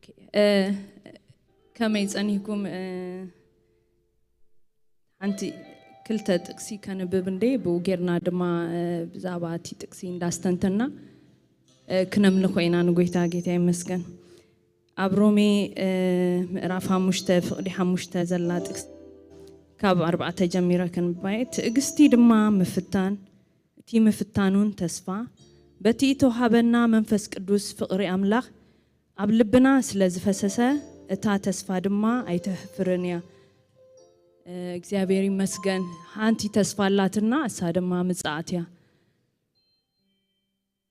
ኦኬ፣ እ፣ ከመይ ጸኒሕኩም? እ፣ ሓንቲ ክልተ ጥቅሲ ከንብብ እንዴ፣ ብኡ ጌርና ድማ፣ እ፣ ብዛዕባ እቲ ጥቅሲ እንዳስተንተና፣ እ፣ ክነምልኾ ኢና ንጎይታ። ጌታ ይመስገን። ኣብ ሮሜ፣ እ፣ ምዕራፍ ሓሙሽተ ፍቕዲ ሓሙሽተ ዘላ ጥቅሲ ካብ ኣርባዕተ ጀሚረ ክንባየ። ትዕግስቲ ድማ ምፍታን፣ እቲ ምፍታኑን ተስፋ በቲ እተውሃበና መንፈስ ቅዱስ ፍቕሪ ኣምላኽ ኣብ ልብና ስለ ዝፈሰሰ፣ እታ ተስፋ ድማ ኣይተህፍርን እያ። እ፣ እግዚኣብሔር ይመስገን። ሓንቲ ተስፋ ኣላትና፣ እሳ ድማ ምጽኣት እያ።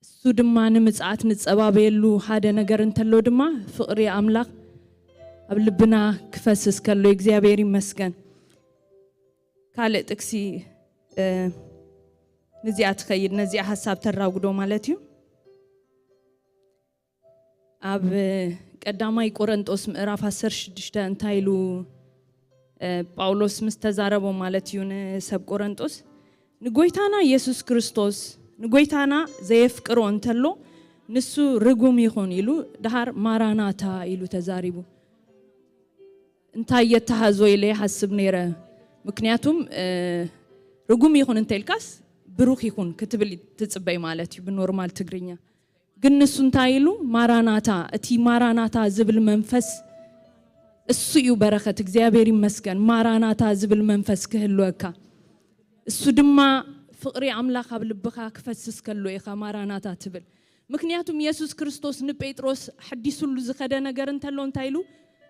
እሱ ድማ ንምጽኣት ንጸባበየሉ ሓደ ነገር እንተሎ ድማ ፍቕሪ ኣምላኽ ኣብ ልብና ክፈስስ ከሎ እግዚኣብሔር ይመስገን። ካልእ ጥቅሲ፣ እ፣ ንዚኣ ትኸይድ፣ ነዚኣ ሓሳብ ተራጉዶ ማለት እዩ። ኣብ ቀዳማይ ቆረንጦስ ምዕራፍ ዓሰርተ ሽዱሽተ እንታይ ኢሉ፣ እ፣ ጳውሎስ ምስ ተዛረቦ ማለት እዩ ንሰብ ቆረንጦስ፣ ንጎይታና ኢየሱስ ክርስቶስ፣ ንጎይታና ዘየፍቅሮ እንተሎ ንሱ ርጉም ይኹን ኢሉ፣ ደሃር ማራናታ ኢሉ ተዛሪቡ። እንታይ የተሃዞ ኢለ ይሓስብ ነይረ። ምክንያቱም፣ እ፣ ርጉም ይኹን እንተ ኢልካስ ብሩኽ ይኹን ክትብል ትጽበይ ማለት እዩ ብኖርማል ትግርኛ። ግን ንሱ እንታይ ኢሉ? ማራናታ። እቲ ማራናታ ዝብል መንፈስ እሱ እዩ በረኸት። እግዚኣብሔር ይመስገን። ማራናታ ዝብል መንፈስ ክህልወካ። እሱ ድማ ፍቕሪ ኣምላኽ ኣብ ልብኻ ክፈስስ ከሎ ኢኻ ማራናታ ትብል። ምክንያቱም የሱስ ክርስቶስ ንጴጥሮስ ሓዲሱሉ ዝኸደ ነገር እንተሎ እንታይ ኢሉ?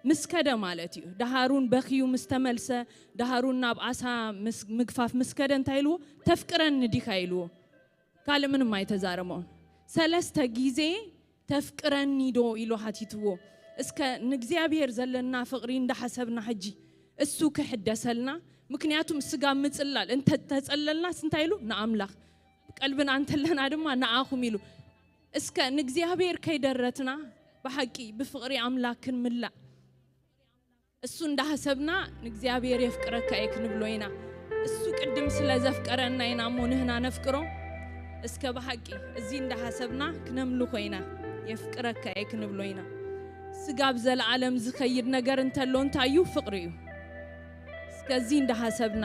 ምስ ከደ ማለት እዩ። ደሃሩን በኽዩ ምስ ተመልሰ፣ ደሃሩን ናብ ዓሳ ምስ፣ ምግፋፍ ምስ ከደ እንታይ ኢልዎ? "ተፍቅረኒ ዲኻ?" ኢልዎ። ካልእ ምንም ኣይተዛረቦን። ሰለስተ ግዜ "ተፍቅረኒ ዶ?" ኢሉ ሓቲትዎ። እስከ ንእግዚኣብሔር ዘለና ፍቕሪ እንዳሓሰብና ሕጂ እሱ ክሕደሰልና። ምክንያቱም ስጋ ምጽላል እንተ ተጸለልናስ እንታይ ኢሉ? ንኣምላኽ። ቀልብና እንተለና ድማ ንኣኹም ኢሉ። እስከ ንእግዚኣብሔር ከይደረትና ብሓቂ ብፍቕሪ ኣምላክ ክንምላእ። እሱ እንዳሃሰብና ንእግዚኣብሔር "የፍቅረካ እየ" ክንብሎ ኢና። እሱ ቅድም ስለ ዘፍቀረና ኢና እሞ ንህና ነፍቅሮ። እስከ ብሓቂ እዚ እንዳሃሰብና ክነምልኾ ኢና። "የፍቅረካ እየ" ክንብሎ ኢና። ስጋብ ዘለዓለም ዝኸይድ ነገር እንተሎ እንታይ እዩ? ፍቕሪ እዩ። እስከ እዚ እንዳሃሰብና፣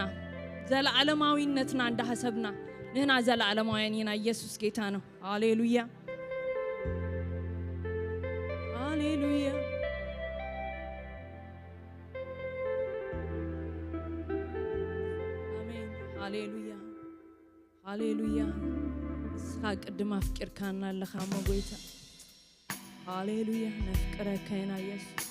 ዘለዓለማዊነትና እንዳሃሰብና፣ ንህና ዘለዓለማውያን ኢና። ኢየሱስ ጌታ ነው። ሃሌሉያ። ሃሌሉያ። ኣሜን። ሃሌሉያ። ሃሌሉያ። ንስኻ ቅድም ኣፍቂርካና ኣለኻ እሞ ጎይታ። ሃሌሉያ። ነፍቅረካ ኢና ኢየሱስ።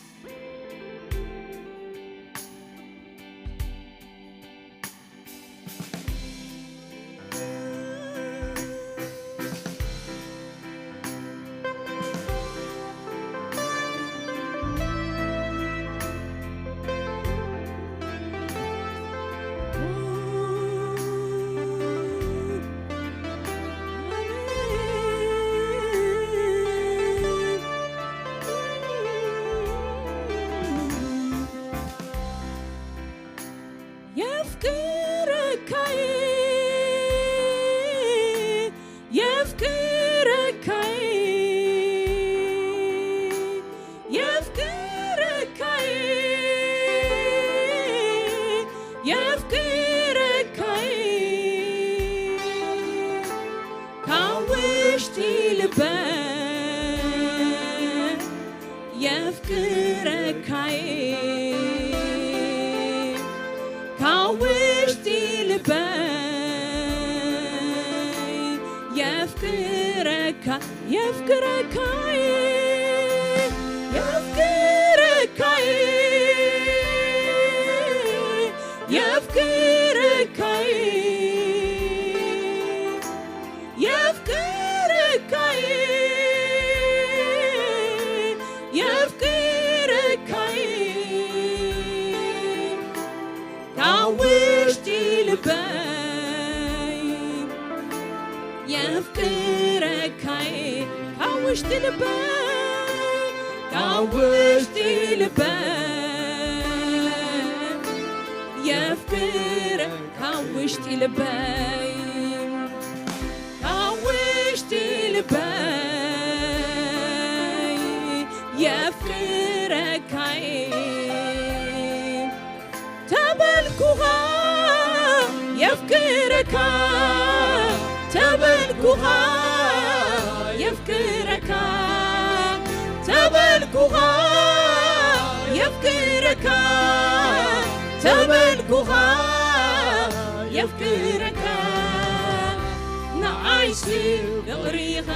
የፍቅረካይ፣ የፍቅረካይ፣ የፍቅረካይ፣ የፍቅረካይ፣ ካብ ውሽጢ ልበይ የፍቅረካይ፣ ካብ ውሽጢ ልበይ የፍቅረካ፣ የፍቅረካይ፣ የፍቅረካይ፣ የፍቅረካይ፣ የፍቅረካይ፣ የፍቅረካይ፣ ካብ ውሽጢ ልበይ የፍቅረካይ፣ ካብ ውሽጢ ልበይ፣ ካብ ውሽጢ ልበይ የፍቅረ፣ ካብ ውሽጢ ልበይ፣ ካብ ውሽጢ ልበይ የፍቅረ የፍቅረካ ተበልኩኻ፣ የፍቅረካ ተበልኩኻ፣ የፍቅረካ ተበልኩኻ፣ የፍቅረካ ንዓይሲ ፍቕሪኻ፣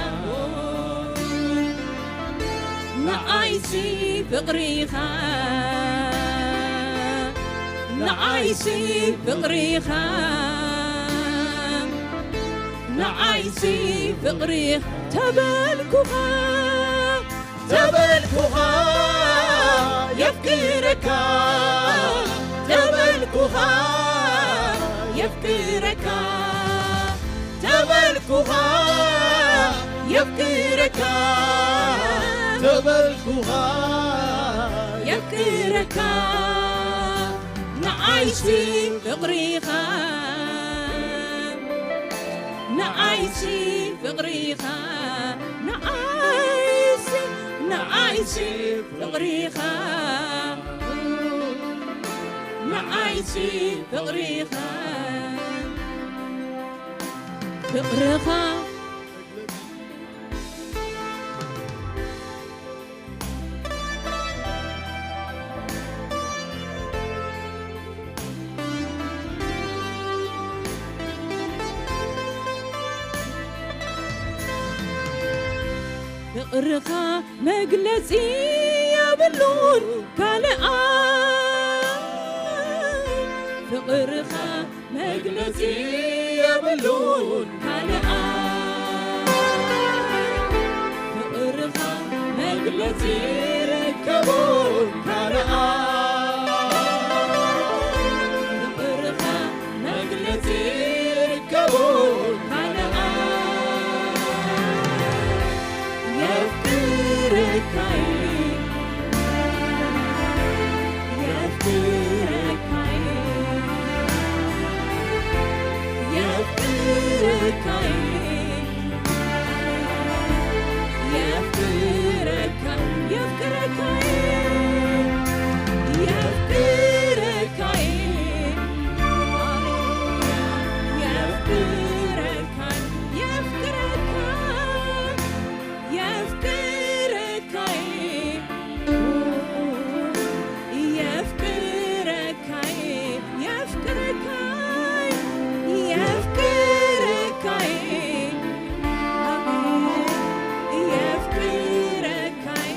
ንዓይሲ ፍቕሪኻ፣ ንዓይሲ ፍቕሪኻ፣ ንዓይሲ ፍቕሪኻ ተበልኩኻ፣ ተበልኩኻ የፍቅረካ፣ ተበልኩኻ የፍቅረካ፣ ተበልኩኻ የፍቅረካ፣ ተበልኩኻ የፍቅረካ፣ ንዓይሲ ፍቕሪኻ፣ ንዓይሲ ፍቕሪኻ፣ ንዓይሲ፣ ንዓይሲ ፍቕሪኻ፣ ንዓይሲ ፍቕሪኻ፣ ፍቕርኻ ፍቕርኻ መግለጺ የብሉን ካልኣ፣ ፍቕርኻ መግለጺ የብሉን ካልኣ፣ ፍቕርኻ መግለጺ ርከቡን ካልኣ፣ ፍቕርኻ መግለጺ ርከቡን ካልኣ፣ የፍቅረካይ፣ የፍቅረካይ፣ የፍቅረካይ፣ የፍቅረካይ፣ የፍቅረካይ፣ የፍቅረካይ፣ የፍቅረካይ፣ የፍቅረካይ፣ የፍቅረካይ፣ የፍቅረካይ፣ የፍቅረካይ፣ የፍቅረካይ፣ የፍቅረካይ።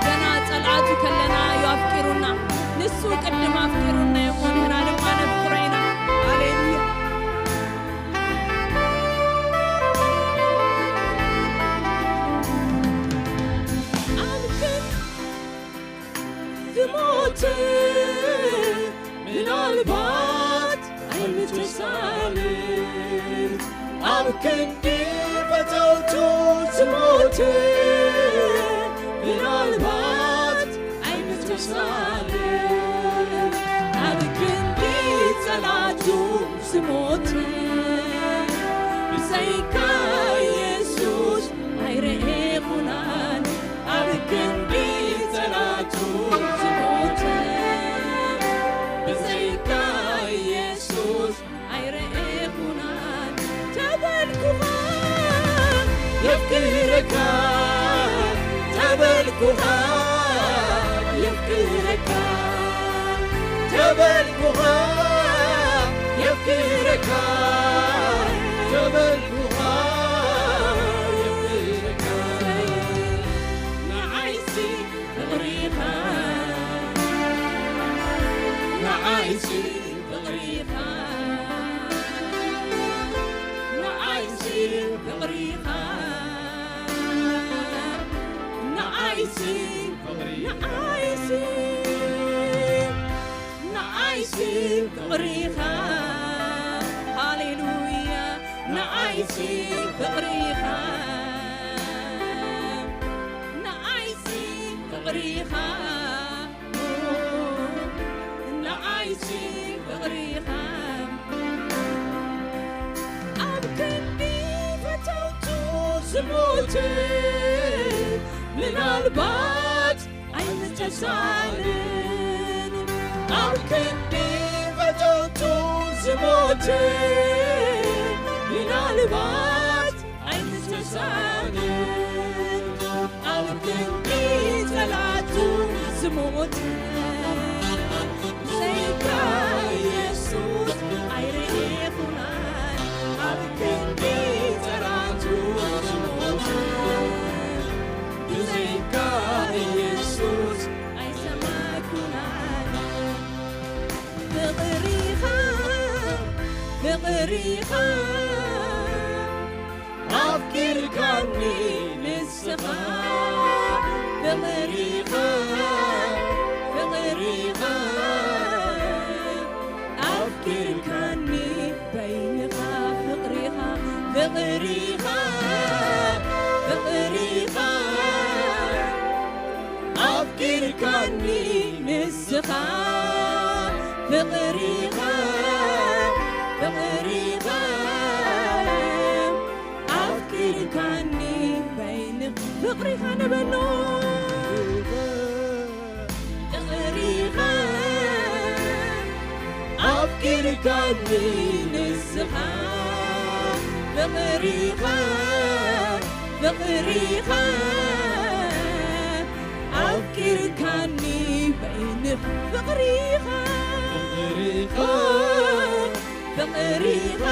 ገና ጸልኣቱ ከለና እዩ ኣፍቂሩና። ንሱ ቅድም ኣፍቂሩና እዩ እሞ ንሕና ድማ ነፍቅሮ ኢና። ሃሌሉያ። ኣብ ክንዲ ዝሞተ ምናልባት ኣይምተሳልን፣ ኣብ ክንዲ ፈተውቱ ዝሞተ ምናልባት ኣይምተሳልን፣ ኣብ ክንዲ ጸላቱ ዝሞተ ብዘይካ የሱስ ኣይረኤኹናን፣ ኣብ ክንዲ ጸላቱ ዝሞተ ብዘይካ የሱስ ኣይረኤኹናን። ተበልኩኻ የፍቅረካ፣ ተበልኩኻ የፍቅረካ፣ ተበልኩኻ የፍቅረካ፣ ተበልኩኻ የፍቅረካ። ንዓይሲ ፍቕሪኻ፣ ንዓይሲ ፍቕሪኻ፣ ንዓይሲ ፍቕሪኻ፣ ንዓይሲ ፍቕሪ፣ ንዓይሲ፣ ንዓይሲ ፍቕሪኻ፣ ሃሌሉያ፣ ንዓይሲ ፍቕሪኻ፣ ንዓይሲ ፍቕሪኻ፣ ንዓይሲ ኣይምተሳእንን፣ ኣብ ክንዲ ፈተውቱ ዝሞተ፣ ምናልባት ኣይምተሳእንን፣ ኣብ ክንዲ ጸላቱ ዝሞተ፣ ብዘይካ ኢየሱስ ኣይረኤኹናን፣ ኣብ ክንዲ ጸላቱ ዝሞተ፣ ብዘይካ ኢየሱስ ኣይሰማዕኩናን። ፍቕሪኻ፣ ፍቕሪኻ ኣፍቂርካኒ ንስኻ። ፍቕሪኻ፣ ፍቕሪኻ ኣፍቂርካኒ በይንኻ። ፍቕሪኻ፣ ፍቕሪኻ፣ ፍቕሪኻ ኣፍቂርካኒ ንስኻ። ፍቕሪኻ፣ ፍቕሪኻ ኣፍቂርካኒ በይንኻ። ፍቕሪኻ ንበሎ። ፍቕሪኻ ኣፍቂርካኒ ንስኻ። ፍቕሪኻ፣ ፍቕሪኻ ኣፍቂርካኒ በይንኻ። ፍቕሪኻ፣ ፍቕሪኻ፣ ፍቕሪኻ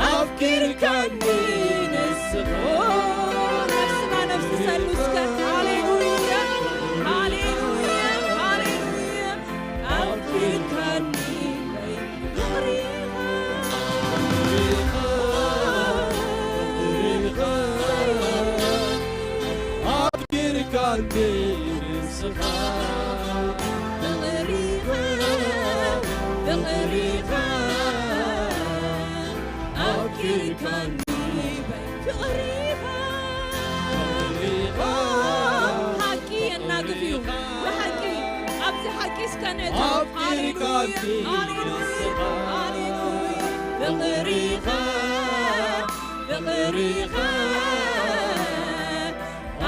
ኣፍቂርካኒ ንስኻ። ነፍስና ነፍሲ ሰሉ እስከ። ሃሌሉያ፣ ሃሌሉያ፣ ሃሌሉያ። ኣፍቂርካኒ ፍቕሪኻ፣ ፍቕሪኻ፣ ኣፍቂርካኒ ንስኻ። ፍቕሪኻ፣ ፍቕሪኻ፣ ኣፍቂርካኒ ፍቕሪኻ። ፍቕሪኻ። ሓቂ የናግፍ እዩ። ብሓቂ ኣብዚ ሓቂ እስከ ነእትው። ኣፍቂርካኒ ሃሌሉያ፣ ንስኻ። ሃሌሉያ። ፍቕሪኻ፣ ፍቕሪኻ፣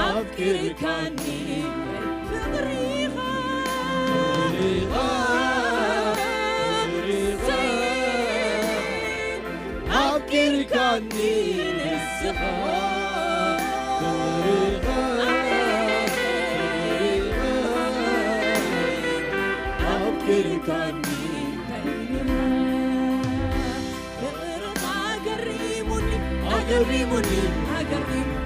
ኣፍቂርካኒ ፍቕሪኻ። ፍቕሪኻ፣ ፍቕሪኻ፣ ሰይ፣ ኣፍቂርካኒ ንስኻ። ፍቕሪኻ፣ ፍቕሪኻ፣ ኣፍቂርካኒ በይንኻ። ፍቕርኻ ኣገሪሙኒ፣ ኣገሪሙኒ፣ ኣገሪሙኒ።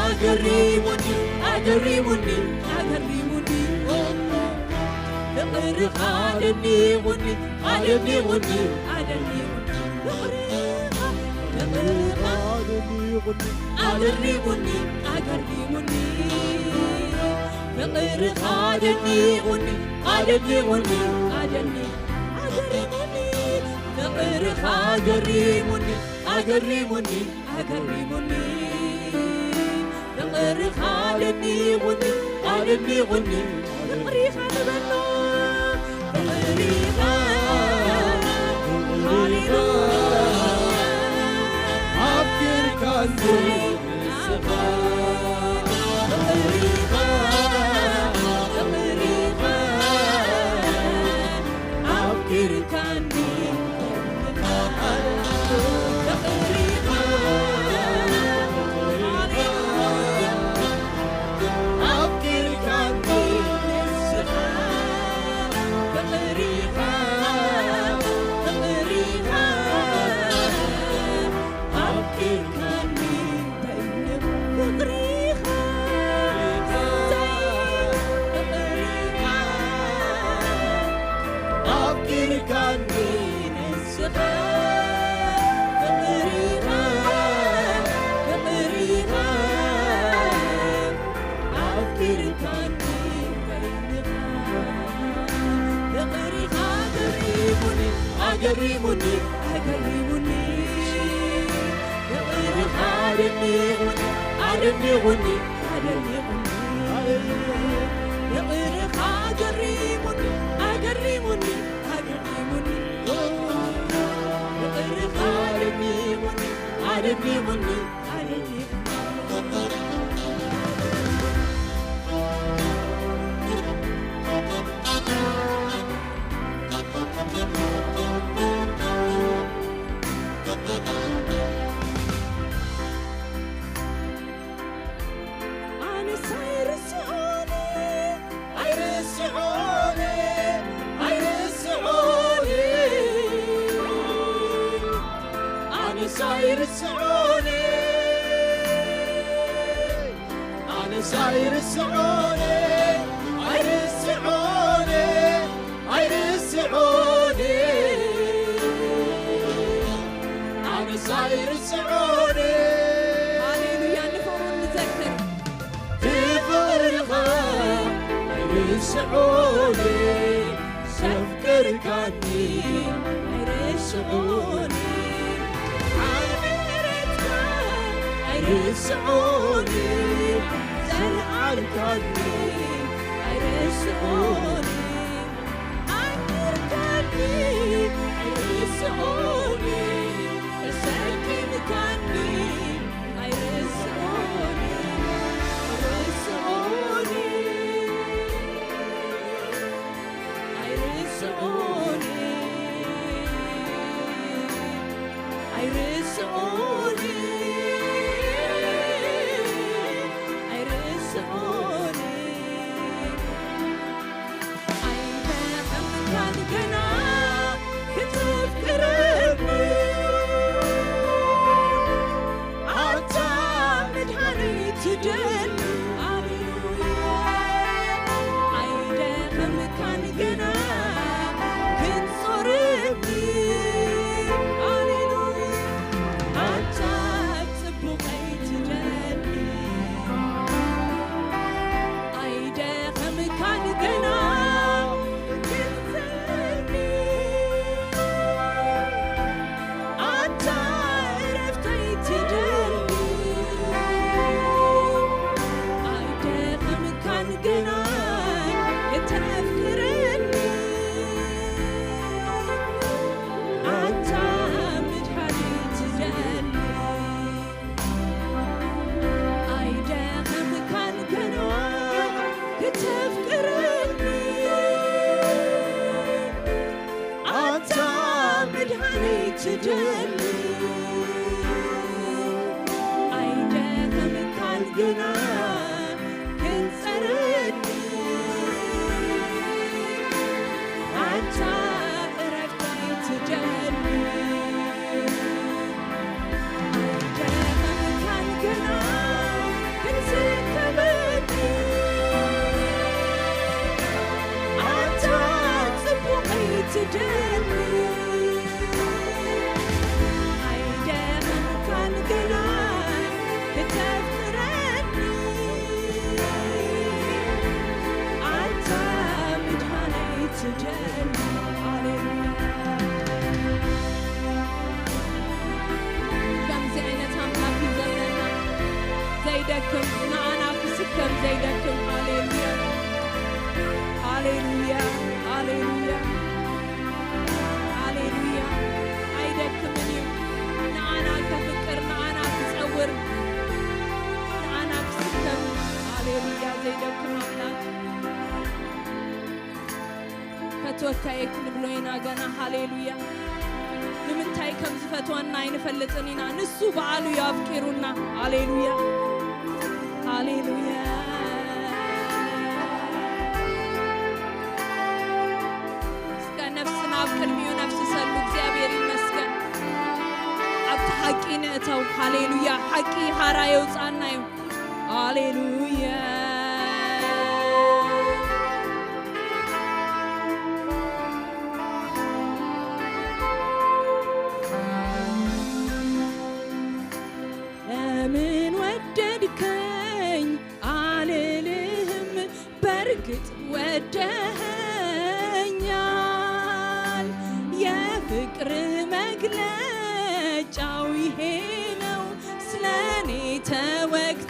ኣገሪሙኒ፣ ኣገሪሙኒ፣ ኣገሪሙኒ። ፍቕርኻ ኣደኒቑኒ፣ ኣደኒቑኒ፣ ኣደኒቑኒ። ፍቕርኻ፣ ፍቕርኻ ኣደኒቑኒ፣ ኣገሪሙኒ፣ ኣገሪሙኒ። ፍቕርኻ ኣደኒቑኒ፣ ኣደኒቑኒ፣ ኣደኒ-፣ ኣገሪሙኒ። ፍቕርኻ ኣገሪሙኒ፣ ኣገሪሙኒ፣ ኣገሪሙኒ። ፍቕርኻ ኣደኒቑኒ፣ ኣደኒቑኒ። ፍቕሪኻ ንበሎ፣ ፍቕሪኻ። ሃሌሉያ። ኣፍቂርካኒ ንስኻ። ፍቕሪኻ፣ ፍቕሪኻ። ኣፍቂርካኒ ኣፍቂርካኒ ንስኻ ፍቕሪኻ፣ ፍቕሪኻ ኣፍቂርካኒ በይንኻ። ፍቕሪኻ ኣገሪሙኒ፣ ኣገሪሙኒ፣ ኣገሪሙኒ። ፍቕርኻ ኣደኒቑኒ፣ ኣደኒቑኒ፣ ኣደኒቑኒ። ፍቕርኻ ኣገሪሙኒ፣ ኣገሪሙኒ፣ ኣገሪሙኒ። ይብሉኒ። ኣነስ ኣይርስዖን፣ ኣይርስዖን፣ ኣይርስዖን። ኣነስ ኣይርስዖን፣ ኣነስ ኣይርስዖን፣ ኣይርስዖን፣ ኣይርስዖን። ኣነስ ኣይርስዖን። ሃሌሉያ፣ ንፍቕሩ ንዘክር። ብፍቕርኻ ኣይርስዖን፣ ዘፍቅርካኒ ኣይርስዖን። ዓቢ ምሕረትካ ኣይርስዖን፣ ዘልዓልካኒ ኣይርስዖን። ኣክብርካኒ ኣይርስዖን፣ ተሰኪምካኒ ኣይርስዖን፣ ኣይርስዖን፣ ኣይርስዖን፣ ኣይርስዖን፣ ኣይርስዖን። ኣይደኸምካን ገና ክተፍቅረኒ፣ ኣታ መድሓኒት ትደሊ። ሃሌሉያ። ኣይደኸምካን ገና ክትጾረኒ። ሃሌሉያ። ኣታ ጽቡቐይ ትደሊ። ኣይደኸምካን ገና ክትሰኒ፣ ኣታ ዕረፍተይ ትደሊ። ኣይደኸምካን ገና ከተፍቅረኒ፣ ኣታ ምድሓኒ ትደሊ። ኣይደኸምካን ገና ክተፍቅረኒ፣ ኣታ መድሓኒ ትደሊ። ኣይደኸምካን ገና ክትጸረኒ፣ ኣታ ዕረፍተይ ትደሊ። ኣይደኸምካን ገና ክትስከመኒ፣ ኣታ ጽቡቐይ ትደሊ። ኣይደኸምካን ገና ክተፍቅረኒ፣ ኣታ ምድሓነይ ትደሊ። ሃሌሉያ። ከምዚ ዓይነት ኣምላኽ እዩ ዘለና። ዘይደክም፣ ንኣና ክስከም ዘይደክም። ሃሌሉያ። ሃሌሉያ። ሃሌሉያ። ሃሌሉያ። ኣይደክምን እዩ። ንኣና ከፍቅር፣ ንኣና ክጸውር፣ ንኣና ክስከም። ሃሌሉያ። ዘይደክም ኣምላኽ። ፈትወካ እየ ክንብሎ ኢና ገና። ሃሌሉያ። ንምንታይ ከም ዝፈትወና ኣይንፈልጥን ኢና። ንሱ በዓሉ እዩ ኣፍቂሩና። ሃሌሉያ። ሃሌሉያ። እስከ ነፍስና ኣብ ቅድሚኡ ነፍስሰሉ። እግዚኣብሔር ይመስገን። ኣብቲ ሓቂ ንእተው። ሃሌሉያ። ሓቂ ሓራ የውፅኣና እዩ። ሃሌሉያ። ለምን ወደድከኝ አልልህም፣ በርግጥ ወደኸኛል። የፍቅር መግለጫው ይሄ ነው፣ ስለኔ ተወግተሃል።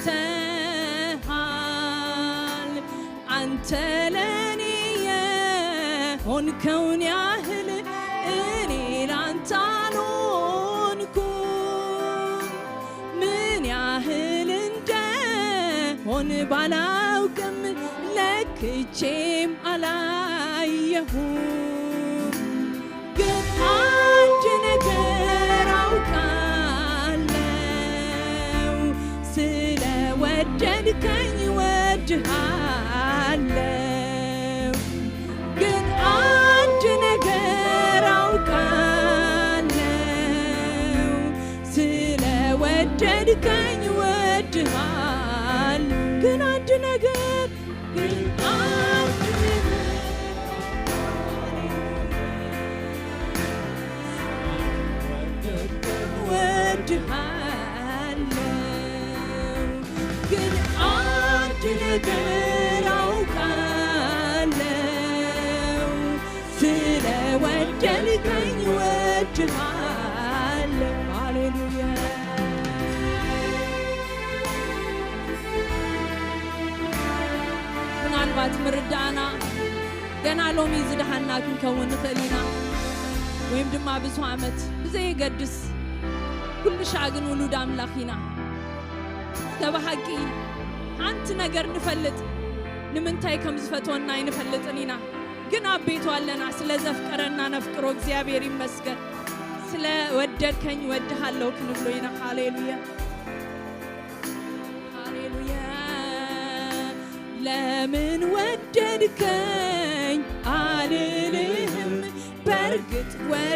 አንተ ለኔ የሆንከውን ያህል እኔ ላንተ አልሆንኩም። ባላውቅም ለክቼም አላየሁም፣ ግን አንድ ነገር አውቃለሁ፣ ስለ ወደድከኝ ወድሃለሁ። ግን አንድ ነገር አውቃለሁ፣ ስለ ወደድከኝ ወድሃል። ግን አንድ ነገር፣ ግን አንድ ነገር ወድሃለሁ። ግን አንድ ነገር አውቃለሁ፣ ስለ ወደድከኝ ወድሃለሁ። ሃሌሉያ። ምናልባት ምርዳእና ገና ሎሚ ዝደሃና ክንከውን ንኽእል ኢና፣ ወይም ድማ ብዙ ዓመት ብዘየገድስ፣ ኩሉ ሻዕ ግን ውሉድ ኣምላኽ ኢና። ተባሃቂ ሓንቲ ነገር ንፈልጥ፣ ንምንታይ ከም ዝፈትወና ኣይንፈልጥን ኢና። ግን ኣብ ቤቱ ኣለና። ስለ ዘፍቀረና ነፍቅሮ። እግዚኣብሔር ይመስገን። ስለ ወደድከኝ ወድሃለሁ ክንብሎ ኢና። ሃሌሉያ፣ ሃሌሉያ። ለምን ወደድከኝ አልልህም፣ በርግጥ ወደኸኛል።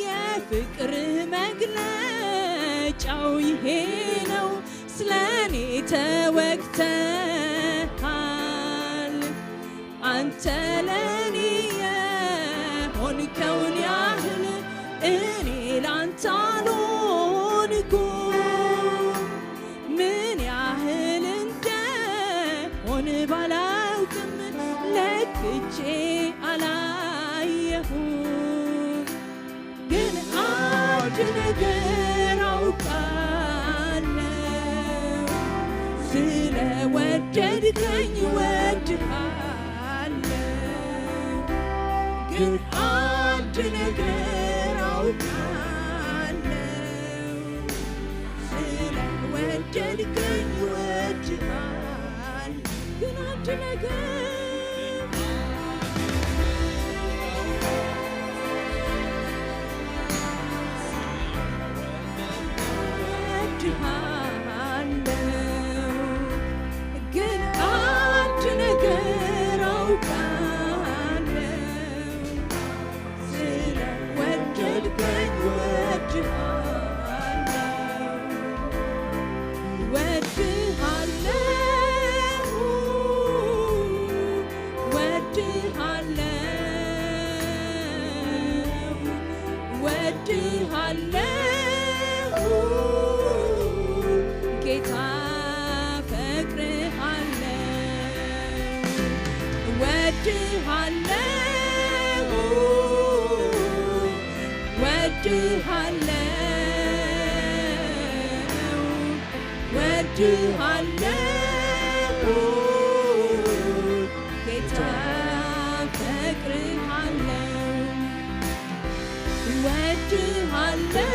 የፍቅር መግለጫው ይሄ ነው፣ ስለኔ ተወግተሃል። አንተ ለኔ የሆንከውን ያህል እኔ ላንተ አልሆንኩም። ምን ያህል እንደሆን ባላውቅም ለክቼ አላየሁም። ግን አንድ ነገር አውቃለሁ፣ ስለ ወደድከኝ ወድሃለሁ። ግን አንድ ነገር አውቃለሁ፣ ስለ ወደድከኝ ወድሃለሁ። ግን አንድ ነገር ወድሃለሁ። ግን አንድ ነገር አውቃለሁ፣ ስለ ወደድከኝ ወድሃለሁ። ወድሃለሁ፣ ወድሃለሁ፣ ወድሃለሁ ጌታ፣ ፈቅርሃለሁ። ወድሃለሁ፣ ወድሃለሁ፣ ወድሃለሁ ጌታ፣ ፈቅርሃለሁ። ወድሃለሁ፣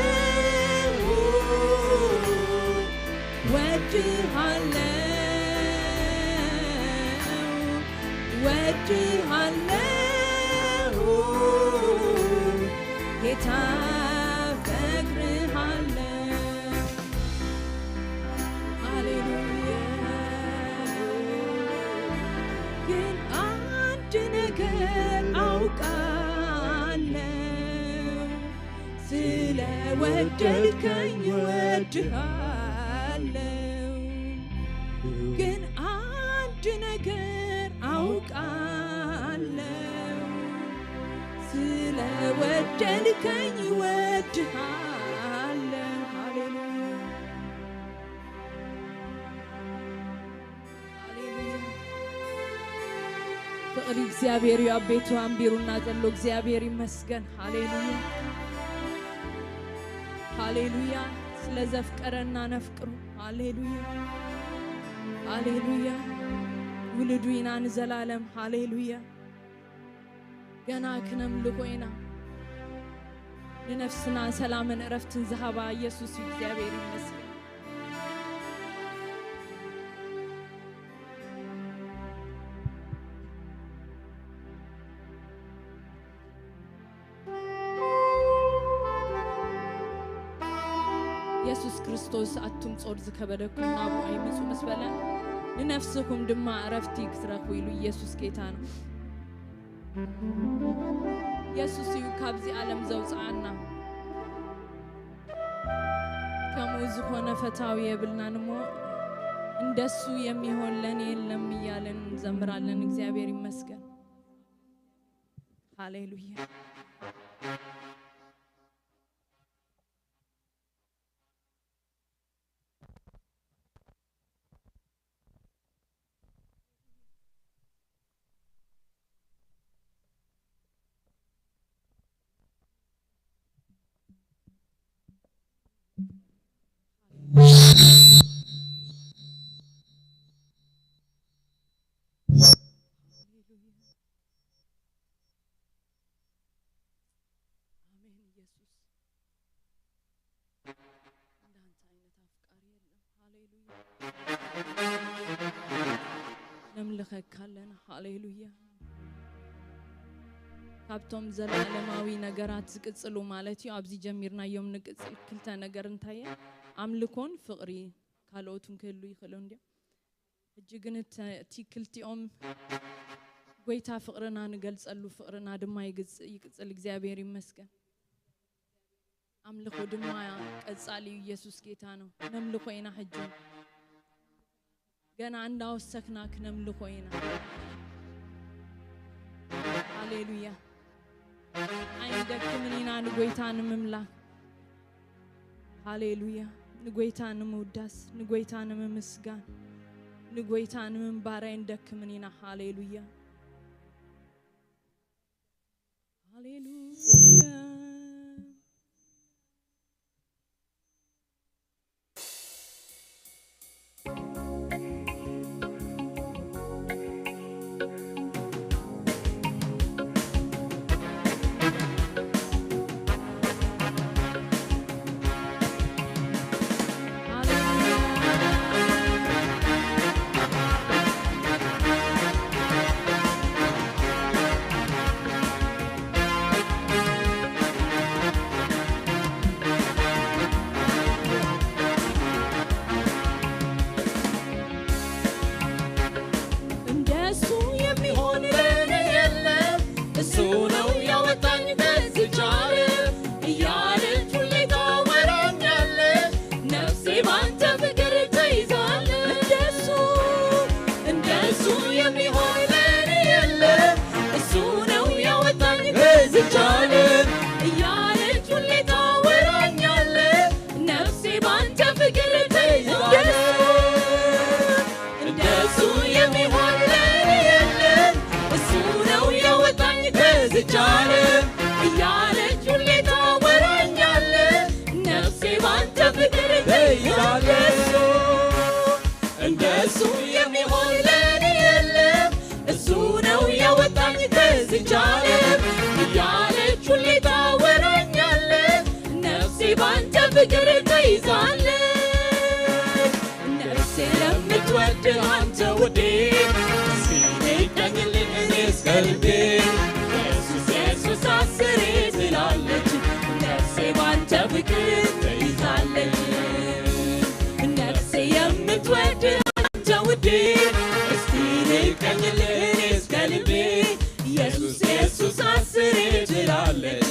ወድሃለሁ፣ ወድሃለሁ ጌታ፣ ፈቅርሃለሁ። ሃሌሉያ። ግን አንድ ነገር አውቃለሁ፣ ስለ ወደድከኝ ወድሃለሁ። ግን አንድ ነገር አውቃለሁ፣ ስለ ወደድከኝ ወድሃለሁ። ሃሌሉያ፣ ሃሌሉያ። ፍቕሪ እግዚኣብሔር እዩ ኣብ ቤቱ ኣንቢሩና ዘሎ። እግዚኣብሔር ይመስገን። ሃሌሉያ፣ ሃሌሉያ። ስለ ዘፍቀረና ነፍቅሮ። ሃሌሉያ፣ ሃሌሉያ። ውሉዱ ኢና ንዘላለም። ሃሌሉያ። ገና ክነምልኾ ኢና። ንነፍስና ሰላምን ዕረፍትን ዝሃባ ኢየሱስ እዩ። እግዚኣብሔር ይመስገን። ኢየሱስ ክርስቶስ ኣቱም ጾር ዝከበደኩም ናብኡ ኣይምጹ ምስ በለ፣ ንነፍስኹም ድማ ዕረፍቲ ክትረኽቡ ኢሉ ኢየሱስ ጌታ ነው። ኢየሱስ እዩ ካብዚ ዓለም ዘውጽኣና። ከምኡ ዝኾነ ፈታዊ የብልናን እሞ፣ እንደሱ የሚሆን ለኔ የለም እያለን እንዘምራለን። እግዚአብሔር ይመስገን። ሃሌሉያ። አሜን ኢየሱስ። እንዳንተ ዓይነት ኣፍቃሪ የለን። ሃሌሉያ። ነምልኸካ ኣለና። ሃሌሉያ። ካብቶም ዘለዓለማዊ ነገራት ዝቅጽሉ ማለት እዩ። ኣብዚ ጀሚርናዮም ንቅጽል ክልተ ነገር እንታይ እየ? ኣምልኮን ፍቕሪ፣ ካልኦት እውን ክህሉ ይኽእሉ እንድዮም። ሕጂ ግን እተ-፣ እቲ ክልቲኦም ጎይታ ፍቕርና ንገልጸሉ፣ ፍቕርና ድማ ይግጽ-፣ ይቅጽል። እግዚኣብሔር ይመስገን። ኣምልኾ ድማ ቀጻሊ እዩ። ኢየሱስ ጌታ ነው። ነምልኾ ኢና ሕጂ። ገና እንዳወሰክና ክነምልኾ ኢና። ሃሌሉያ። ኣይንደክምን ኢና ንጎይታ ንምምላኽ። ሃሌሉያ። ንጎይታ ንምውዳስ፣ ንጎይታ ንምምስጋን፣ ንጎይታ ንምንባር ኣይንደክምን ኢና። ሃሌሉያ። ሃሌሉያ። እንደሱ የሚሆን ለኔ የለም፣ እሱ ነው ያወጣኝ ከዚህ ቻለ እያለች ሁሌ ታወራኛለች። ነፍሴ ባንተ ፍቅር ተይዛለች። እንደሱ፣ እንደሱ የሚሆን ለኔ የለም፣ እሱ ነው ያወጣኝ ከዚህ ቻለ እያለች ሁሌ ታወራኛለች። ነፍሴ ባንተ ፍቅር ተይዛለች። እንደሱ የሚሆን ለኔ የለም፣ እሱ ነው ያወጣኝ ከዚች ዓለም እያለች ሁሌ ታወራኛለች። ነፍሴ ባንተ ፍቅር ተይዛለች። እንደሱ የሚሆን ለኔ የለም፣ እሱ ነው ያወጣኝ ከዚች ዓለም እያለች ሁሌ ታወራኛለች። ነፍሴ ባንተ ፍቅር ተይዛለች። ነፍሴ ለምትወድ አንተ ውዴ፣ እስኪ ንቀኝልኝ እኔ እስከ ልቤ። ኢየሱስ ኢየሱስ አስሬ ትላለች፣ ነፍሴ ባንተ ፍቅር ተይዛለች። ነፍሴ የምትወድ አንተ ውዴ፣ እስኪ ንቀኝልኝ እኔ እስከ ልቤ። ኢየሱስ ኢየሱስ አስሬ ትላለች፣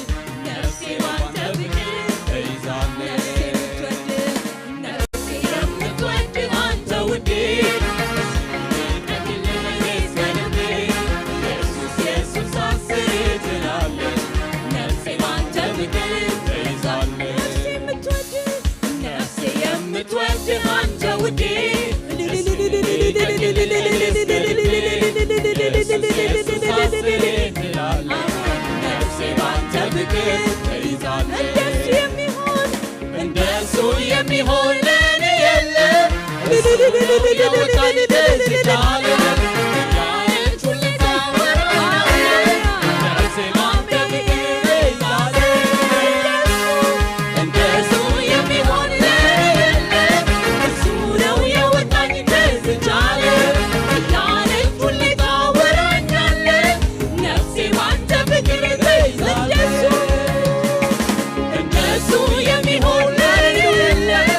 ነፍሴ ባንተ ፍቅር ተይዛለች። ነፍሴ የምትወድ፣ ነፍሴ የምትወድ አንተ ውዴ፣ እስኪ ንቀኝልኝ እኔ እስከ ልቤ። ኢየሱስ ኢየሱስ አስሬ ትላለች፣ ነፍሴ ባንተ ፍቅር ተይዛለች። ነፍሴ የምትወድ፣ ነፍሴ የምትወድ አንተ ውዴ፣ ነፍሴ ባንተ ፍቅር ተይዛለች። እንደሱ የሚሆን፣ እንደሱ የሚሆን ለኔ የለም። እሱ ነው ያወጣኝ ከዚህ ዓለም። ያየች ሁሌ ታወራለች። ነፍሴ ባንተ ፍቅር ተይዛለች። እንደሱ የሚሆን ለኔ የለም። እሱ ነው ያወጣኝ ከዚች ዓለም እያለች ሁሌ ታወራኛለች። ነፍሴ ባንተ ፍቅር ተይዛለች። እንደሱ፣ እንደሱ የሚሆን ለኔ የለም።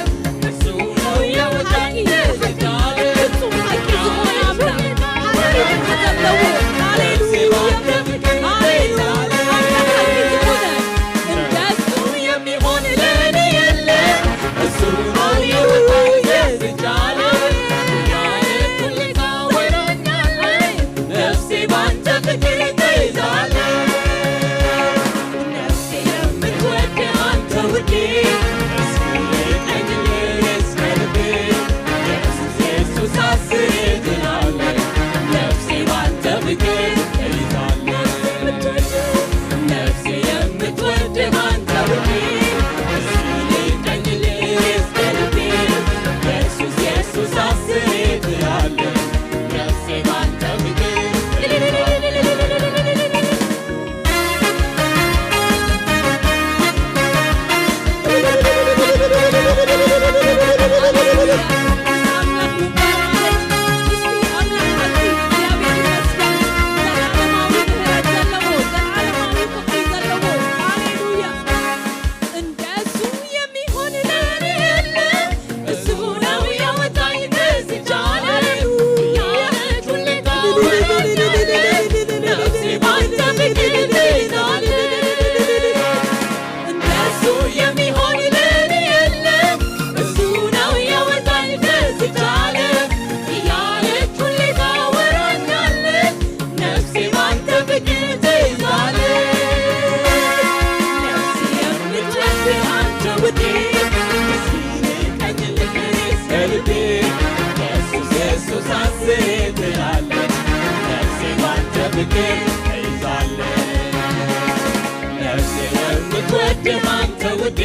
ተይዛለች። ነፍሴ የምትወድ አንተ ውዴ፣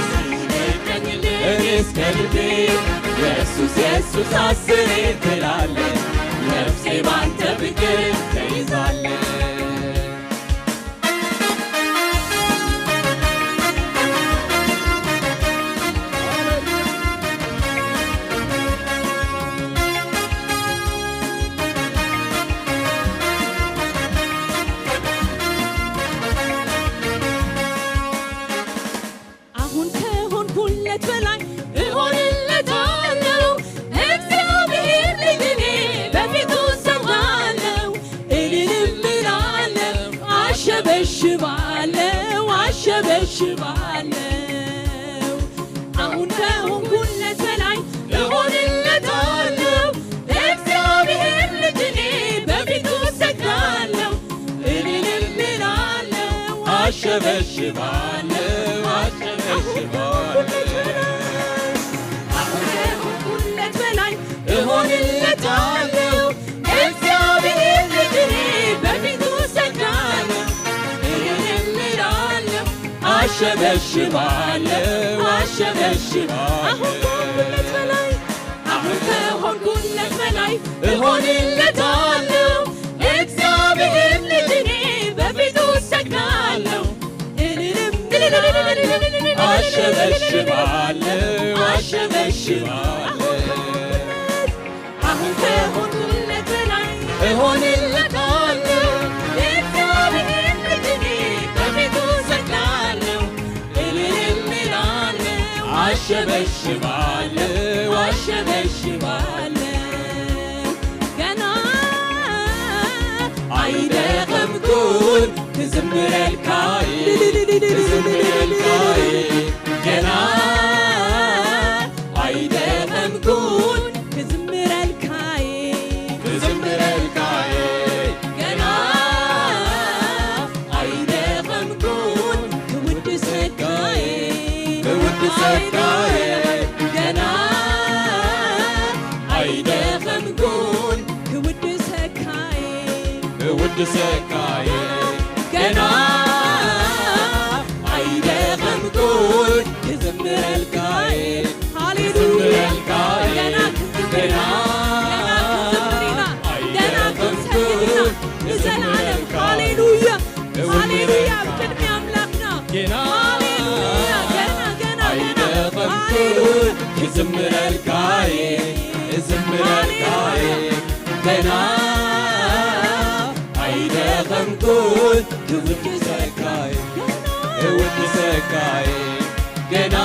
ሲነቀኝልኝ እስከ ልቤ፣ ኢየሱስ ኢየሱስ አስሬ ትላለች። ነፍሴ ባንተ ፍቅር ተይዛለች። አሁን ከሆንኩለት በላይ እሆንለታለሁ። እግዚአብሔር ልጅ እኔ በፊቱ እሰዋለሁ፣ እልልም እላለሁ፣ አሸበሽባለሁ፣ አሸበሽባለሁ። አሁን ከሆንኩለት በላይ እሆንለታለሁ። እግዚአብሔር ልጅ እኔ በፊቱ እሰግዳለሁ፣ እልልም እላለሁ፣ አሸበሽባለሁ፣ አሸበሽባለሁ። አሁን ከሆንኩለት በላይ እሆንለታለሁ። እግዚአብሔር ልጅ እኔ በፊቱ እሰግዳለሁ፣ እልልም እላለሁ፣ አሸበሽባለሁ፣ አሸበሽባለሁ። አሁን ከሆንኩለት በላይ፣ አሁን ከሆንኩለት በላይ እሆንለታለሁ። እግዚአብሔር ልጅ እኔ በፊቱ እሰግዳለሁ፣ እልልም እላለሁ፣ አሸበሽባለሁ፣ አሸበሽባለሁ። አሁን ከሆንኩለት በላይ እሆንለታለሁ። እግዚአብሔር ልጅ እኔ በፊቱ እሰግዳለሁ፣ እልልም እላለሁ፣ አሸበሽባለሁ፣ አሸበሽባለሁ። ገና ኣይደኸምኩን ክዝምረልካ እየ፣ ክዝምረልካ እየ። ገና ኣይደኸምኩን ክዝምረልካ እየ፣ ክዝምረልካ እየ። ገና ኣይደኸምኩን ክውድሰካ እየ፣ ክውድሰካ እየ። ገና ኣይደኸምኩን ክውድሰካ እየ፣ ክውድሰካ እየ። ገና ኣይደኸምኩን ክዝምረልካ እየ፣ ሃሌሉያ። ክዝምረልካ እየ። ገና ክንዝምር ኢና፣ ገና ገና ክንዝምር ኢና፣ ገና ክንሰግድ ኢና ኣይደኸምኩን ንዘለዓለም። ክዝምረልካ እየ። ሃሌሉያ፣ ሃሌሉያ። ኣብ ቅድሚ ኣምላኽና ገና ሃሌሉያ፣ ገና፣ ገና፣ ገና። ኣይደኸምኩን ሃሌሉያ። ክዝምረልካ እየ፣ ክዝምረልካ እየ። ሃሌሉያ። ገና ኣይደኸምኩን ክውድሰካ እየ፣ ክውድሰካ እየ። ገና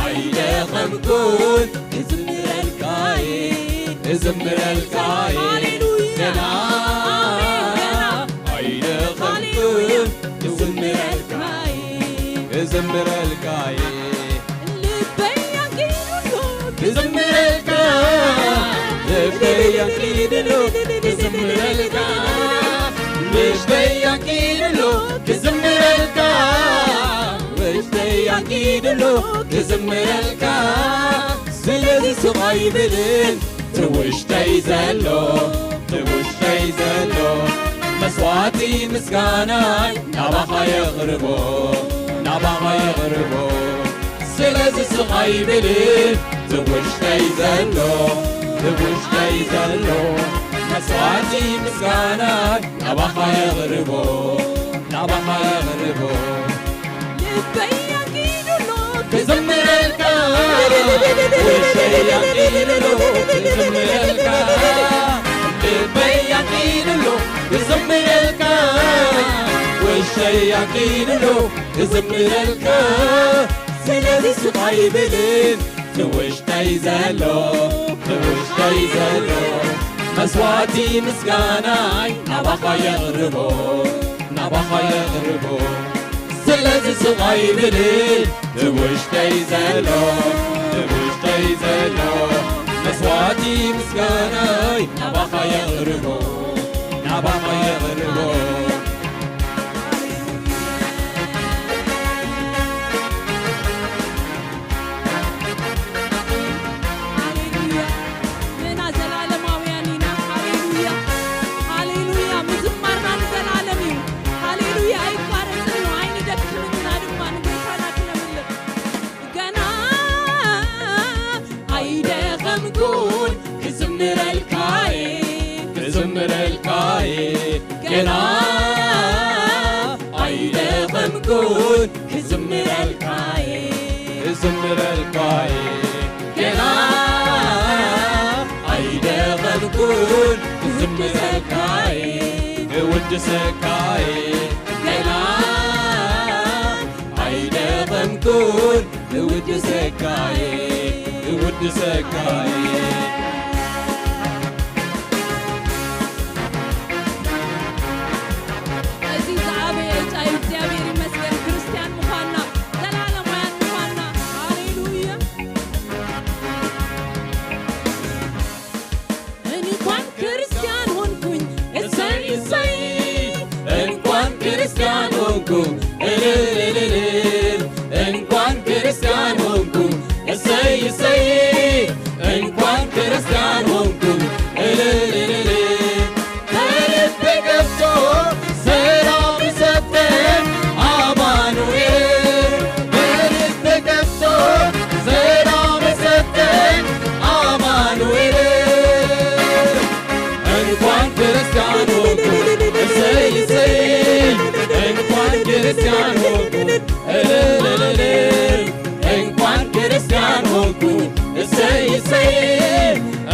ኣይደኸምኩን ክዝምረልካ እየ፣ ክዝምረልካ እየ። ሃሌሉያ። ገና ኣሜን። ገና ኣይደኸምኩን ሃሌሉያ። ክዝምረልካ እየ፣ ክዝምረልካ እየ። ልበይ ኣንጊዱሎ ክዝምረልካ፣ ልበይ ኣንጊዱሎ ክዝምረልካ፣ ውሽጠይ ኣንጊዱሎ ክዝምረልካ፣ ውሽጠይ ኣንጊዱሎ ክዝምረልካ። ስለዚ ስቕ ኣይብልን እቲ ውሽጠይ ዘሎ፣ እቲ ውሽጠይ ዘሎ መስዋዕቲ ምስጋናይ ናባኻ የቕርቦ፣ ናባኻ የቕርቦ። ስለዚ ስቕ ኣይብልን እቲ ውሽጠይ ዘሎ፣ እቲ ውሽጠይ ዘሎ መስዋዕቲ ምስጋናይ ናባኻ የቕርቦ፣ ናባኻ የቕርቦ። ልበይ ኣንጊዱሎ ክዝምረልካ፣ ውሽጠይ ኣንጊዱሎ ክዝምረልካ፣ ልበይ ኣንጊዱሎ ክዝምረልካ፣ ውሽጠይ ኣንጊዱሎ ክዝምረልካ። ስለዚ ስቕ ኣይብልን እቲ ውሽጠይ ዘሎ፣ እቲ ውሽጠይ ዘሎ መስዋዕቲ ምስጋናይ ናባኻ የቕርቦ፣ ናባኻ የቕርቦ። ስለዚ ስቕ ኣይብልን እቲ ውሽጠይ ዘሎ፣ እቲ ውሽጠይ ዘሎ መስዋዕቲ ምስጋናይ ናባኻ የቕርቦ፣ ናባኻ የቕርቦ። ሃሌሉያ። ንሕና ዘላለማውያን ኢና። ሃሌሉያ። ሰካየ ገና ኣይደኸምኩን፣ እውድሰካየ፣ እውድሰካየ። እዚ ዝዓበየ ዕጫ እዩ። እግዚኣብሔር ይመስገን፣ ክርስትያን ምዃንና፣ ዘላለማውያን ምዃንና። ሃሌሉያ። እንኳን ክርስቲያን ሆንኩኝ፣ እሰይ፣ እሰይ። እንኳን ክርስቲያን ሆንኩ፣ እልል፣ እልል። እንኳን ክርስቲያን ሆንኩ፣ እሰይ፣ እሰይ። እንኳን ክርስቲያን ሆንኩ፣ እልል፣ እልል። ከልቤ ገብቶ ሰላም ሰጠኝ አማኑኤል። ከልቤ ገብቶ ሰላም ሰጠኝ አማኑኤል። እንኳን ክርስቲያን ሆንኩ፣ እሰይ፣ እሰይ። እንኳን ክርስቲያን ሆንኩ፣ እልል፣ እልል። እንኳን ክርስቲያን ሆንኩ፣ እሰይ፣ እሰይ።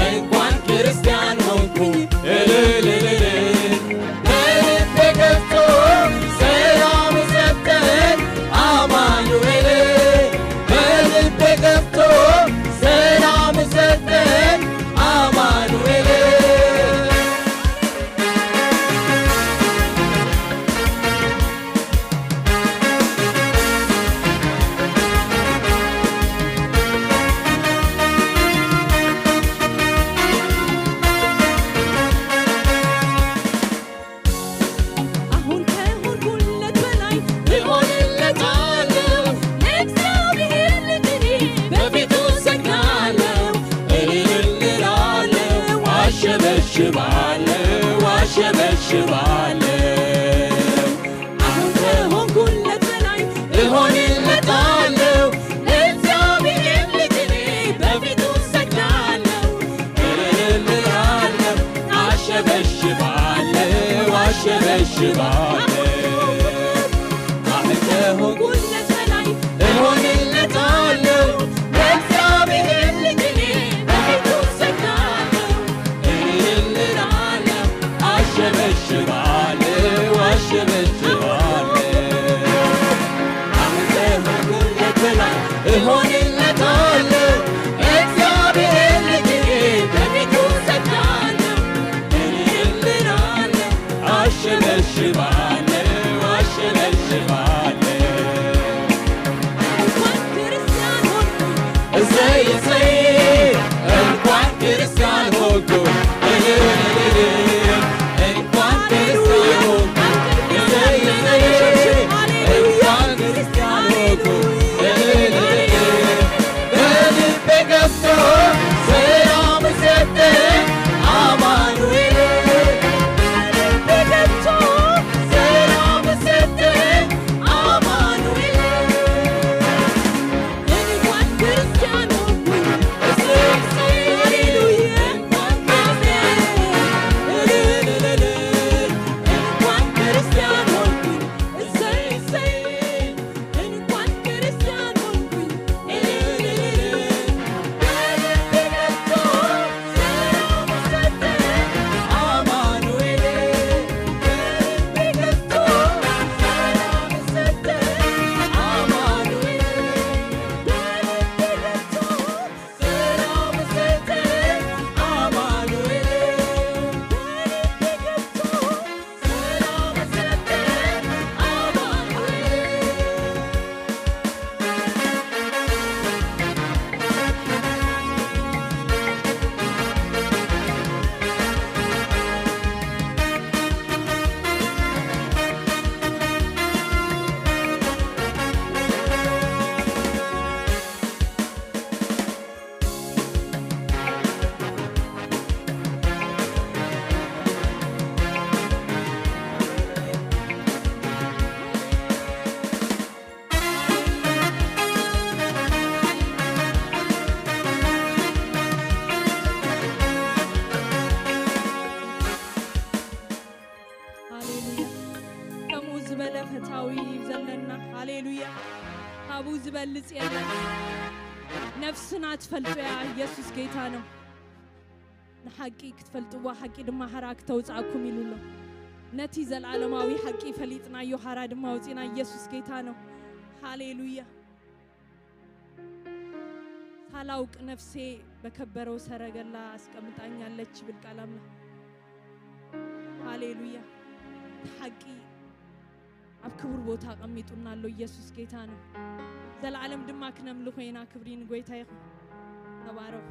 እንኳን ክርስቲያን ሆንኩ፣ እልል፣ እልል። በልቤ ገብቶ ሰላም ሰጠኝ አማኑኤል። በልቤ ገብቶ ሰላም ሰጠኝ አማኑኤል። አሁን ከሆንኩለት በላይ እሆንለታለሁ። ለእግዚአብሔር ልጅ እኔ በፊቱ እሰግዳለሁ፣ እልል እላለሁ፣ አሸበሽባለሁ፣ አሸበሽባለሁ። አሁን ከሆንኩለት በላይ እሆንለታለሁ። ለእግዚአብሔር ልጅ እኔ በፊቱ እሰግዳለሁ፣ እልል እላለሁ፣ አሸበሽባለሁ፣ አሸበሽባለሁ። አሁን ከሆንኩለት በላይ እሆንለታለሁ። ለእግዚአብሔር ልጅ እኔ በፊቱ እሰግዳለሁ፣ እልል እላለሁ፣ አሸበሽባለሁ፣ አሸበሽባለሁ። አሁን ከሆንኩለት በላይ እሆንለታለሁ። እግዚአብሔር ልጅ በፊቱ እሰግዳለሁ፣ እልል እላለሁ፣ አሸበሽባለሁ፣ አሸበሽባለሁ። እንኳን ክርስቲያን ሆንኩ፣ እሰይ፣ እሰይ። እንኳን ክርስቲያን ሆንኩ፣ እልል፣ እልል። እንኳን ክርስቲያን ሆንኩ፣ እሰይ፣ እሰይ። እንኳን ክርስቲያን ሆንኩ፣ እልል፣ እልል። በልቤ ገብቶ ሰላም ሰጠኝ አማኑኤል። በልቤ ገብቶ ሰላም ሰጠኝ አማኑኤል። እንኳን ክርስቲያን ሆንኩኝ። እሰይ፣ እሰይ፣ ሃሌሉያ። እንኳን ክርስቲያን፣ እልል፣ እልል። እንኳን ክርስቲያን ሆንኩኝ። እሰይ፣ እሰይ። እንኳን ክርስቲያን ሆንኩኝ። እልል፣ እልል። በልቤ ገብቶ ሰላም ሰጠኝ አማኑኤል። በልቤ ገብቶ ሰላም ሰጠኝ አማኑኤል። በልቤ ገብቶ ሰላም ሰጠኝ አማኑኤል። በልቤ ገብቶ ሰላም ሰጠኝ አማኑኤል። ሃሌሉያ። ከምኡ ዝበለ ፈታዊ እዩ ዘለና። ሃሌሉያ። ካብኡ ዝበልጽ የለን። ነፍስና ትፈልጦ እያ፣ ኢየሱስ ጌታ ነው። ንሓቂ ክትፈልጥዋ፣ ሓቂ ድማ ሓራ ክተውጽኣኩም ኢሉ ኣሎ። ነቲ ዘለዓለማዊ ሓቂ ፈሊጥናዮ፣ ሓራ ድማ ኣውጺእና። ኢየሱስ ጌታ ነው። ሃሌሉያ። ሳላውቅ ነፍሴ በከበረው ሰረገላ አስቀምጣኛለች ይብል ቃል ኣምላኽ። ሃሌሉያ። እቲ ሓቂ ኣብ ክቡር ቦታ ኣቐሚጡና ኣሎ። ኢየሱስ ጌታ ነው። ዘለዓለም ድማ ክነምልኾ ኢና። ክብሪ ንጎይታ ይኹን። ተባረኹ።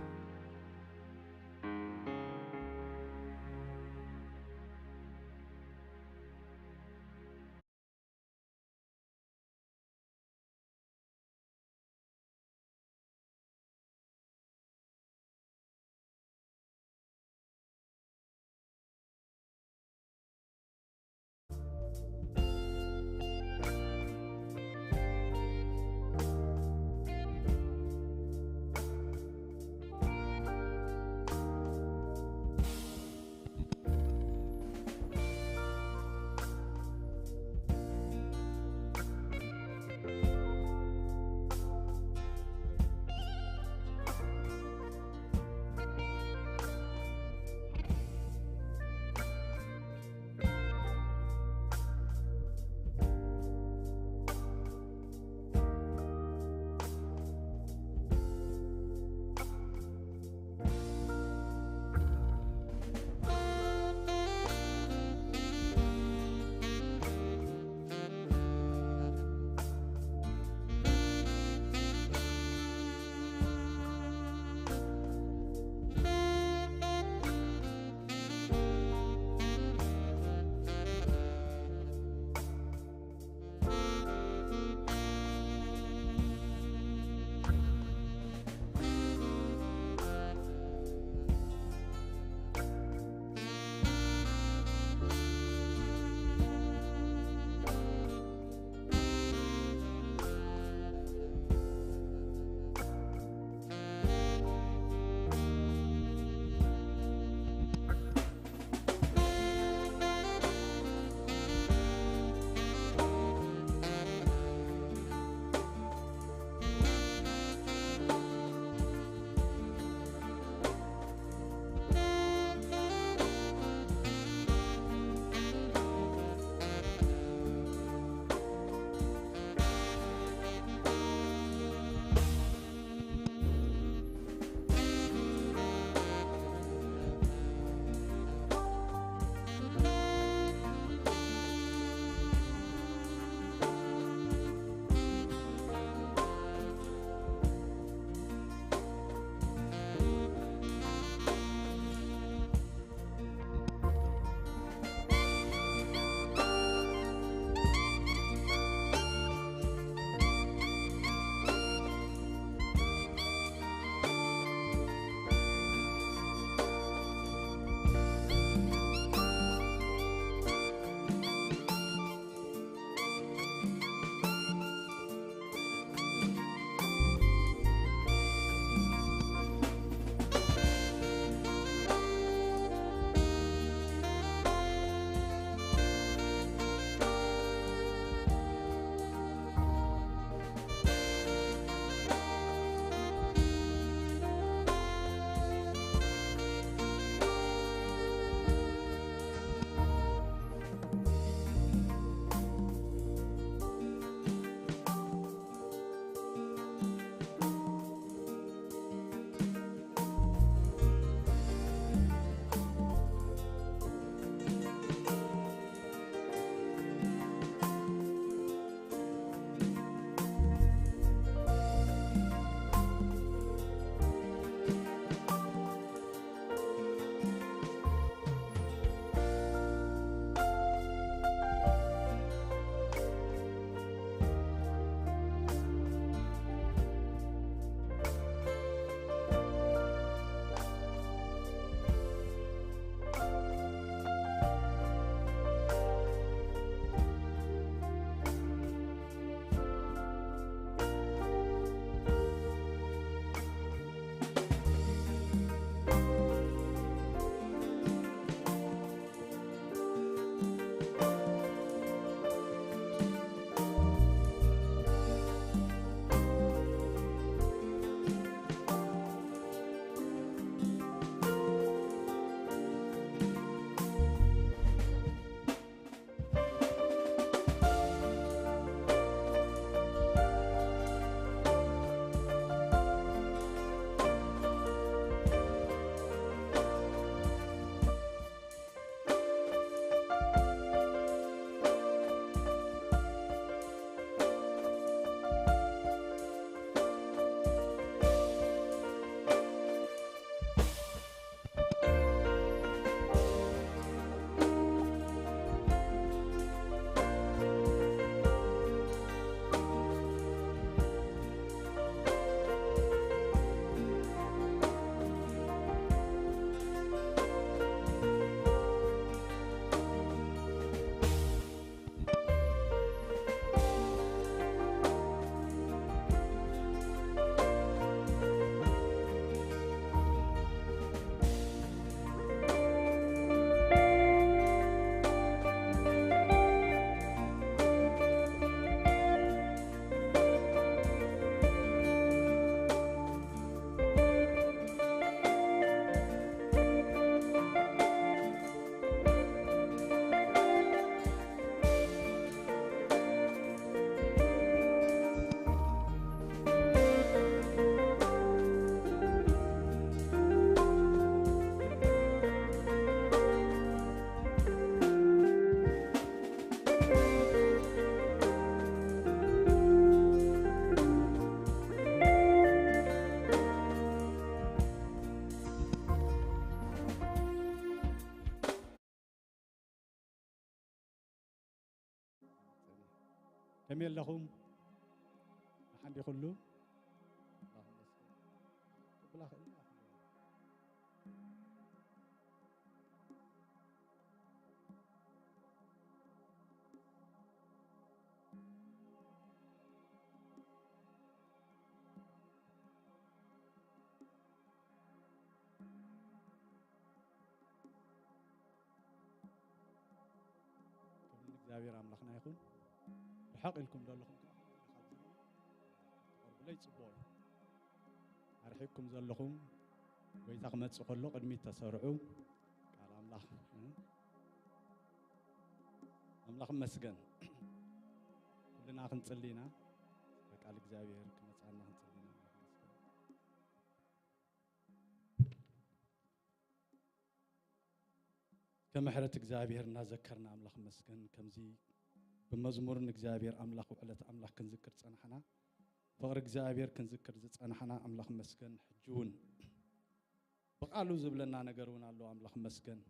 ከመይ ኣለኹም? ደሓን ድዩ ኩሉ? ኣምላኽ ይመስገን። ቅብላ ክእል ድያ? ክብሪ ንእግዚኣብሔር ኣምላኽና ይኹን። ርሕቕ ኢልኩም ዘለኹም ከዓ ካብዚ ትቐርቡለይ ጽቡቕ እዩ። ኣርሒቕኩም ዘለኹም፣ ጎይታ ክመጽእ ከሎ ቅድሚት ተሰርዑ። ቃል ኣምላኽ፣ እ? ኣምላኽ ይመስገን። ኩልና ክንጽሊ ኢና። በቃል እግዚኣብሔር ክመጽኣና ክንጽሊ ኢና። ኣምላኽ ይመስገን። ከም ምሕረት እግዚኣብሔር እናዘከርና ኣምላኽ ይመስገን። ከምዚ ብመዝሙር ንእግዚኣብሔር ኣምላኽ ውዕለት ኣምላኽ ክንዝክር ጸናሕና። ፍቕሪ እግዚኣብሔር ክንዝክር ዝጸናሕና ኣምላኽ ይመስገን። ሕጂ እውን ብቃሉ ዝብለና ነገር እውን ኣሎ። ኣምላኽ ይመስገን።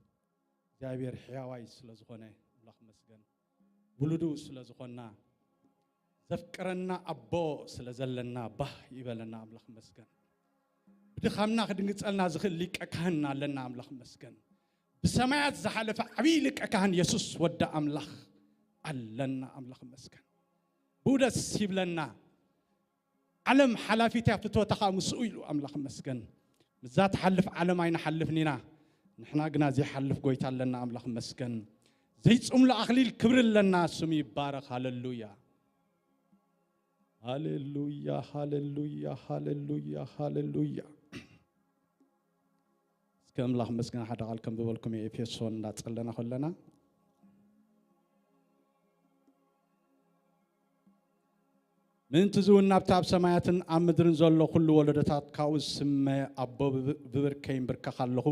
እግዚኣብሔር ሕያዋይ ስለ ዝኾነ ኣምላኽ ይመስገን። ውሉዱ ስለ ዝኾንና፣ ዘፍቅረና ኣቦ ስለ ዘለና ባህ ይበለና ኣምላኽ ይመስገን። ብድኻምና ክድንግጸልና ዝኽእል ሊቀ ካህን ኣለና ኣምላኽ ይመስገን። ብሰማያት ዝሓለፈ ዓብዪ ሊቀ ካህን የሱስ ወዲ ኣምላኽ ኣለና ኣምላኽ ይመስገን። ብኡ ደስ ይብለና። ዓለም ሓላፊት እያ፣ ፍትወታ ኸኣ ምስኡ ኢሉ ኣምላኽ ይመስገን። ምስዛ ትሓልፍ ዓለም ኣይንሓልፍን ኢና፣ ንሕና ግና ዘይሓልፍ ጎይታ ኣለና ኣምላኽ ይመስገን። ዘይጽምሉ ኣኽሊል ክብሪ ኣለና፣ ስሙ ይባረኽ። ሃሌሉያ። ሃሌሉያ፣ ሃሌሉያ፣ ሃሌሉያ፣ ሃሌሉያ። እስከ ኣምላኽ ይመስገን ሓደ ቃል ከንብበልኩም እየ፣ ኤፌሶን እንዳጸለና ከለና። ምእንቲ እዚ እውን ናብቲ ኣብ ሰማያትን ኣብ ምድርን ዘሎ ኩሉ ወለዶታት ካብኡ ዝስመ ኣቦ ብብ-፣ ብብርከይ ይንብርከኽ ኣለኹ።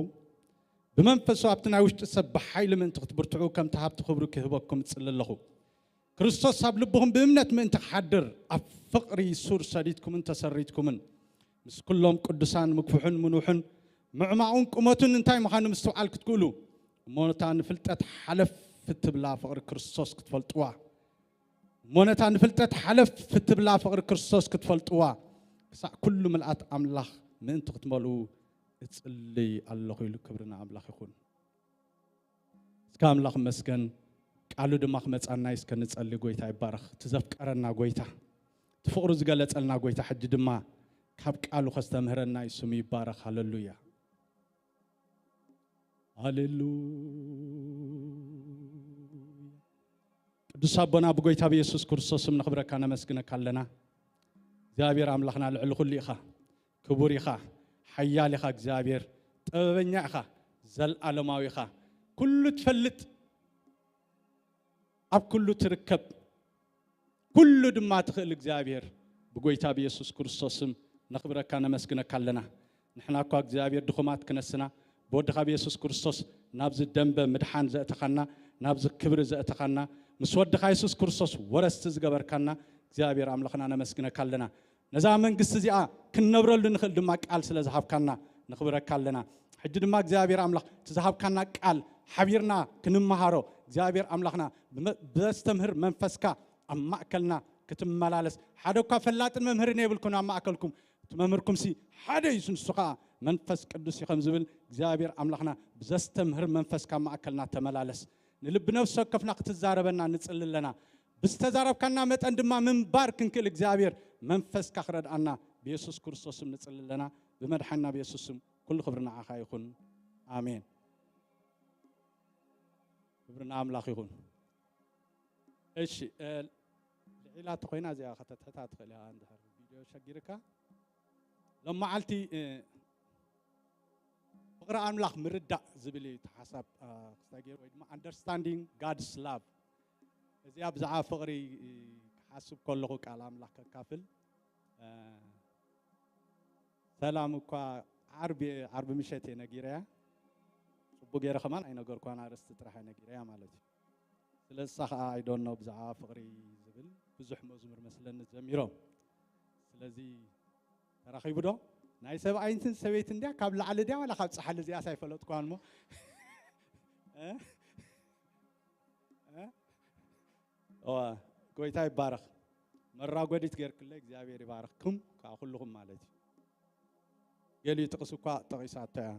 ብመንፈሱ ኣብቲ ናይ ውሽጢ ሰብ ብሓይሊ ምእንቲ ክትብርትዑ ከምቲ ሃብቲ ክብሩ ክህበኩም እጽሊ ኣለኹ። ክርስቶስ ኣብ ልብኹም ብእምነት ምእንቲ ክሓድር ኣብ ፍቕሪ ሱር ሰዲድኩምን ተሰሪትኩምን ምስ ኩሎም ቅዱሳን ምግፍሑን ምንውሑን ምዕማቑን ቁመቱን እንታይ ምዃኑ ምስትውዓል ክትክእሉ እሞ ነታ ንፍልጠት ሓለፍ እትብላ ፍቕሪ ክርስቶስ ክትፈልጥዋ እሞ ነታ ንፍልጠት ሓለፍ እትብላ ፍቕሪ ክርስቶስ ክትፈልጥዋ ክሳዕ ኩሉ ምልኣት ኣምላኽ ምእንቲ ክትመልኡ እጽልይ ኣለኹ ኢሉ ክብሪ ንኣምላኽ ይኹን። እስከ ኣምላኽ መስገን ቃሉ ድማ ክመጻና እዩ። እስከ ንጸሊ። ጎይታ ይባረኽ። እቲ ዘፍቀረና ጎይታ፣ እቲ ፍቕሩ ዝገለጸልና ጎይታ ሕጂ ድማ ካብ ቃሉ ከስተምህረና እዩ። ስሙ ይባረኽ። ሃሌሉያ። ሃሌሉያ። ቅዱስ ኣቦና ብጎይታ ብየሱስ ክርስቶስ ስም ነኽብረካ ነመስግነካ ኣለና። እግዚኣብሔር ኣምላኽና ልዕሊ ኩሉ ኢኻ፣ ክቡር ኢኻ፣ ሓያል ኢኻ እግዚኣብሔር፣ ጥበበኛ ኢኻ፣ ዘልኣለማዊ ኢኻ፣ ኩሉ ትፈልጥ፣ ኣብ ኩሉ ትርከብ፣ ኩሉ ድማ ትኽእል እግዚኣብሔር ብጎይታ ብየሱስ ክርስቶስ ስም ነኽብረካ ነመስግነካ ኣለና። ንሕና እኳ እግዚኣብሔር ድኹማት ክነስና ብወድኻ ብየሱስ ክርስቶስ ናብዚ ደንበ ምድሓን ዘእተኻና፣ ናብዚ ክብሪ ዘእተኻና፣ ምስ ወድኻ የሱስ ክርስቶስ ወረስቲ ዝገበርካና እግዚኣብሔር ኣምላኽና ነመስግነካ ኣለና። ነዛ መንግስቲ እዚኣ ክንነብረሉ ንኽእል ድማ ቃል ስለ ዝሃብካና ነኽብረካ ኣለና። ሕጂ ድማ እግዚኣብሔር ኣምላኽ እቲ ዝሃብካና ቃል ሓቢርና ክንመሃሮ እግዚኣብሔር ኣምላኽና ብመ-፣ ብዘስተምህር መንፈስካ ኣብ ማእከልና ክትመላለስ ሓደ እኳ ፈላጥን መምህርን የብልኩን ኣብ ማእከልኩም እቲ መምህርኩምሲ ሓደ እዩ ንሱ ኸዓ መንፈስ ቅዱስ እዩ ከም ዝብል እግዚኣብሔር ኣምላኽና ብዘስተምህር መንፈስካ ኣብ ማእከልና ተመላለስ። ንልቢ ነፍሲ ወከፍና ክትዛረበና ንጽሊ ኣለና። ብዝተዛረብካና መጠን ድማ ምንባር ክንክእል እግዚኣብሔር መንፈስካ ክረድኣና ብየሱስ ክርስቶስ ስም ንጽሊ ኣለና። ብመድሓና ብየሱስ ስም ኩሉ ክብሪ ንዓኻ ይኹን። ኣሜን። ክብሪ ንኣምላኽ ይኹን። እሺ፣ እ፣ ልዒላ ተኾይና እዚኣ ከተትሕታ ትኽእል ኢኻ እንድሕር ቪድዮ ሸጊርካ። ሎመዓልቲ፣ እ፣ ፍቕሪ ኣምላኽ ምርዳእ ዝብል እዩ እቲ ሓሳብ፣ እ፣ ክስታይ ገይሩ ወይ ድማ Understanding God's Love። እዚኣ ብዛዕባ ፍቕሪ፣ እ፣ ክሓስብ ከለኹ ቃል ኣምላኽ ከካፍል፣ እ፣ ሰላም እኳ ዓርቢ፣ ዓርቢ ምሸት እየ ነጊረያ። ጽቡቅ ገይረ ከማን ኣይነገርኳን፣ ኣርእስቲ ጥራሕ እየ ነጊረያ ማለት እዩ። ስለዚ እሳ ከኣ I don't know ብዛዕባ ፍቕሪ ዝብል ብዙሕ መዝሙር መስለኒ ዘሚሮም። ስለዚ ተራኺቡ ዶ? ናይ ሰብኣይንትን ሰበይትን ድያ ካብ ላዕሊ ድያ ዋላ ካብ ጻሕሊ እዚኣስ ኣይፈለጥኳን እሞ። እ? እ? እዋ፣ ጎይታ ይባረኽ። መራጎዲት ጌርክለይ እግዚኣብሔር ይባረኽኩም፣ ከዓ ኩልኹም ማለት እዩ። ገሊኡ ጥቕስ እኳ ጠቒሳቶ እያ፣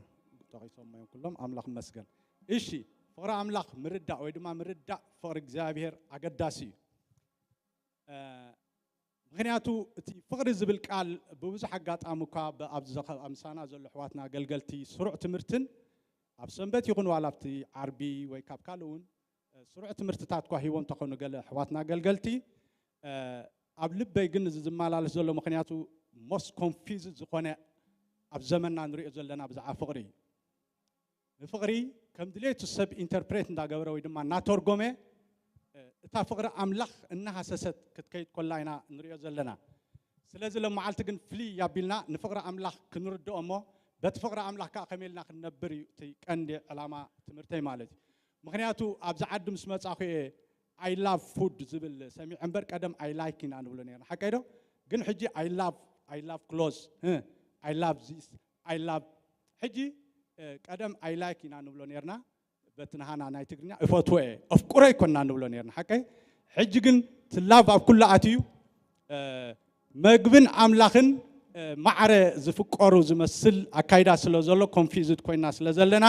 ጠቒሶሞ እዮም ኩሎም። ኣምላኽ ይመስገን። እሺ፣ ፍቕሪ ኣምላኽ ምርዳእ ወይ ድማ ምርዳእ ፍቕሪ እግዚኣብሔር ኣገዳሲ እዩ። እ፣ ምኽንያቱ እቲ ፍቕሪ ዝብል ቃል ብብዙሕ ኣጋጣሚ እኳ ብ-፣ ኣብዚ ዘኸ-፣ ኣብ ምሳና ዘሎ ኣሕዋትና ኣገልገልቲ ስሩዕ ትምህርትን ኣብ ሰንበት ይኹን ዋላ ኣብቲ ዓርቢ ወይ ካብ ካልእ እውን ስሩዕ ትምህርትታት እኳ ሂቦም እንተኾኑ ገለ ኣሕዋትና ኣገልገልቲ፣ እ፣ ኣብ ልበይ ግን እዚ ዝመላለስ ዘሎ፣ ምኽንያቱ most confused ዝኾነ ኣብ ዘመንና ንሪኦ ዘለና ብዛዕባ ፍቕሪ እዩ። ንፍቕሪ ከም ድሌቱ ሰብ ኢንተርፕሬት እንዳገበረ ወይ ድማ እናተርጎመ፣ እ፣ እታ ፍቕሪ ኣምላኽ እናሃሰሰት ክትከይድ ኮላ ኢና ንሪኦ ዘለና። ስለዚ ሎም መዓልቲ ግን ፍልይ ኣቢልና ንፍቕሪ ኣምላኽ ክንርድኦ እሞ በቲ ፍቕሪ ኣምላኽ ከዓ ከመይ ኢልና ክንነብር እዩ እቲ ቀንዲ ዕላማ ትምህርተይ ማለት እዩ። ምኽንያቱ ኣብዚ ዓዲ ምስ መጻኹ እየ I love food ዝብል ሰሚዐ እምበር ቀደም I like ኢና ንብሎ ነርና። ሓቀይ ዶ? ግን ሕጂ I love፣ I love clothes፣ እ፣ I love this፣ I love፣ ሕጂ፣ እ፣ ቀደም I like ኢና ንብሎ ነርና። በቲ ናሃና ናይ ትግርኛ እፈትዎ እየ፣ ኣፍቅሮ ኣይኮና ንብሎ ነርና። ሓቀይ? ሕጂ ግን እቲ ላቭ ኣብ ኩሉ ኣትዩ፣ እ፣ መግብን ኣምላኽን፣ እ፣ ማዕረ ዝፍቀሩ ዝመስል ኣካይዳ ስለ ዘሎ ኮንፊዝድ ኮይና ስለ ዘለና፣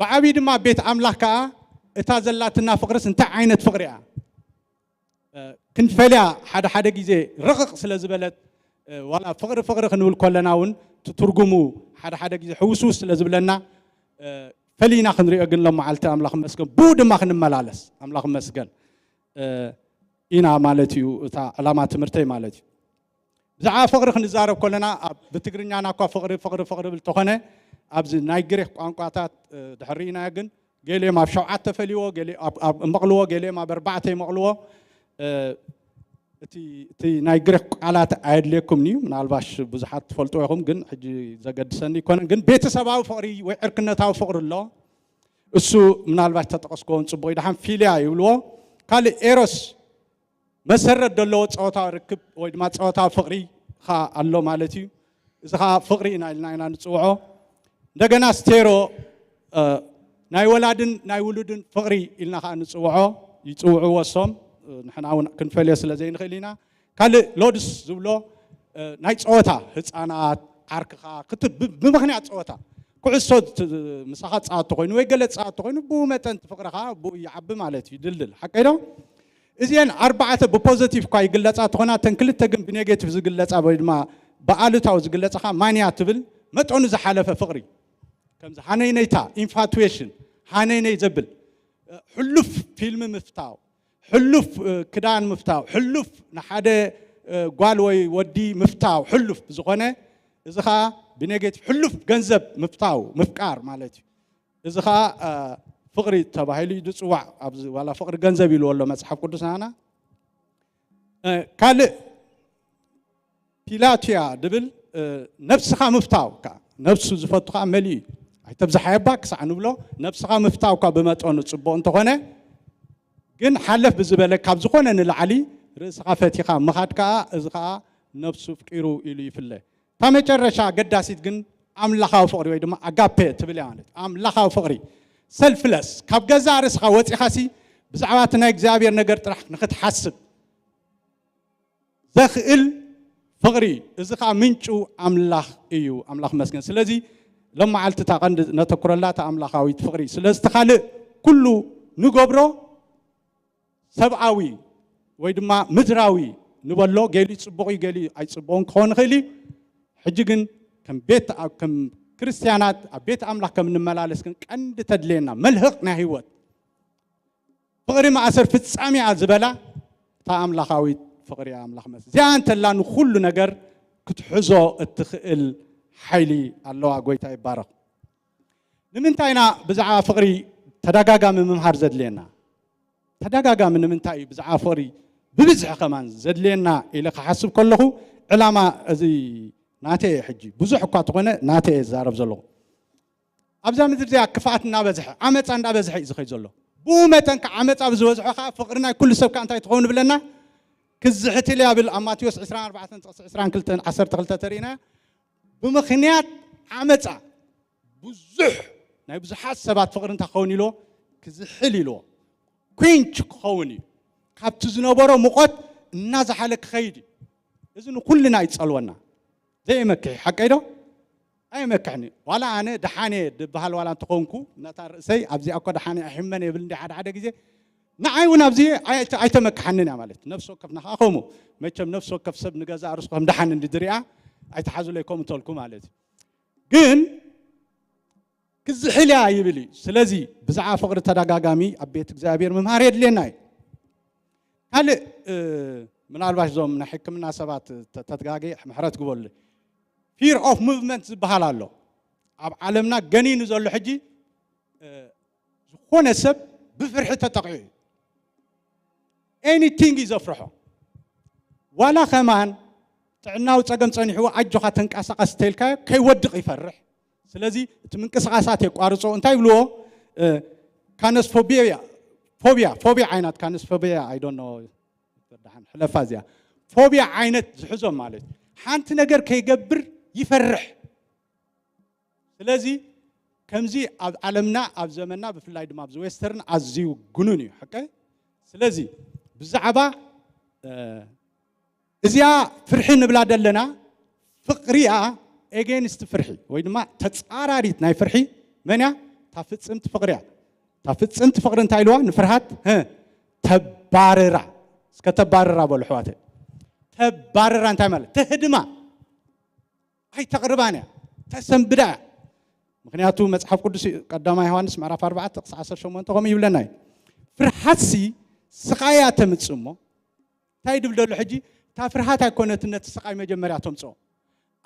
ብዓብዪ ድማ ኣብ ቤት ኣምላኽ ከዓ እታ ዘላትና ፍቕርስ እንታይ ዓይነት ፍቕሪ እያ? እ፣ ክንፈልያ ሓደ ሓደ ግዜ ርቕቕ ስለ ዝበለት፣ እ፣ ዋላ ፍቕሪ ፍቕሪ ክንብል ከለና እውን እቲ ትርጉሙ ሓደ ሓደ ግዜ ሕውስውስ ስለ ዝብለና፣ እ፣ ፈሊና ክንሪኦ ግን ሎም መዓልቲ ኣምላኽ መስገን ብኡ ድማ ክንመላለስ ኣምላኽ መስገን፣ እ፣ ኢና ማለት እዩ። እታ ዕላማ ትምህርተይ ማለት እዩ። ብዛዕባ ፍቕሪ ክንዛረብ ከለና ኣብ ብትግርኛና እኳ ፍቕሪ ፍቕሪ ፍቕሪ ብል ተኾነ ኣብዚ ናይ ግሪክ ቋንቋታት፣ እ፣ ድሕር ርኢናዮ ግን ገሊኦም ኣብ ሸውዓተ ፈልይዎ፣ ገሊ ኣብ፣ ኣብ መቕልዎ፣ ገሊኦም ኣብ ኣርባዕተ ይመቕልዎ። እ፣ እቲ፣ እቲ ናይ ግሪክ ቃላት ኣየድልየኩምን እዩ። ምናልባሽ ብዙሓት ትፈልጥዎ ኢኹም፣ ግን ሕጂ ዘገድሰኒ ኣይኮነን። ግን ቤተሰባዊ ፍቕሪ ወይ ዕርክነታዊ ፍቕሪ ኣሎ። እሱ ምናልባሽ ተጠቐስክዎን ጽቡቕ እዩ። ደሓን ፊልያ ይብልዎ። ካልእ ኤሮስ መሰረት ዘለዎ ጾታዊ ርክብ ወይ ድማ ጾታዊ ፍቕሪ ኸኣ ኣሎ ማለት እዩ። እዚ ኸኣ ፍቕሪ ኢና ኢልና ኢና ንጽውዖ። እንደገና ስቴሮ፣ እ፣ ናይ ወላድን ናይ ውሉድን ፍቕሪ ኢልና ኸኣ ንጽውዖ፣ ይጽውዕዎ እሶም፣ እ፣ ንሕና እውን ክንፈልዮ ስለ ዘይንኽእል ኢና። ካልእ ሎድስ ዝብሎ፣ እ፣ ናይ ጸወታ ህጻናት ዓርክኻ ክት-፣ ብ-፣ ብምኽንያት ጸወታ ኩዕሶ ት-፣ ምሳኻ ጸወታ ኮይኑ ወይ ገለ ጸወታ ኮይኑ ብኡ መጠን እቲ ፍቕርኻ ብኡ ይዓቢ ማለት እዩ፣ ይድልድል። ሓቀይ ዶ? እዚአን ኣርባዕተ ብፖዘቲቭ እኳ ይግለጻ እንተኾና፣ እተን ክልተ ግን ብኔጌቲቭ ዝግለጻ ወይ ድማ ብኣሉታዊ ዝግለጻ ኸኣ ማንያ ትብል፣ መጠኑ ዝሓለፈ ፍቕሪ። ከምዚ ሃነይነይታ፣ ኢንፋቱዌሽን፣ ሃነይነይ ዘብል፣ እ፣ ሕሉፍ ፊልሚ ምፍታው፣ ሕሉፍ፣ እ፣ ክዳን ምፍታው፣ ሕሉፍ ንሓደ፣ እ፣ ጓል ወይ ወዲ ምፍታው፣ ሕሉፍ ብዝኾነ፣ እዚ ኸኣ ብኔጌቲቭ ሕሉፍ ገንዘብ ምፍታው፣ ምፍቃር ማለት እዩ። እዚ ኸኣ፣ እ፣ ፍቕሪ ተባሂሉ እዩ ዝጽዋዕ። ኣብዚ ዋላ ፍቕሪ ገንዘብ ኢልዎ ኣሎ መጽሓፍ ቅዱስ ናና። እ፣ ካልእ ፒላቱያ ድብል፣ እ፣ ነብስኻ ምፍታው ከኣ፣ ነብሱ ዝፈቱ ከኣ መሊኡ እዩ። ኣይተብዝሓየባ ክሳዕ ንብሎ፣ ነብስኻ ምፍታው እኳ ብመጠኑ ጽቡቕ እንተኾነ፣ ግን ሓለፍ ብዝበለ ካብ ዝኾነ ንላዕሊ ርእስኻ ፈቲኻ ምኻድ ከኣ፣ እዚ ከኣ ነብሱ ፍቂሩ ኢሉ ይፍለ። እታ መጨረሻ ኣገዳሲት ግን ኣምላኻዊ ፍቕሪ ወይ ድማ ኣጋፔ ትብል እያ ማለት እዩ። ኣምላኻዊ ፍቕሪ፣ ሰልፍለስ፣ ካብ ገዛእ ርእስኻ ወጺኻሲ ብዛዕባ እቲ ናይ እግዚኣብሔር ነገር ጥራሕ ንኽትሓስብ ዘኽእል ፍቕሪ፣ እዚ ኸኣ ምንጩ ኣምላኽ እዩ። ኣምላኽ መስገን። ስለዚ ሎም መዓልቲ እታ ቀንዲ ነተኩረላ እታ ኣምላኻዊት ፍቕሪ። ስለዚ እቲ ካልእ ኩሉ ንገብሮ ሰብኣዊ ወይ ድማ ምድራዊ ንበሎ፣ ገሊኡ ጽቡቕ እዩ፣ ገሊኡ ኣይጽቡቕን ክኸውን ይኽእል እዩ። ሕጂ ግን ከም ቤት፣ ኣብ፣ ከም ክርስትያናት ኣብ ቤት ኣምላኽ ከም እንመላለስ ግን ቀንዲ ተድልየና መልህቕ ናይ ህይወት ፍቕሪ ማእሰር ፍጻሜኣ ዝበላ እታ ኣምላኻዊት ፍቕሪ እያ። ኣምላኽ መስ-፣ እዚኣ እንተላ ንኹሉ ነገር ክትሕዞ እትኽእል ሓይሊ ኣለዋ። ጎይታ ይባረኽ። ንምንታይ ኢና ብዛዕባ ፍቕሪ ተደጋጋሚ ምምሃር ዘድልየና? ተደጋጋሚ ንምንታይ እዩ ብዛዕባ ፍቕሪ ብብዝሒ ከማን ዘድልየና ኢለ ክሓስብ ከለኹ፣ ዕላማ እዚ ናተይ እየ። ሕጂ ብዙሕ እኳ ተኾነ ናተይ እየ ዝዛረብ ዘለኹ። ኣብዛ ምድሪ እዚኣ ክፍኣት እናበዝሐ፣ ዓመፃ እንዳበዝሐ እዩ ዝኸይድ ዘሎ። ብኡ መጠን ከዓ ዓመፃ ብዝበዝሖ ከዓ ፍቕሪ ናይ ኩሉ ሰብ ከዓ እንታይ ትኸውን ብለና? ክዝሕትል እያ ብል ኣብ ማቴዎስ ዕስራን ኣርባዕተን ጥቕሲ ዕስራን ክልተን ዓሰርተ ክልተ ተሪእና። ብምኽንያት ዓመፃ ብዙሕ ናይ ብዙሓት ሰባት ፍቕሪ እንታይ ክኸውን ኢልዎ? ክዝሕል ኢልዎ። ኩንች ክኸውን እዩ። ካብቲ ዝነበሮ ሙቐት እናዝሓለ ክኸይድ እዩ። እዚ ንኩልና ይጸልወና። ዘየመክሕ ሓቀይ ዶ? ኣይመክሕኒ። ዋላ ኣነ ደሓን እየ ድበሃል ዋላ እንተኾንኩ፣ ነታ ርእሰይ ኣብዚኣ እኮ ደሓን እየ ኣይሕመን የብል እንዲ ሓደ ሓደ ግዜ፣ ንዓይ እውን ኣብዚ ኣይተ-፣ ኣይተመክሓንን እያ ማለት። ነፍሲ ወከፍና ከዓ ከምኡ። መቸም ነፍሲ ወከፍ ሰብ ንገዛእ ርእሱ ከም ደሓን እንዲ ዝሪኣ ኣይትሓዙለይ ከምኡ ተልኩ ማለት እዩ። ግን ክዝሕል እያ ይብል እዩ። ስለዚ ብዛዕባ ፍቕሪ ተደጋጋሚ ኣብ ቤት እግዚኣብሔር ምምሃር የድልየና እዩ። ካልእ እ፣ ምናልባሽ እዞም ናይ ሕክምና ሰባት ተ-፣ ተተጋጌ ምሕረት ግበሉ። Fear of movement ዝበሃል ኣሎ። ኣብ ዓለምና ገኒኑ ዘሎ ሕጂ እ፣ ዝኾነ ሰብ ብፍርሒ ተጠቂዑ እዩ። Anything እዩ ዘፍርሖ። ዋላ ከማን ጥዕናዊ ጸገም ጸኒሕዎ ኣጆኻ ተንቀሳቐስ ተልካዮ ከይወድቕ ይፈርሕ። ስለዚ እቲ ምንቅስቓሳት የቋርጾ። እንታይ ይብልዎ? እ፣ ካነስፎቢያ፣ ፎቢያ፣ ፎቢያ ዓይነት ካነስፎቢያ፣ I don't know፣ ደሓን ሕለፋ እዚኣ። ፎቢያ ዓይነት ዝሕዞም ማለት እዩ። ሓንቲ ነገር ከይገብር ይፈርሕ። ስለዚ ከምዚ ኣብ ዓለምና፣ ኣብ ዘመንና፣ ብፍላይ ድማ ኣብዚ ዌስተርን ኣዝዩ ግኑን እዩ። ሓቀ? ስለዚ ብዛዕባ እ፣ እዚኣ ፍርሒ ንብላ ዘለና ፍቕሪ እያ፣ against ፍርሒ ወይ ድማ ተጻራሪት ናይ ፍርሒ መን እያ? እታ ፍጽምቲ ፍቕሪ እያ። እታ ፍጽምቲ ፍቕሪ እንታይ ኢልዋ? ንፍርሃት እ፣ ተባርራ። እስከ ተባርራ በሉ ኣሕዋተይ። ተባርራ እንታይ ማለት? ተህድማ። ኣይተቕርባን እያ፣ ተሰንብዳ እያ። ምኽንያቱ መጽሓፍ ቅዱስ ቀዳማይ ዮሃንስ ምዕራፍ ኣርባዕተ ጥቕሲ ዓሰርተ ሸሞንተ ከምኡ ይብለና እዩ። ፍርሃትሲ ስቓይ እያ ተምጽእ እሞ፣ እንታይ ድብል ደሎ ሕጂ? እታ ፍርሃት ኣይኮነትን ነቲ ስቓይ መጀመርያ ተምጽኦ።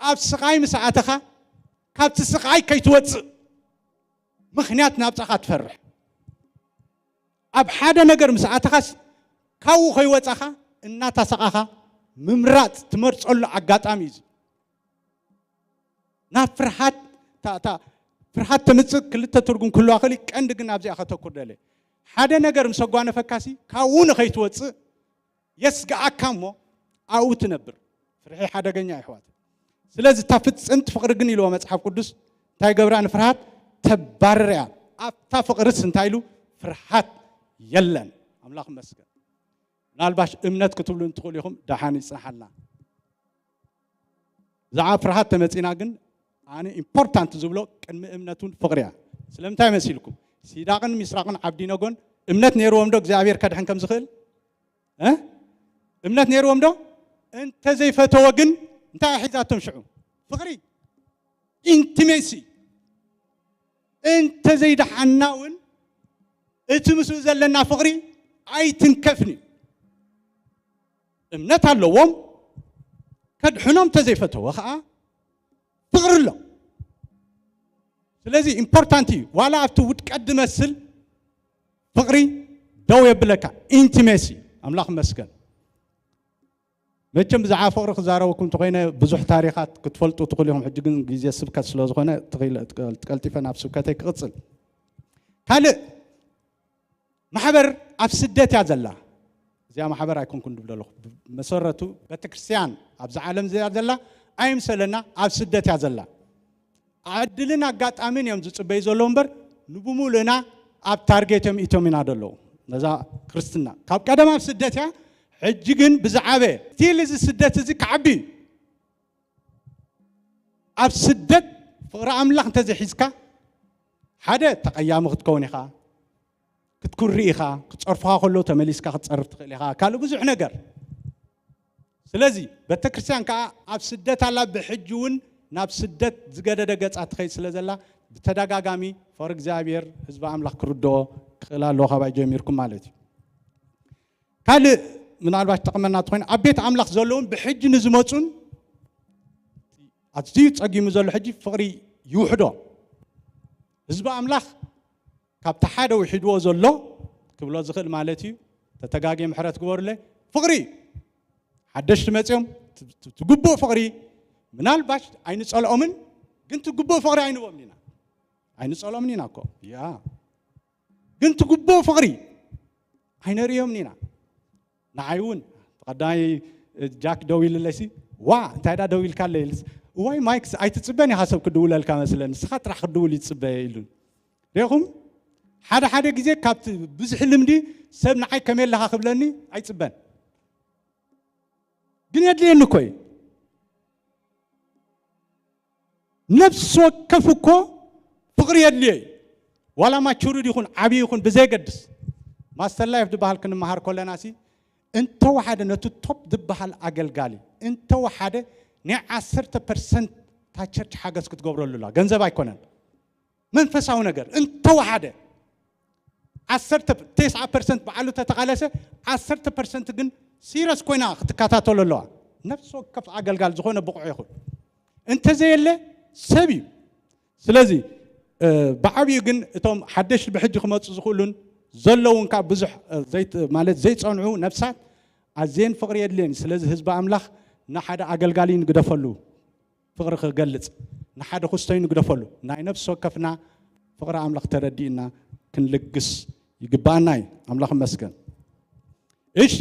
ኣብ ስቓይ ምስ ኣተኻ፣ ካብቲ ስቓይ ከይትወጽእ ምኽንያት ናብጻኻ ትፈርሕ። ኣብ ሓደ ነገር ምስ ኣተኻስ፣ ካብኡ ከይወጻኻ እናተሰቓኻ ምምራጽ ትመርጸሉ ኣጋጣሚ እዩ እዚ። ናብ ፍርሃት፣ እታ፣ እታ ፍርሃት ተምጽእ ክልተ ትርጉም ክህልዋ ክእል፣ ቀንዲ ግን ኣብዚኣ ከተኩር ደልየ። ሓደ ነገር ምስ ኣጓነፈካሲ፣ ካብኡ ንኸይትወጽእ የስግኣካ እሞ ኣብኡ ትነብር። ፍርሒ ሓደገኛ እዩ ኣሕዋት። ስለዚ እታ ፍጽምቲ ፍቕሪ ግን ኢልዎ መጽሓፍ ቅዱስ እንታይ ገብራ ንፍርሃት ተባርር እያ። ኣብታ ፍቕርስ እንታይ ኢሉ? ፍርሃት የለን። ኣምላኽ ይመስገን። ምናልባሽ እምነት ክትብሉ እንትኽእሉ ኢኹም፣ ደሓን ይጽንሓልና። ብዛዕባ ፍርሃት ተመጺና ግን ኣነ ኢምፖርታንት ዝብሎ ቅድሚ እምነት እውን ፍቕሪ እያ። ስለምንታይ መሲልኩም? ሲድራቅን ሚስራቅን ዓብዲነጎን እምነት ነይርዎም ዶ እግዚኣብሔር ከድሕን ከም ዝኽእል? እ? እምነት ነይርዎም ዶ? እንተ ዘይፈተወ ግን እንታይ ሒዛቶም ሽዑ? ፍቕሪ፣ ኢንቲሜሲ። እንተ ዘይደሓና እውን እቲ ምስኡ ዘለና ፍቕሪ ኣይትንከፍን እዩ። እምነት ኣለዎም፣ ከድሕኖም እንተ ዘይፈተወ ኸዓ ፍቕሪ ኣሎ። ስለዚ ኢምፖርታንት እዩ። ዋላ ኣብቲ ውድቀት ዝመስል ፍቕሪ ደው የብለካ። ኢንቲሜሲ። ኣምላኽ ይመስገን። መቸም ብዛዕባ ፍቕሪ ክዛረበኩም እንተኾይነ ብዙሕ ታሪኻት ክትፈልጡ ትኽእሉ ኢኹም። ሕጂ ግን ግዜ ስብከት ስለ ዝኾነ ትኽእል-፣ ቀልጢፈ ናብ ስብከተይ ክቕጽል። ካልእ ማሕበር ኣብ ስደት እያ ዘላ። እዚኣ ማሕበር ኣይኮንኩን ድብል ኣለኹ። መሰረቱ ቤተክርስትያን ኣብዚ ዓለም እዚኣ ዘላ ኣይምሰለና፣ ኣብ ስደት እያ ዘላ። ዕድልን ኣጋጣሚን እዮም ዝጽበዩ ዘለዉ እምበር፣ ንብሙሉእና ኣብ ታርጌት እዮም ኢቶም ኢና ዘለዉ። ነዛ ክርስትና ካብ ቀደም ኣብ ስደት እያ፣ ሕጂ ግን ብዝዓበ ስቲል እዚ ስደት እዚ ክዓቢ እዩ። ኣብ ስደት ፍቕሪ ኣምላኽ እንተዘይሒዝካ፣ ሓደ ተቐያሚ ክትከውን ኢኻ፣ ክትኩሪ ኢኻ፣ ክጸርፉኻ ከለዉ ተመሊስካ ክትጸርፍ ትኽእል ኢኻ፣ ካልእ ብዙሕ ነገር። ስለዚ ቤተክርስትያን ከኣ ኣብ ስደት ኣላ፣ ብሕጂ እውን ናብ ስደት ዝገደደ ገጻ ትኸይድ ስለ ዘላ፣ ብተደጋጋሚ ፍቕሪ እግዚኣብሔር ህዝቢ ኣምላኽ ክርድኦ ክኽእል ኣለዎ፣ ካባይ ጀሚርኩም ማለት እዩ። ካልእ ምናልባት ጠቕመና እንተኾይኑ፣ ኣብ ቤት ኣምላኽ ዘለዉን ብሕጂ ንዝመጹን ኣዝዩ ጸጊሙ ዘሎ ሕጂ ፍቕሪ ይውሕዶ። ህዝቢ ኣምላኽ ካብቲ ሓደ ውሒድዎ ዘሎ ክብሎ ዝኽእል ማለት እዩ። ተተጋግየ ምሕረት ግበሩለይ። ፍቕሪ እዩ። ሓደሽቲ መጺኦም ት-፣ ት-፣ ትግቡእ ፍቕሪ ምናልባሽ ኣይንጸልኦምን፣ ግን ትግቡእ ፍቕሪ ኣይንቦምን ኢና። ኣይንጸልኦምን ኢና እኮ። ያ። ግን ትግቡእ ፍቕሪ ኣይነርእዮምን ኢና። ንዓይ እውን ቀዳማይ ጃክ ደው ኢሉለይሲ፣ "ዋ፣ እንታይ ደኣ ደው ኢልካለይ?" ኢሉስ፣ "እዋይ ማይክስ፣ ኣይትጽበን ኢኻ ሰብ ክድውለልካ መስለኒ፣ ንስኻ ጥራሕ ክትድውል ይጽበ" ኢሉን። ርኢኹም? ሓደ ሓደ ግዜ ካብቲ ብዙሕ ልምዲ ሰብ ንዓይ ከመይ ኣለኻ ክብለኒ ኣይጽበን። ግን የድልየኒ እኮ እዩ። ነፍሲ ወከፍ እኮ ፍቕሪ የድልዮ እዩ። ዋላ ማቹርድ ይኹን ዓብዪ ይኹን ብዘየገድስ፣ ማስተር ላይፍ ዝበሃል ክንመሃር ከለና ሲ እንተወሓደ ነቲ ቶፕ ዝበሃል ኣገልጋሊ እንተወሓደ ናይ ዓሰርተ ፐርሰንት እታ ቸርች ሓገዝ ክትገብረሉ ኣለዋ። ገንዘብ ኣይኮነን፣ መንፈሳዊ ነገር እንተወሓደ ዓሰርተ፣ ተስዓ ፐርሰንት ባዕሉ ተተቓለሰ፣ ዓሰርተ ፐርሰንት ግን ሲረስ ኮይና ክትከታተሎ ኣለዋ። ነፍሲ ወከፍ ኣገልጋል ዝኾነ ብቑዕ ይኹን እንተዘየለ ሰብ እዩ። ስለዚ ብዓብዩ ግን እቶም ሓደሽቲ ብሕጂ ክመፁ ዝኽእሉን ዘለውን ካብ ብዙሕ ማለት ዘይፀንዑ ነፍሳት ኣዝየን ፍቕሪ የድልየን። ስለዚ ህዝቢ ኣምላኽ ንሓደ ኣገልጋሊ ንግደፈሉ፣ ፍቕሪ ክገልጽ፣ ንሓደ ክስቶ ንግደፈሉ። ናይ ነፍሲ ወከፍና ፍቕሪ ኣምላኽ ተረዲእና ክንልግስ ይግባኣና እዩ። ኣምላኽ ይመስገን። እሺ፣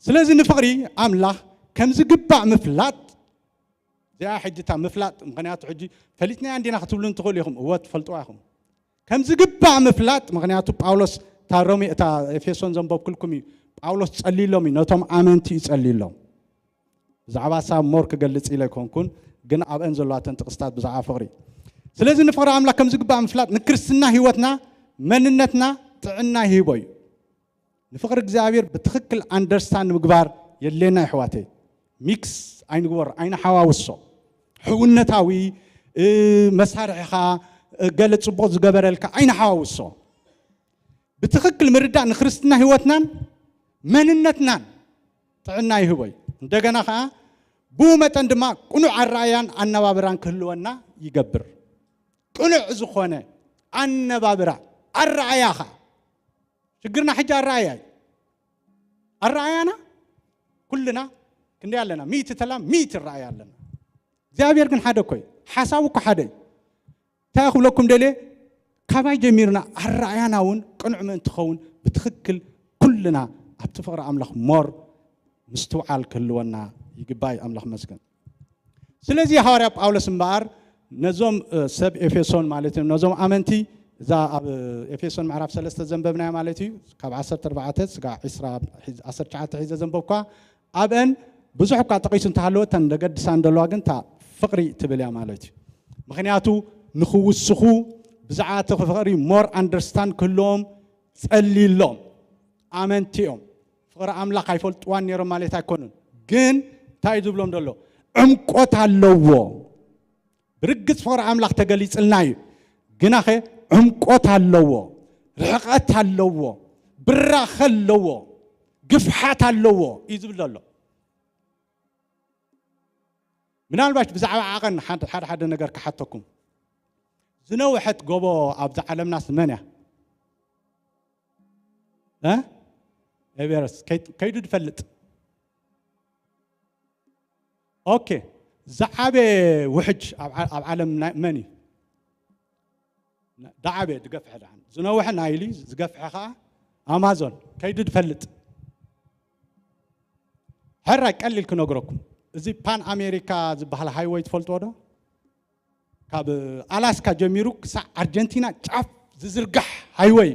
ስለዚ ንፍቕሪ ኣምላኽ ከም ዝግባእ ምፍላጥ፣ እዚኣ ሕጂ እታ ምፍላጥ፣ ምኽንያቱ ሕጂ ፈሊጥናያ እንዲና ክትብሉ እንትኽእሉ ኢኹም። እወ ትፈልጥዋ ኢኹም። ከም ዝግባእ ምፍላጥ፣ ምኽንያቱ ጳውሎስ እታ ሮሜ፣ እታ ኤፌሶን ዘንበብኩልኩም እዩ። ጳውሎስ ጸሊሎም እዩ ነቶም ኣመንቲ እዩ ጸሊሎም። ብዛዕባ ሳብ ሞር ክገልጽ ኢለ ኣይኮንኩን፣ ግን ኣብአን ዘለዋተን ጥቕስታት ብዛዕባ ፍቕሪ። ስለዚ ንፍቕሪ ኣምላኽ ከም ዝግባእ ምፍላጥ ንክርስትና ህይወትና መንነትና ጥዕና ይህቦ እዩ። ንፍቕሪ እግዚኣብሔር ብትኽክል ኣንደርስታንድ ምግባር የድልየና ይሕዋተይ። ሚክስ ኣይንግበር፣ ኣይንሓዋውሶ። ሕውነታዊ እ፣ መሳርሒኻ እ፣ ገለ ጽቡቕ ዝገበረልካ ኣይንሓዋውሶ። ብትኽክል ምርዳእ ንክርስትና ህይወትናን መንነትናን ጥዕና ይህቦ እዩ። እንደገና ኸዓ ብኡ መጠን ድማ ቅኑዕ ኣረኣያን ኣነባብራን ክህልወና ይገብር። ቅኑዕ ዝኾነ ኣነባብራ፣ ኣረኣያኻ። ሽግርና ሕጂ ኣረኣያ እዩ። ኣረኣያና ኩልና ክንደይ ኣለና? ሚእቲ ተላ ሚእቲ ኣረኣያ ኣለና። እግዚኣብሔር ግን ሓደ እኮ እዩ። ሓሳቡ እኮ ሓደ እዩ። እንታይ ክብለኩም ደልየ? ካባይ ጀሚርና ኣረኣያና እውን ቅኑዕ ምእንቲ ኸውን ብትኽክል ኩልና ኣብቲ ፍቕሪ ኣምላኽ ሞር ምስትውዓል ክህልወና ይግባእ። ኣምላኽ መስገን። ስለዚ ሃዋርያ ጳውሎስ እምበኣር ነዞም እ፣ ሰብ ኤፌሶን ማለት እዩ፣ ነዞም ኣመንቲ እዛ ኣብ እ፣ ኤፌሶን ምዕራፍ ሰለስተ ዘንበብናያ ማለት እዩ፣ ካብ ዓሰርተ ኣርባዕተ ስጋ ዒስራ ሒዝ- ዓሰርተ ትሽዓተ ሒዘ ዘንበብኳ ኣብአን ብዙሕ እኳ ጠቒሱ እንተሃለወ እተን ዘገድሳ እንደለዋ ግን እታ ፍቕሪ ትብል እያ ማለት እዩ። ምኽንያቱ ንኽውስኹ ብዛዕባ እቲ ፍቕሪ ሞር ኣንደርስታንድ ክህልዎም ጸልይሎም። ኣመንቲ እዮም። ፍቕሪ ኣምላኽ ኣይፈልጥዋን ነይሮም ማለት ኣይኮኑን። ግን እንታይ እዩ ዝብሎም ዘሎ? ዕምቆት ኣለዎ። ብርግጽ ፍቕሪ ኣምላኽ ተገሊጽልና እዩ። ግናኸ ዕምቆት ኣለዎ፣ ርሕቐት ኣለዎ፣ ብራኸ ኣለዎ፣ ግፍሓት ኣለዎ እዩ ዝብል ዘሎ። ምናልባሽ ብዛዕባ ዓቐን ሓደ ሓደ ሓደ ነገር ክሓተኩም። ዝነውሐት ጎቦ ኣብዛ ዓለምናስ መን እያ? እ? ኤቨረስት ከይ- ከይዱ ድፈልጥ። ኦኬ፣ ዝዓበየ ውሕጅ ኣብ ዓ- ኣብ ዓለም ናይ- መን እዩ? ዝዓበየ ዝገፍሐ ደሓን ዝነውሐ ናይል እዩ፣ ዝገፍሐ ከዓ ኣማዞን ከይዱ ድፈልጥ። ሕራይ ቀሊል ክነግረኩም፣ እዚ ፓን ኣሜሪካ ዝበሃል ሃይወይ ትፈልጥዎ ዶ? ካብ ኣላስካ ጀሚሩ ክሳዕ ኣርጀንቲና ጫፍ ዝዝርጋሕ ሃይወይ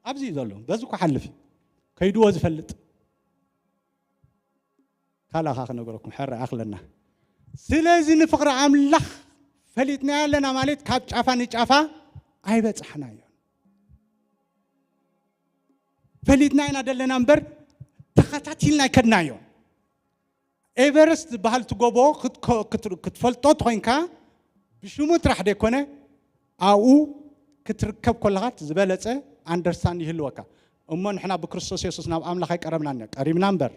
ኣብዚ እዩ ዘሎ። በዚ ክሓልፍ እዩ ከይድዎ ዝፈልጥ። ካልኣኻ ክነገረኩም ሕረ ኣኽለና። ስለዚ ንፍቕሪ ኣምላኽ ፈሊጥናዮ ኣለና ማለት ካብ ጫፋ ንጫፋ ኣይበጻሕናዮን። ፈሊጥና ኢና ደለና እምበር ተኸታቲልና ኣይከድናዮን። ኤቨረስት ዝበሃል እቲ ጎቦ ክትከ- ክት- ክትፈልጦ ተኾይንካ ብሽሙ ጥራሕ ደይኮነ ኣብኡ ክትርከብ ከለኻ ዝበለጸ ኣንደርስታንድ ይህልወካ። እሞ ንሕና ብክርስቶስ የሱስ ናብ ኣምላኽ ኣይቀረብናን ኢና፣ ቀሪብና እምበር።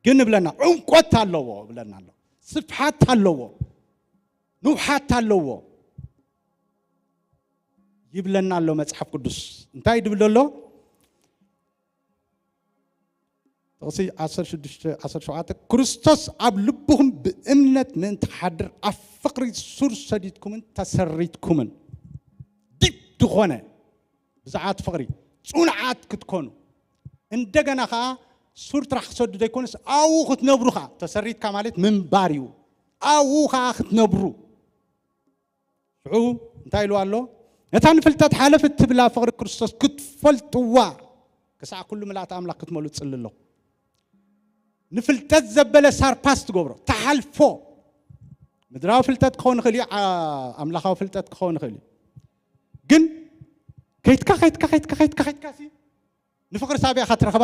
ግን እብለና ዕምቆት ኣለዎ እብለና ኣሎ፣ ስፍሓት ኣለዎ፣ ንውሓት ኣለዎ ይብለና ኣሎ መጽሓፍ ቅዱስ። እንታይ ድብል ዘሎ? ጥቕሲ ዓሰርተ ሽዱሽተ ዓሰርተ ሸውዓተ፣ ክርስቶስ ኣብ ልብኹም ብእምነት ምእንቲ ክሓድር ኣብ ፍቕሪ ሱር ሰዲድኩምን ተሰሪትኩምን ዲፕ ዝኾነ ብዛዕባ ፍቕሪ ጽኑዓት ክትኮኑ፣ እንደገና ኸዓ ሱር ጥራሕ ክትሰዱ ዘይኮነስ ኣብኡ ክትነብሩ ኸዓ፣ ተሰሪትካ ማለት ምንባር እዩ። ኣብኡ ኸዓ ክትነብሩ። ሽዑ እንታይ ኢሉ ኣሎ? ነታ ንፍልጠት ሓለፍ እትብላ ፍቕሪ ክርስቶስ ክትፈልጥዋ ክሳዕ ኩሉ ምልኣት ኣምላኽ ክትመሉ ጽሊ ኣለኹ። ንፍልጠት ዘበለ ሳርፓስ ትገብሮ፣ ትሓልፎ። ምድራዊ ፍልጠት ክኸውን ይኽእል እዩ፣ ዓ-፣ ኣምላኻዊ ፍልጠት ክኸውን ይኽእል እዩ። ግን ከይትካ፣ ከይትካ፣ ከይትካ፣ ከይትካ፣ ከይትካ ሲ ንፍቕሪ ሳቢያ ኢኻ ትረኽባ?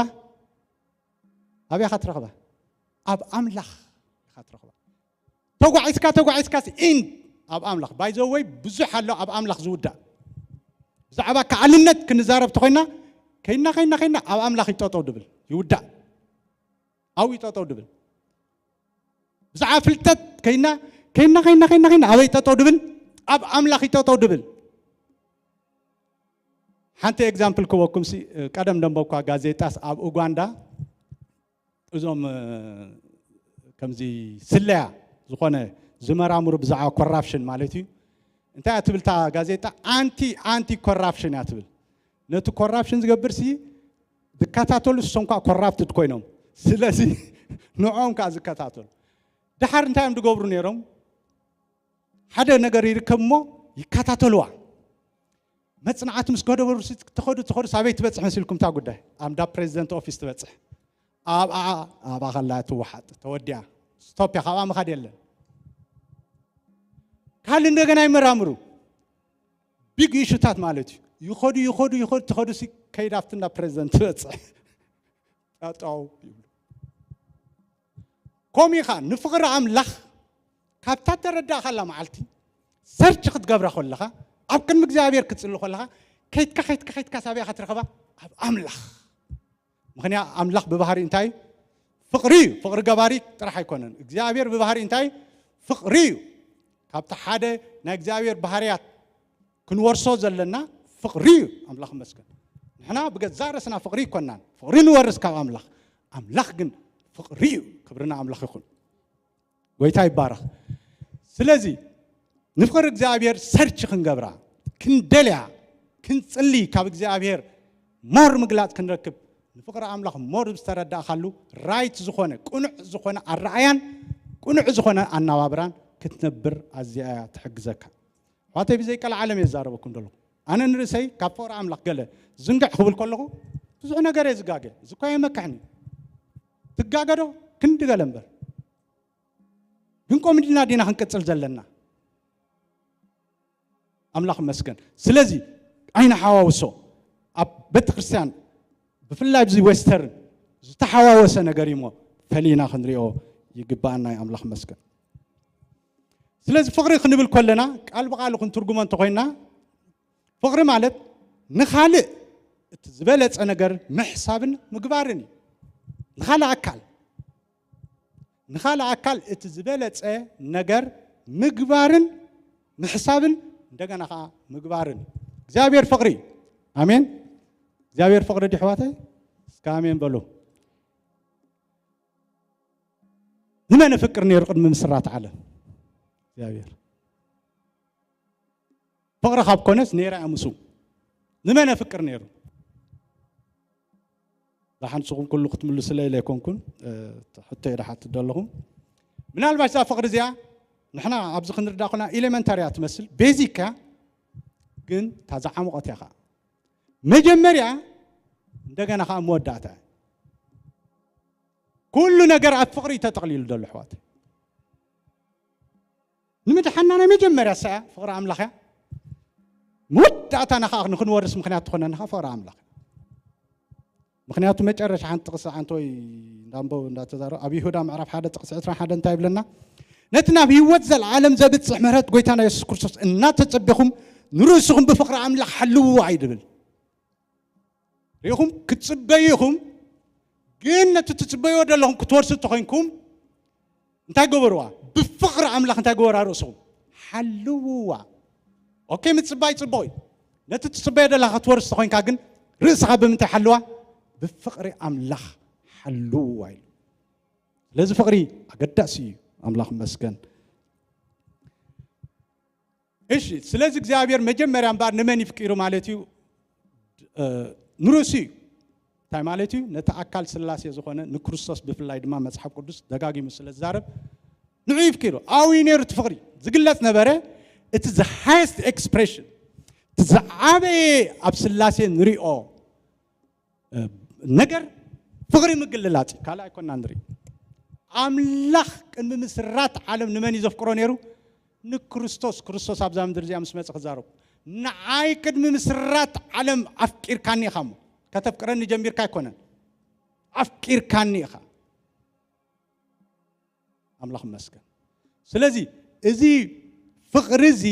ኣበይ ኢኻ ትረኽባ? ኣብ ኣምላኽ ኢኻ ትረኽባ። ተጓዒዝካ፣ ተጓዒዝካ ሲ ኢን ኣብ ኣምላኽ። ባይ ዘ ወይ ብዙሕ ኣሎ ኣብ ኣምላኽ ዝውዳእ። ብዛዕባ ከኣልነት ክንዛረብ ተኾይና፣ ከይና፣ ከይና፣ ከይና ኣብ ኣምላኽ ይጠጠው ድብል፣ ይውዳእ። ኣው ይጠጠው ድብል። ብዛዕባ ፍልጠት ከይና፣ ከይና፣ ከይና፣ ከይና፣ ከይና ኣበይ ጠጠው ድብል? ኣብ ኣምላኽ ይጠጠው ድብል። ሓንቲ ኤግዛምፕል ክበኩም ሲ፣ ቀደም ደንበኳ ጋዜጣስ ኣብ ኡጋንዳ እዞም፣ እ፣ ከምዚ ስለያ ዝኾነ ዝመራምሩ ብዛዕባ ኮራፕሽን ማለት እዩ። እንታይ እያ ትብል እታ ጋዜጣ? ኣንቲ፣ ኣንቲ ኮራፕሽን እያ ትብል። ነቲ ኮራፕሽን ዝገብር ሲ ዝከታተሉ እሶም ከዓ ኮራፕትድ ኮይኖም። ስለዚ ንዕኦም ከዓ ዝከታተሉ። ደሓር እንታይ እዮም ዝገብሩ ነይሮም? ሓደ ነገር ይርከብ እሞ ይከታተልዋ። መጽናዕቲ ምስ ገደበሩ ሲ ተኸዱ፣ ተኸዱ ሳበይ ትበጽሕ መሲልኩም እታ ጉዳይ? ኣብ እንዳ ፕሬዚደንት ኦፊስ ትበጽሕ። ኣብኣ፣ ኣብኣ ከላ ትወሓጥ፣ ተወዲኣ። ስቶፕ እያ፣ ካብኣ ምኻድ የለን። ካልእ እንደገና ይመራምሩ። ቢግ ኢሹታት ማለት እዩ። ይኸዱ፣ ይኸዱ፣ ይኸዱ፣ ተኸዱ ሲ ከይድ ኣብቲ እንዳ ፕሬዚደንት ትበጽሕ። ጠጠው ይብሉ። ከምኡ ኢኻ ንፍቕሪ ኣምላኽ ካብታ ተረዳእካላ መዓልቲ ሰርች ክትገብራ ከለኻ፣ ኣብ ቅድሚ እግዚኣብሔር ክትጽሊ ከለኻ፣ ከይትካ፣ ከይትካ፣ ከይትካ ሳበይ ኢኻ ትረኽባ? ኣብ ኣምላኽ። ምኽንያት ኣምላኽ ብባህሪ እንታይ እዩ? ፍቕሪ እዩ። ፍቕሪ ገባሪ ጥራሕ ኣይኮነን። እግዚኣብሔር ብባህሪ እንታይ እዩ? ፍቕሪ እዩ። ካብቲ ሓደ ናይ እግዚኣብሔር ባህርያት ክንወርሶ ዘለና ፍቕሪ እዩ። ኣምላኽ ይመስገን። ንሕና ብገዛእ ርእስና ፍቕሪ ይኮናን። ፍቕሪ ንወርስ ካብ ኣምላኽ። ኣምላኽ ግን ፍቕሪ እዩ። ክብሪ ንኣምላኽ ይኹን። ጎይታ ይባረኽ። ስለዚ ንፍቕሪ እግዚኣብሔር ሰርች ክንገብራ፣ ክንደልያ፣ ክንጽሊ፣ ካብ እግዚኣብሔር ሞር ምግላጽ ክንረክብ፣ ንፍቕሪ ኣምላኽ ሞር ዝተረዳእካሉ ራይት ዝኾነ፣ ቅኑዕ ዝኾነ ኣረኣያን ቅኑዕ ዝኾነ ኣነባብራን ክትነብር ኣዚያ እያ ትሕግዘካ። ኣሕዋተይ፣ ብዘይ ቀልዓለም እየ ዝዛረበኩም ዘለኹ። ኣነ ንርእሰይ ካብ ፍቕሪ ኣምላኽ ገለ ዝንግዕ ክብል ከለኹ ብዙሕ ነገር እየ ዝጋገ። እዚ እኳ የመክሕኒ። ትጋገዶ ክንዲ ገለ እምበር። ግን ከምኡ ኢልና ዲና ክንቅጽል ዘለና? ኣምላኽ ይመስገን። ስለዚ ኣይንሓዋውሶ። ኣብ ቤተክርስትያን ብፍላይ ኣብዚ ዌስተርን ዝተሓዋወሰ ነገር እዩ እሞ ፈሊና ክንሪኦ ይግባኣና እዩ። ኣምላኽ ይመስገን። ስለዚ ፍቕሪ ክንብል ከለና ቃል ብቃሉ ክንትርጉሞ እንተኾይና፣ ፍቕሪ ማለት ንኻልእ እቲ ዝበለጸ ነገር ምሕሳብን ምግባርን እዩ። ንኻልእ ኣካል፣ ንኻልእ ኣካል እቲ ዝበለጸ ነገር ምግባርን ምሕሳብን እንደገና ኸዓ ምግባርን። እግዚኣብሔር ፍቕሪ እዩ። ኣሜን። እግዚኣብሔር ፍቕሪ ድዩ ኣሕዋተይ? እስከ ኣሜን በሉ። ንመን የፍቅር ነይሩ ቅድሚ ምስራት ዓለም? እግዚኣብሔር። ፍቕሪ ካብ ኮነስ ነይራ እያ ምስኡ። ንመን የፍቅር ነይሩ? ዝሓንስኹም ኩሉ ክትምልሱለይ ኢለ ኣይኮንኩን፣ እ፣ ሕቶ እየ ዝሓትት ዘለኹ። ምናልባት እዛ ፍቕሪ እዚኣ ንሕና ኣብዚ ክንርዳ ኮና ኤሌመንታሪ እያ ትመስል፣ ቤዚክ እያ፣ ግን እታ ዝዓመቐት እያ ኸዓ። መጀመርያ እንደገና ኸዓ መወዳእታ እያ። ኩሉ ነገር ኣብ ፍቕሪ እዩ ተጠቕሊሉ ዘሎ ኣሕዋት። ንምድሓንና ናይ መጀመርያ እሳ እያ፣ ፍቕሪ ኣምላኽ እያ። መወዳእታና ኸዓ ንኽንወርስ ምኽንያት ትኾነና ኸዓ ፍቕሪ ኣምላኽ እያ። ምኽንያቱ መጨረሻ ሓንቲ ጥቕሲ ሓንቲ ወይ እንዳንበቡ እንዳተዛረቡ ኣብ ይሁዳ ምዕራፍ ሓደ ጥቕሲ ዕስራን ሓደን እንታይ ይብለና? ነቲ ናብ ህይወት ዘለዓለም ዘብጽሕ ምሕረት ጎይታና የሱስ ክርስቶስ እናተጸበኹም ንርእስኹም ብፍቕሪ ኣምላኽ ሓልውዋ እዩ ድብል። ርኢኹም ክትጽበዩ ኢኹም፣ ግን ነቲ ትጽበይዎ ዘለኹም ክትወርሱ እንተኾይንኩም እንታይ ገበርዋ? ብፍቕሪ ኣምላኽ እንታይ ገበራ ርእስኹም? ሓልውዋ። ኦኬ፣ ምጽባይ ጽቡቕ እዩ። ነቲ ትጽበዮ ዘለኻ ክትወርስ ተኾይንካ ግን ርእስኻ ብምንታይ ሓልዋ? ብፍቕሪ ኣምላኽ ሓልውዋ ኢሉ። ስለዚ ፍቕሪ ኣገዳሲ እዩ። ኣምላኽ ይመስገን። እሺ፣ ስለዚ እግዚኣብሔር መጀመርያ እምበኣር ንመን ይፍቂሩ ማለት እዩ? እ፣ ንርእሱ እዩ። እንታይ ማለት እዩ? ነቲ ኣካል ስላሴ ዝኾነ ንክርስቶስ ብፍላይ ድማ መጽሓፍ ቅዱስ ደጋጊሙ ስለ ዝዛረብ ንዑ ይፍቂሩ። ኣብኡ እዩ ነይሩ እቲ ፍቕሪ ዝግለጽ ነበረ። እቲ the highest expression፣ እቲ ዝዓበየ ኣብ ስላሴ ንሪኦ ነገር ፍቕሪ ምግልላጽ እዩ። ካልእ ኣይኮና ንርኢ። ኣምላኽ ቅድሚ ምስራት ዓለም ንመን እዩ ዘፍቅሮ ነይሩ? ንክርስቶስ። ክርስቶስ ኣብዛ ምድሪ እዚኣ ምስ መጸ ክዛረቡ፣ ንዓይ ቅድሚ ምስራት ዓለም ኣፍቂርካኒ ኢኻ እሞ፣ ከተፍቅረኒ ጀሚርካ ኣይኮነን፣ ኣፍቂርካኒ ኢኻ። ኣምላኽ ይመስገን። ስለዚ እዚ ፍቕሪ እዚ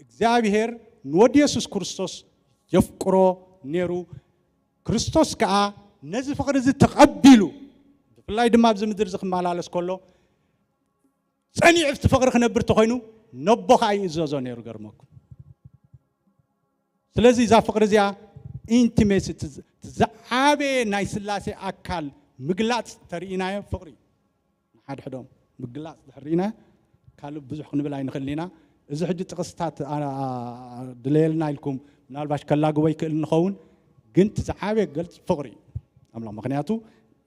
እግዚኣብሔር ንወዲ የሱስ ክርስቶስ የፍቅሮ ነይሩ። ክርስቶስ ከኣ ነዚ ፍቕሪ እዚ ተቐቢሉ፣ ብፍላይ ድማ ኣብዚ ምድሪ እዚ ክመላለስ ከሎ ጸኒዑ ኣብቲ ፍቕሪ ክነብር ተኾይኑ ነቦ ከኣ ይእዘዞ ነይሩ። ገርመኩም። ስለዚ እዛ ፍቕሪ እዚኣ ኢንቲሜሲ ዝዓበየ ናይ ስላሴ ኣካል ምግላጽ ተርእናዮ ፍቕሪ እዩ። ንሓድሕዶም ምግላጽ ድሕር ርኢና ካልእ ብዙሕ ክንብል ኣይንኽእልን ኢና። እዚ ሕጂ ጥቕስታት ድለየልና ኢልኩም ምናልባሽ ከላግቦ ይክእል ንኸውን፣ ግን እቲ ዝዓበየ ገልጽ ፍቕሪ እዩ ኣምላኽ። ምኽንያቱ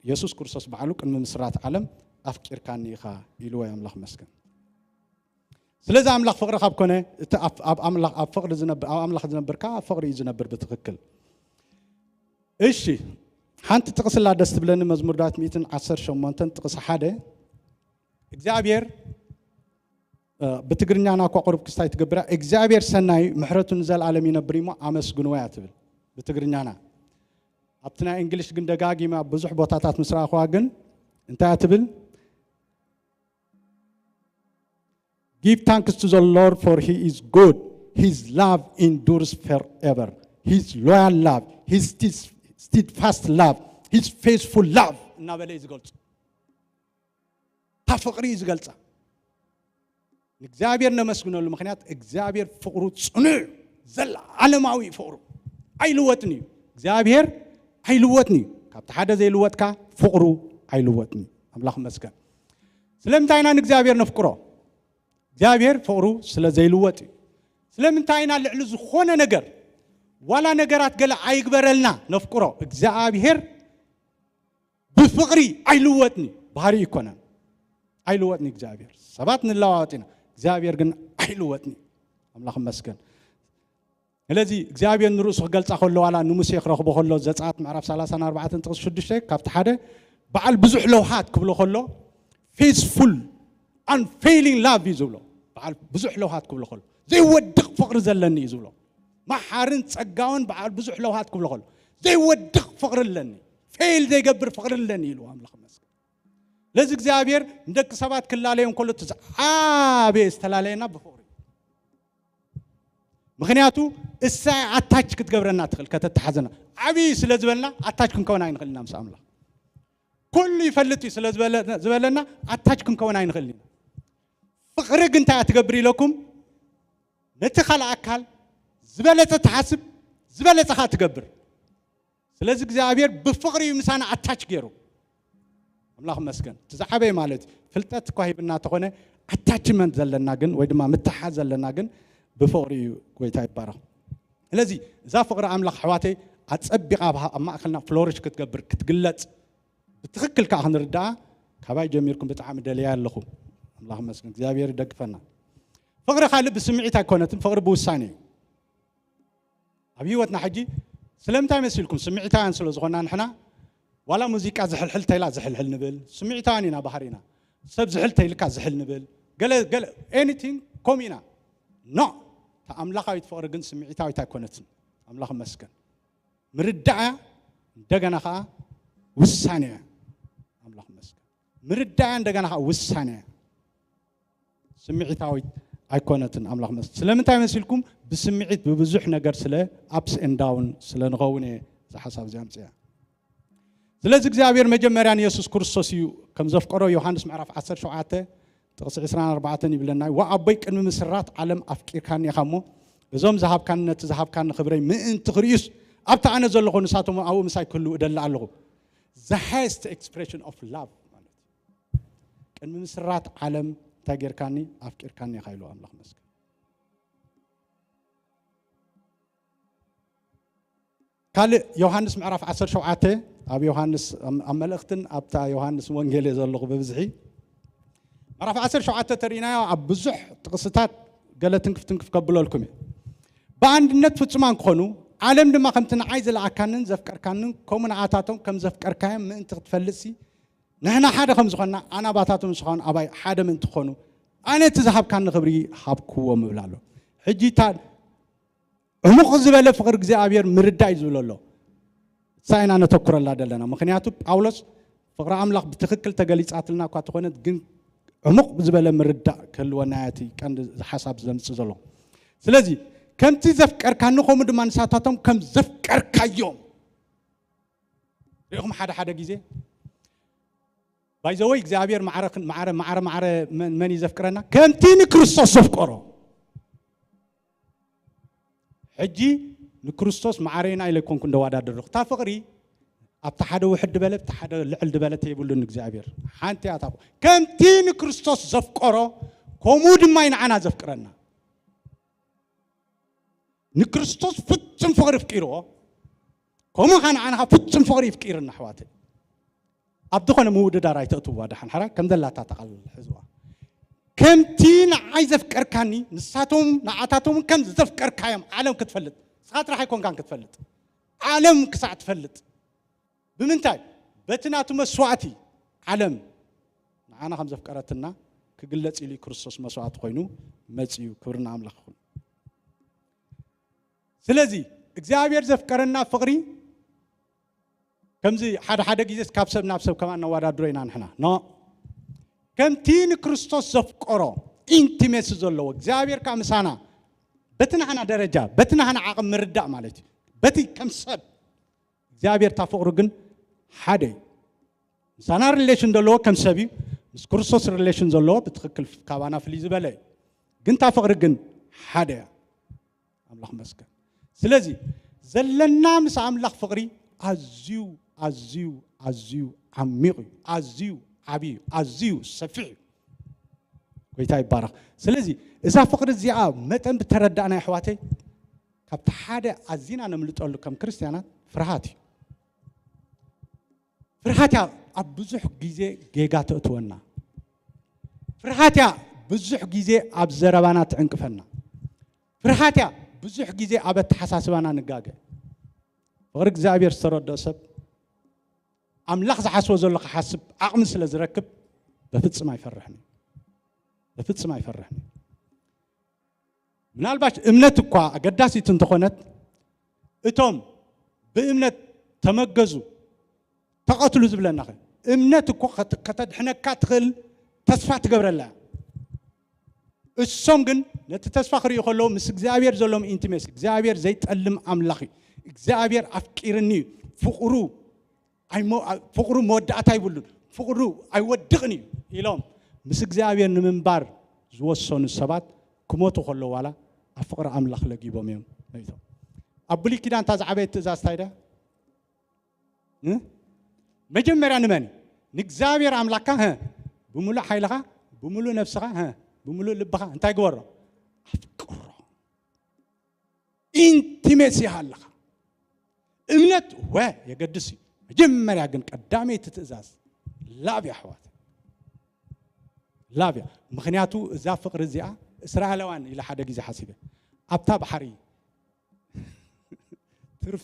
የሱስ ክርስቶስ ባዕሉ ቅድሚ ምስራት ዓለም ኣፍቂርካኒ ኢኻ ኢልዎ እዩ። ኣምላኽ መስገን። ስለዚ ኣምላኽ ፍቕሪ ካብ ኮነ እቲ ኣብ ኣምላኽ ኣብ ፍቕሪ ዝነብር ኣብ ኣምላኽ ዝነብር ከኣ ኣብ ፍቕሪ እዩ ዝነብር ብትኽክል። እሺ፣ ሓንቲ ጥቕስላ ደስ ትብለኒ፣ መዝሙር ዳዊት ሚእትን ዓሰርተ ሸሞንተን ጥቕሲ ሓደ። እግዚኣብሔር ብትግርኛና እኳ ቁሩብ ክስታይ ትገብራ እግዚኣብሔር ሰናይ ምሕረቱ ንዘለኣለም ይነብር እሞ ኣመስግንዎ እያ ትብል ብትግርኛና። ኣብቲ ናይ እንግሊሽ ግን ደጋጊማ ብዙሕ ቦታታት ምስ ረኣኹዋ ግን እንታይ እያ ትብል? Give thanks to the Lord, for he is good. His love endures forever. His loyal love, his steadfast love, his faithful love እናበለ እዩ ዝገልጹ። እታ ፍቕሪ እዩ ዝገልጻ። ንእግዚኣብሔር ነመስግነሉ ምኽንያት እግዚኣብሔር ፍቕሩ ጽኑዕ ዘለዓለማዊ ፍቕሩ ኣይልወጥን እዩ። እግዚኣብሔር ኣይልወጥን እዩ። ካብቲ ሓደ ዘይልወጥካ ፍቕሩ ኣይልወጥን እዩ። ኣምላኽ መስገን። ስለምንታይ ኢና ንእግዚኣብሔር ነፍቅሮ? እግዚኣብሔር ፍቕሩ ስለ ዘይልወጥ እዩ። ስለምንታይ ኢና ልዕሊ ዝኾነ ነገር ዋላ ነገራት ገለ ኣይግበረልና ነፍቅሮ? እግዚኣብሔር ብፍቕሪ ኣይልወጥኒ። ባህሪ ይኮነን ኣይልወጥኒ እግዚኣብሔር። ሰባት ንለዋወጥ ኢና፣ እግዚኣብሔር ግን ኣይልወጥኒ። ኣምላኽ መስገን። ስለዚ እግዚኣብሔር ንርእሱ ክገልጻ ከሎ ዋላ ንሙሴ ክረኽቦ ከሎ ዘጸኣት ምዕራፍ ሰላሳን ኣርባዕተን ጥቕሲ ሽዱሽተ ካብቲ ሓደ በዓል ብዙሕ ለውሃት ክብሎ ከሎ faithful unfailing love እዩ ዝብሎ። በዓል ብዙሕ ለውሃት ክብሎ ከሎ ዘይወድቕ ፍቕሪ ዘለኒ እዩ ዝብሎ። መሓርን ጸጋውን በዓል ብዙሕ ለውሃት ክብሎ ከሎ ዘይወድቕ ፍቕሪ ኣለኒ፣ ፌል ዘይገብር ፍቕሪ ኣለኒ ኢሉ ኣምላኽ መስገን። ለዚ እግዚኣብሔር ንደቂ ሰባት ክላለዮም ከሎ እቲ ዝዓበየ ዝተላለየና ብፍቕሪ እዩ። ምኽንያቱ እሳ ኣታች ክትገብረና ትኽእል ከተተሓዘና። ዓብዪ ስለ ዝበልና ኣታች ክንከውን ኣይንኽእል ኢና ምስ ኣምላኽ። ኩሉ ይፈልጥ እዩ ስለ ዝበለና ኣታች ክንከውን ኣይንኽእል ኢና። ፍቕሪ ግን እንታይ እያ ትገብር ኢለኩም? ነቲ ካልእ ኣካል ዝበለጸ ትሓስብ፣ ዝበለጸ ኸኣ ትገብር። ስለዚ እግዚኣብሔር ብፍቕሪ እዩ ምሳና ኣታች ገይሩ። ኣምላኽ መስገን። እቲ ዝዓበየ ማለት ፍልጠት እኳ ሂብና ተኾነ ኣታችመንት ዘለና ግን ወይ ድማ ምትሓዝ ዘለና ግን ብፍቕሪ እዩ። ጎይታ ይባረኽ። ስለዚ እዛ ፍቕሪ ኣምላኽ ኣሕዋተይ ኣጸቢቓ ኣብ ማእከልና ፍሎሪሽ ክትገብር ክትግለጽ ብትኽክል ከዓ ክንርዳኣ ካባይ ጀሚርኩም ብጣዕሚ ደልያ ኣለኹ። ኣምላኽ መስገን። እግዚኣብሔር ይደግፈና። ፍቕሪ ካልእ ብስምዒት ኣይኮነትን፣ ፍቕሪ ብውሳኔ እዩ። ኣብ ህይወትና ሕጂ ስለምንታይ መሲልኩም ስምዒታውያን ስለ ዝኾና ንሕና ዋላ ሙዚቃ ዝሕልሕል ተይላ ዝሕልሕል ንብል፣ ስምዒታውያን ኢና ባህሪና። ሰብ ዝሕል ተይልካ ዝሕል ንብል፣ ገለ ገለ ኤኒቲንግ ኮም ኢና። ኖ፣ እታ ኣምላኻዊት ፍቕሪ ግን ስምዒታዊት ኣይኮነትን። ኣምላኽ መስገን። ምርዳእያ እንደገና ከዓ ውሳኔያ። ኣምላኽ መስገን። ምርዳእያ እንደገና ከዓ ውሳኔያ። ስምዒታዊት ኣይኮነትን። ኣምላኽ መስ ስለምንታይ መሲልኩም ብስምዒት ብብዙሕ ነገር ስለ ኣፕስ ኤንድ ዳውን ስለ ንኸውን እየ እዚ ሓሳብ እዚ ኣምፅያ። ስለዚ እግዚኣብሔር መጀመርያ ንየሱስ ክርስቶስ እዩ ከም ዘፍቀሮ ዮሃንስ ምዕራፍ ዓሰርተ ሸውዓተ ጥቕሲ ዕስራን ኣርባዕተን ይብለና። ወኣቦይ ቅድሚ ምስራት ዓለም ኣፍቂርካኒ ኢኻ እሞ እዞም ዝሃብካኒ ነቲ ዝሃብካኒ ክብረይ ምእንቲ ክርእዩስ ኣብቲ ኣነ ዘለኹ ንሳቶም ኣብኡ ምሳይ ክህልው እደሊ ኣለኹ። The highest expression of love ማለት እዩ። ቅድሚ ምስራት ዓለም እንታይ ጌርካኒ ኣፍቂርካኒ ኢኻ ኢሉ ኣምላኽ መስገን። ካልእ ዮሃንስ ምዕራፍ ዓሰርተ ሸውዓተ ኣብ ዮሃንስ ኣብ መልእኽትን ኣብታ ዮሃንስ ወንጌል እየ ዘለኹ ብብዝሒ ምዕራፍ ዓሰርተ ሸውዓተ ተሪእናዮ ኣብ ብዙሕ ጥቕስታት ገለ ትንክፍ ትንክፍ ከብለልኩም እየ። ብኣንድነት ፍጹማን ክኾኑ፣ ዓለም ድማ ከምቲ ንዓይ ዝለኣካንን ዘፍቀርካንን ከምኡ ንኣታቶም ከም ዘፍቀርካዮም ምእንቲ ክትፈልጥሲ፣ ንሕና ሓደ ከም ዝኾንና ኣናባታቶም ንስኻውን ኣባይ ሓደ ምእንቲ ክኾኑ፣ ኣነ እቲ ዝሃብካኒ ክብሪ ሃብክዎም እብል ኣሎ። ሕጂ እታ ዕሙቕ ዝበለ ፍቕሪ እግዚኣብሔር ምርዳእ እዩ ዝብል ኣሎ። እሳ ኢና ነተኩረላ ዘለና። ምኽንያቱ ጳውሎስ ፍቕሪ ኣምላኽ ብትኽክል ተገሊጻትልና እኳ ተኾነት፣ ግን ዕሙቕ ዝበለ ምርዳእ ክህልወና እያ እቲ ቀንዲ ሓሳብ ዘምጽእ ዘሎ። ስለዚ ከምቲ ዘፍቀርካኒ ከምኡ ድማ ንሳታቶም ከም ዘፍቀርካዮም ሪኢኹም። ሓደ ሓደ ግዜ ባይዘወይ እግዚኣብሔር ማዕረ ማዕረ ማዕረ ማዕረ መን መን እዩ ዘፍቅረና? ከምቲ ንክርስቶስ ዘፍቀሮ። ሕጂ ንክርስቶስ ማዕረና ኢለ ኮንኩ እንደዋዳደርኩ፣ እታ ፍቕሪ ኣብቲ ሓደ ውሕድ ድበለ፣ ኣብቲ ሓደ ልዕል ድበለ ተይብሉን እግዚኣብሔር ሓንቲ እያ። እታ ከምቲ ንክርስቶስ ዘፍቀሮ ከምኡ ድማ እዩ ንዓና ዘፍቅረና። ንክርስቶስ ፍጹም ፍቕሪ ኣፍቂርዎ፣ ከምኡ ኸዓ ንዓና ኸዓ ፍጹም ፍቕሪ ይፍቂርና። ኣሕዋተይ፣ ኣብ ዝኾነ ምውድዳር ኣይተእትውዋ። ደሓን ሕራይ ከም ዘላታ ተቓል ሕዝዋ። ከምቲ ንዓይ ዘፍቀርካኒ ንሳቶም ንዓታቶም ከም ዘፍቀርካዮም ዓለም ክትፈልጥ፣ ንስኻ ጥራሕ ኣይኮንካን ክትፈልጥ፣ ዓለም ክሳዕ ትፈልጥ። ብምንታይ? በቲ ናቱ መስዋእቲ ዓለም ንዓና ከም ዘፍቀረትና ክግለጽ ኢሉ ክርስቶስ መስዋእቲ ኮይኑ መጺኡ። ክብሪ ንኣምላኽ ይኹን። ስለዚ እግዚኣብሔር ዘፍቀረና ፍቕሪ ከምዚ ሓደ ሓደ ግዜስ ካብ ሰብ ናብ ሰብ ከማን ነዋዳድሮ ኢና ንሕና። ኖ፣ ከምቲ ንክርስቶስ ዘፍቀሮ ኢንቲሜሲ ዘለዎ እግዚኣብሔር ከዓ ምሳና በቲ ናህና ደረጃ በቲ ናህና ዓቕም ምርዳእ ማለት እዩ። በቲ ከም ሰብ እግዚኣብሔር እታ ፍቕሩ ግን ሓደ እዩ። ምሳና ሪሌሽን ዘለዎ ከም ሰብ እዩ። ምስ ክርስቶስ ሪሌሽን ዘለዎ ብትኽክል ካባና ፍልይ ዝበለ እዩ። ግን እታ ፍቕሪ ግን ሓደ እያ። ኣምላኽ መስገን። ስለዚ ዘለና ምስ ኣምላኽ ፍቕሪ ኣዝዩ ኣዝዩ ኣዝዩ ዓሚቕ እዩ። ኣዝዩ ዓብዪ እዩ። ኣዝዩ ሰፊሕ እዩ። ጎይታ ይባረኽ። ስለዚ እዛ ፍቕሪ እዚኣ መጠን ብተረዳእና፣ ኣሕዋተይ፣ ካብቲ ሓደ ኣዚና ነምልጠሉ ከም ክርስትያናት ፍርሃት እዩ። ፍርሃት እያ ኣብ ብዙሕ ግዜ ጌጋ ተእትወና። ፍርሃት እያ ብዙሕ ግዜ ኣብ ዘረባና ትዕንቅፈና። ፍርሃት እያ ብዙሕ ግዜ ኣብ ኣተሓሳስባና ንጋገ። ፍቕሪ እግዚኣብሔር ዝተረድኦ ሰብ ኣምላኽ ዝሓስቦ ዘሎ ክሓስብ ዓቕሚ ስለ ዝረክብ በፍጽም ኣይፈርሕን እዩ። በፍጽም ኣይፈርሕን እዩ። ምናልባሽ እምነት እኳ ኣገዳሲት እንተኾነት፣ እቶም ብእምነት ተመገዙ ተቐትሉ ዝብለና ኸ፣ እምነት እኮ ከት-፣ ከተድሕነካ ትኽእል ተስፋ ትገብረላ እያ። እሶም ግን ነቲ ተስፋ ክርእዩ ከለዉ ምስ እግዚኣብሔር ዘለዎም ኢንቲሜሲ፣ እግዚኣብሔር ዘይጠልም ኣምላኽ እዩ፣ እግዚኣብሔር ኣፍቂርኒ እዩ፣ ፍቕሩ ኣይሞ-፣ ኣ-፣ ፍቕሩ መወዳእታ ይብሉን፣ ፍቕሩ ኣይወድቕን እዩ ኢሎም ምስ እግዚኣብሔር ንምንባር ዝወሰኑ ሰባት ክሞቱ ከለዉ ዋላ ኣብ ፍቕሪ ኣምላኽ ለጊቦም እዮም መይቶም። ኣብ ብሉይ ኪዳን እታ ዝዓበየት ትእዛዝ እንታይ ድያ? እ? መጀመርያ ንመን? ንእግዚኣብሔር ኣምላክካ፣ ሀ፣ ብምሉእ ሓይልኻ፣ ብምሉእ ነፍስኻ፣ ሀ፣ ብምሉእ ልብኻ እንታይ ግበሮ? ኣፍቅሮ። ኢንቲሜሲ ይሃልኻ። እምነት ወ የገድስ እዩ። መጀመርያ ግን ቀዳመይቲ ትእዛዝ ላቭ እያ ኣሕዋት። ላቭ እያ። ምኽንያቱ እዛ ፍቕሪ እዚኣ እስራኤላውያን ኢለ ሓደ ግዜ ሓሲበ። ኣብታ ባሕሪ ትርፍ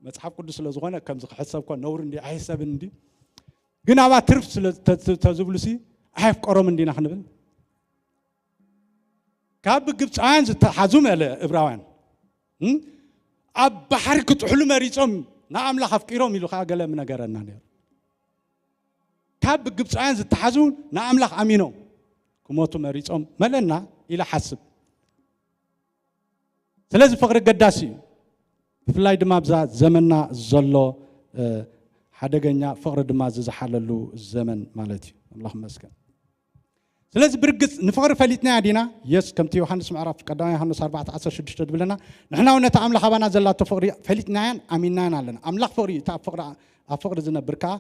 መጽሓፍ ቅዱስ ስለ ዝኾነ ከምዚ ክሕሰብ ኮ ነውሪ እንዲ ኣይሕሰብን እንዲ። ግን ኣብኣ ትርፍ ስለ ተ-፣ ተ-፣ ተዝብሉሲ ኣየፍቀሮም እንዲና ክንብል። ካብ ግብፃውያን ዝተሓዙ መለ እብራውያን፣ እም? ኣብ ባሕሪ ክጥሕሉ መሪጾም ንኣምላኽ ኣፍቂሮም ኢሉ ከዓ ገለ ምነገረና ነይሩ። ካብ ግብፃውያን ዝተሓዙ ንኣምላኽ ኣሚኖም ክሞቱ መሪጾም መለና ኢለ ሓስብ። ስለዚ ፍቕሪ ገዳሲ እዩ። ብፍላይ ድማ ኣብዛ ዘመንና ዘሎ፣ እ፣ ሓደገኛ ፍቕሪ ድማ ዝዝሓለሉ ዘመን ማለት እዩ። ኣምላኽ ይመስገን። ስለዚ ብርግጽ ንፍቕሪ ፈሊጥናያ ዲና? የስ፣ ከምቲ ዮሃንስ ምዕራፍ፣ ቀዳማይ ዮሃንስ ኣርባዕተ ዓሰርተ ሽዱሽተ ዝብለና፣ ንሕና እውን ነታ ኣምላኽ ኣባና ዘላቶ ፍቕሪ ፈሊጥናያን ኣሚንናያን ኣለና። ኣምላኽ ፍቕሪ እዩ። እቲ ኣብ ፍቕሪ፣ ኣብ ፍቕሪ ዝነብር ከኣ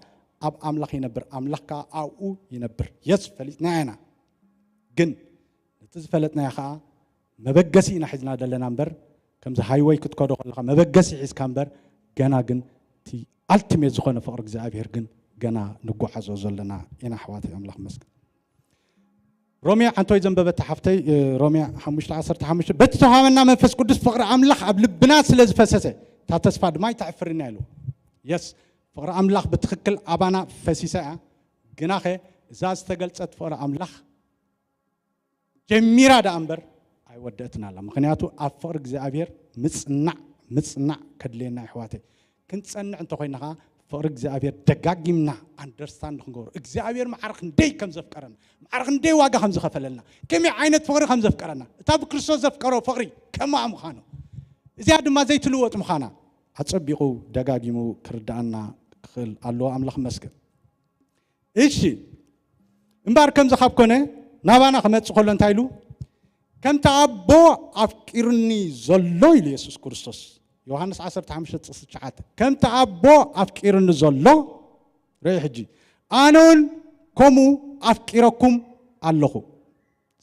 ኣብ ኣምላኽ ይነብር፣ ኣምላኽ ከኣ ኣብኡ ይነብር። የስ፣ ፈሊጥናያ ኢና። ግን ነቲ ዝፈለጥናዮ ከኣ መበገሲ ኢና ሒዝና ዘለና እምበር፣ ከምዚ ሃይወይ ክትከዶ ከለኻ መበገሲ ሒዝካ እምበር፣ ገና ግን እቲ ኣልቲሜት ዝኾነ ፍቕሪ እግዚኣብሔር ግን ገና ንጓዓዞ ዘለና ኢና ኣሕዋተይ። ኣምላኽ ይመስገን። ሮሜ ሓንቶይ ዘንበበታ ሓፍተይ፣ እ፣ ሮሜ ሓሙሽተ ዓሰርተ ሓሙሽተ፣ "በቲ ተዋህበና መንፈስ ቅዱስ ፍቕሪ ኣምላኽ ኣብ ልብና ስለ ዝፈሰሰ፣ እታ ተስፋ ድማ ኣይተዕፍርና" ኢሉ። የስ፣ ፍቕሪ ኣምላኽ ብትኽክል ኣባና ፈሲሳ እያ። ግናኸ እዛ ዝተገልጸት ፍቕሪ ኣምላኽ ጀሚራ ደኣ እምበር ኣይወደእትን ኣላ። ምኽንያቱ ኣብ ፍቕሪ እግዚኣብሔር ምጽናዕ፣ ምጽናዕ ከድልየና፣ ኣሕዋተይ። ክንጸንዕ እንተኾይና ኸዓ፣ ፍቕሪ እግዚኣብሔር ደጋጊምና ኣንደርስታንድ ክንገብሮ፣ እግዚኣብሔር ማዕረ ክንደይ ከም ዘፍቀረና፣ ማዕረ ክንደይ ዋጋ ከም ዝኸፈለልና፣ ከመይ ዓይነት ፍቕሪ ከም ዘፍቀረና፣ እታ ብክርስቶስ ዘፍቀሮ ፍቕሪ ከማኣ ምዃኑ፣ እዚኣ ድማ ዘይትልወጥ ምዃና ኣጸቢቑ ደጋጊሙ ክርድኣና ክኽእል ኣለዎ። ኣምላኽ ይመስገን። እሺ፣ እምበኣር ከምዚ ካብ ኮነ፣ ናባና ክመጽእ ከሎ እንታይ ኢሉ? "ከምቲ ኣቦ ኣፍቂሩኒ ዘሎ" ኢሉ የሱስ ክርስቶስ፣ ዮሃንስ ዓሰርተ ሓሙሽተ ጥቕሲ ትሽዓተ፣ "ከምቲ ኣቦ ኣፍቂሩኒ ዘሎ፣ ርእ ሕጂ፣ ኣነ እውን ከምኡ ኣፍቂረኩም ኣለኹ።"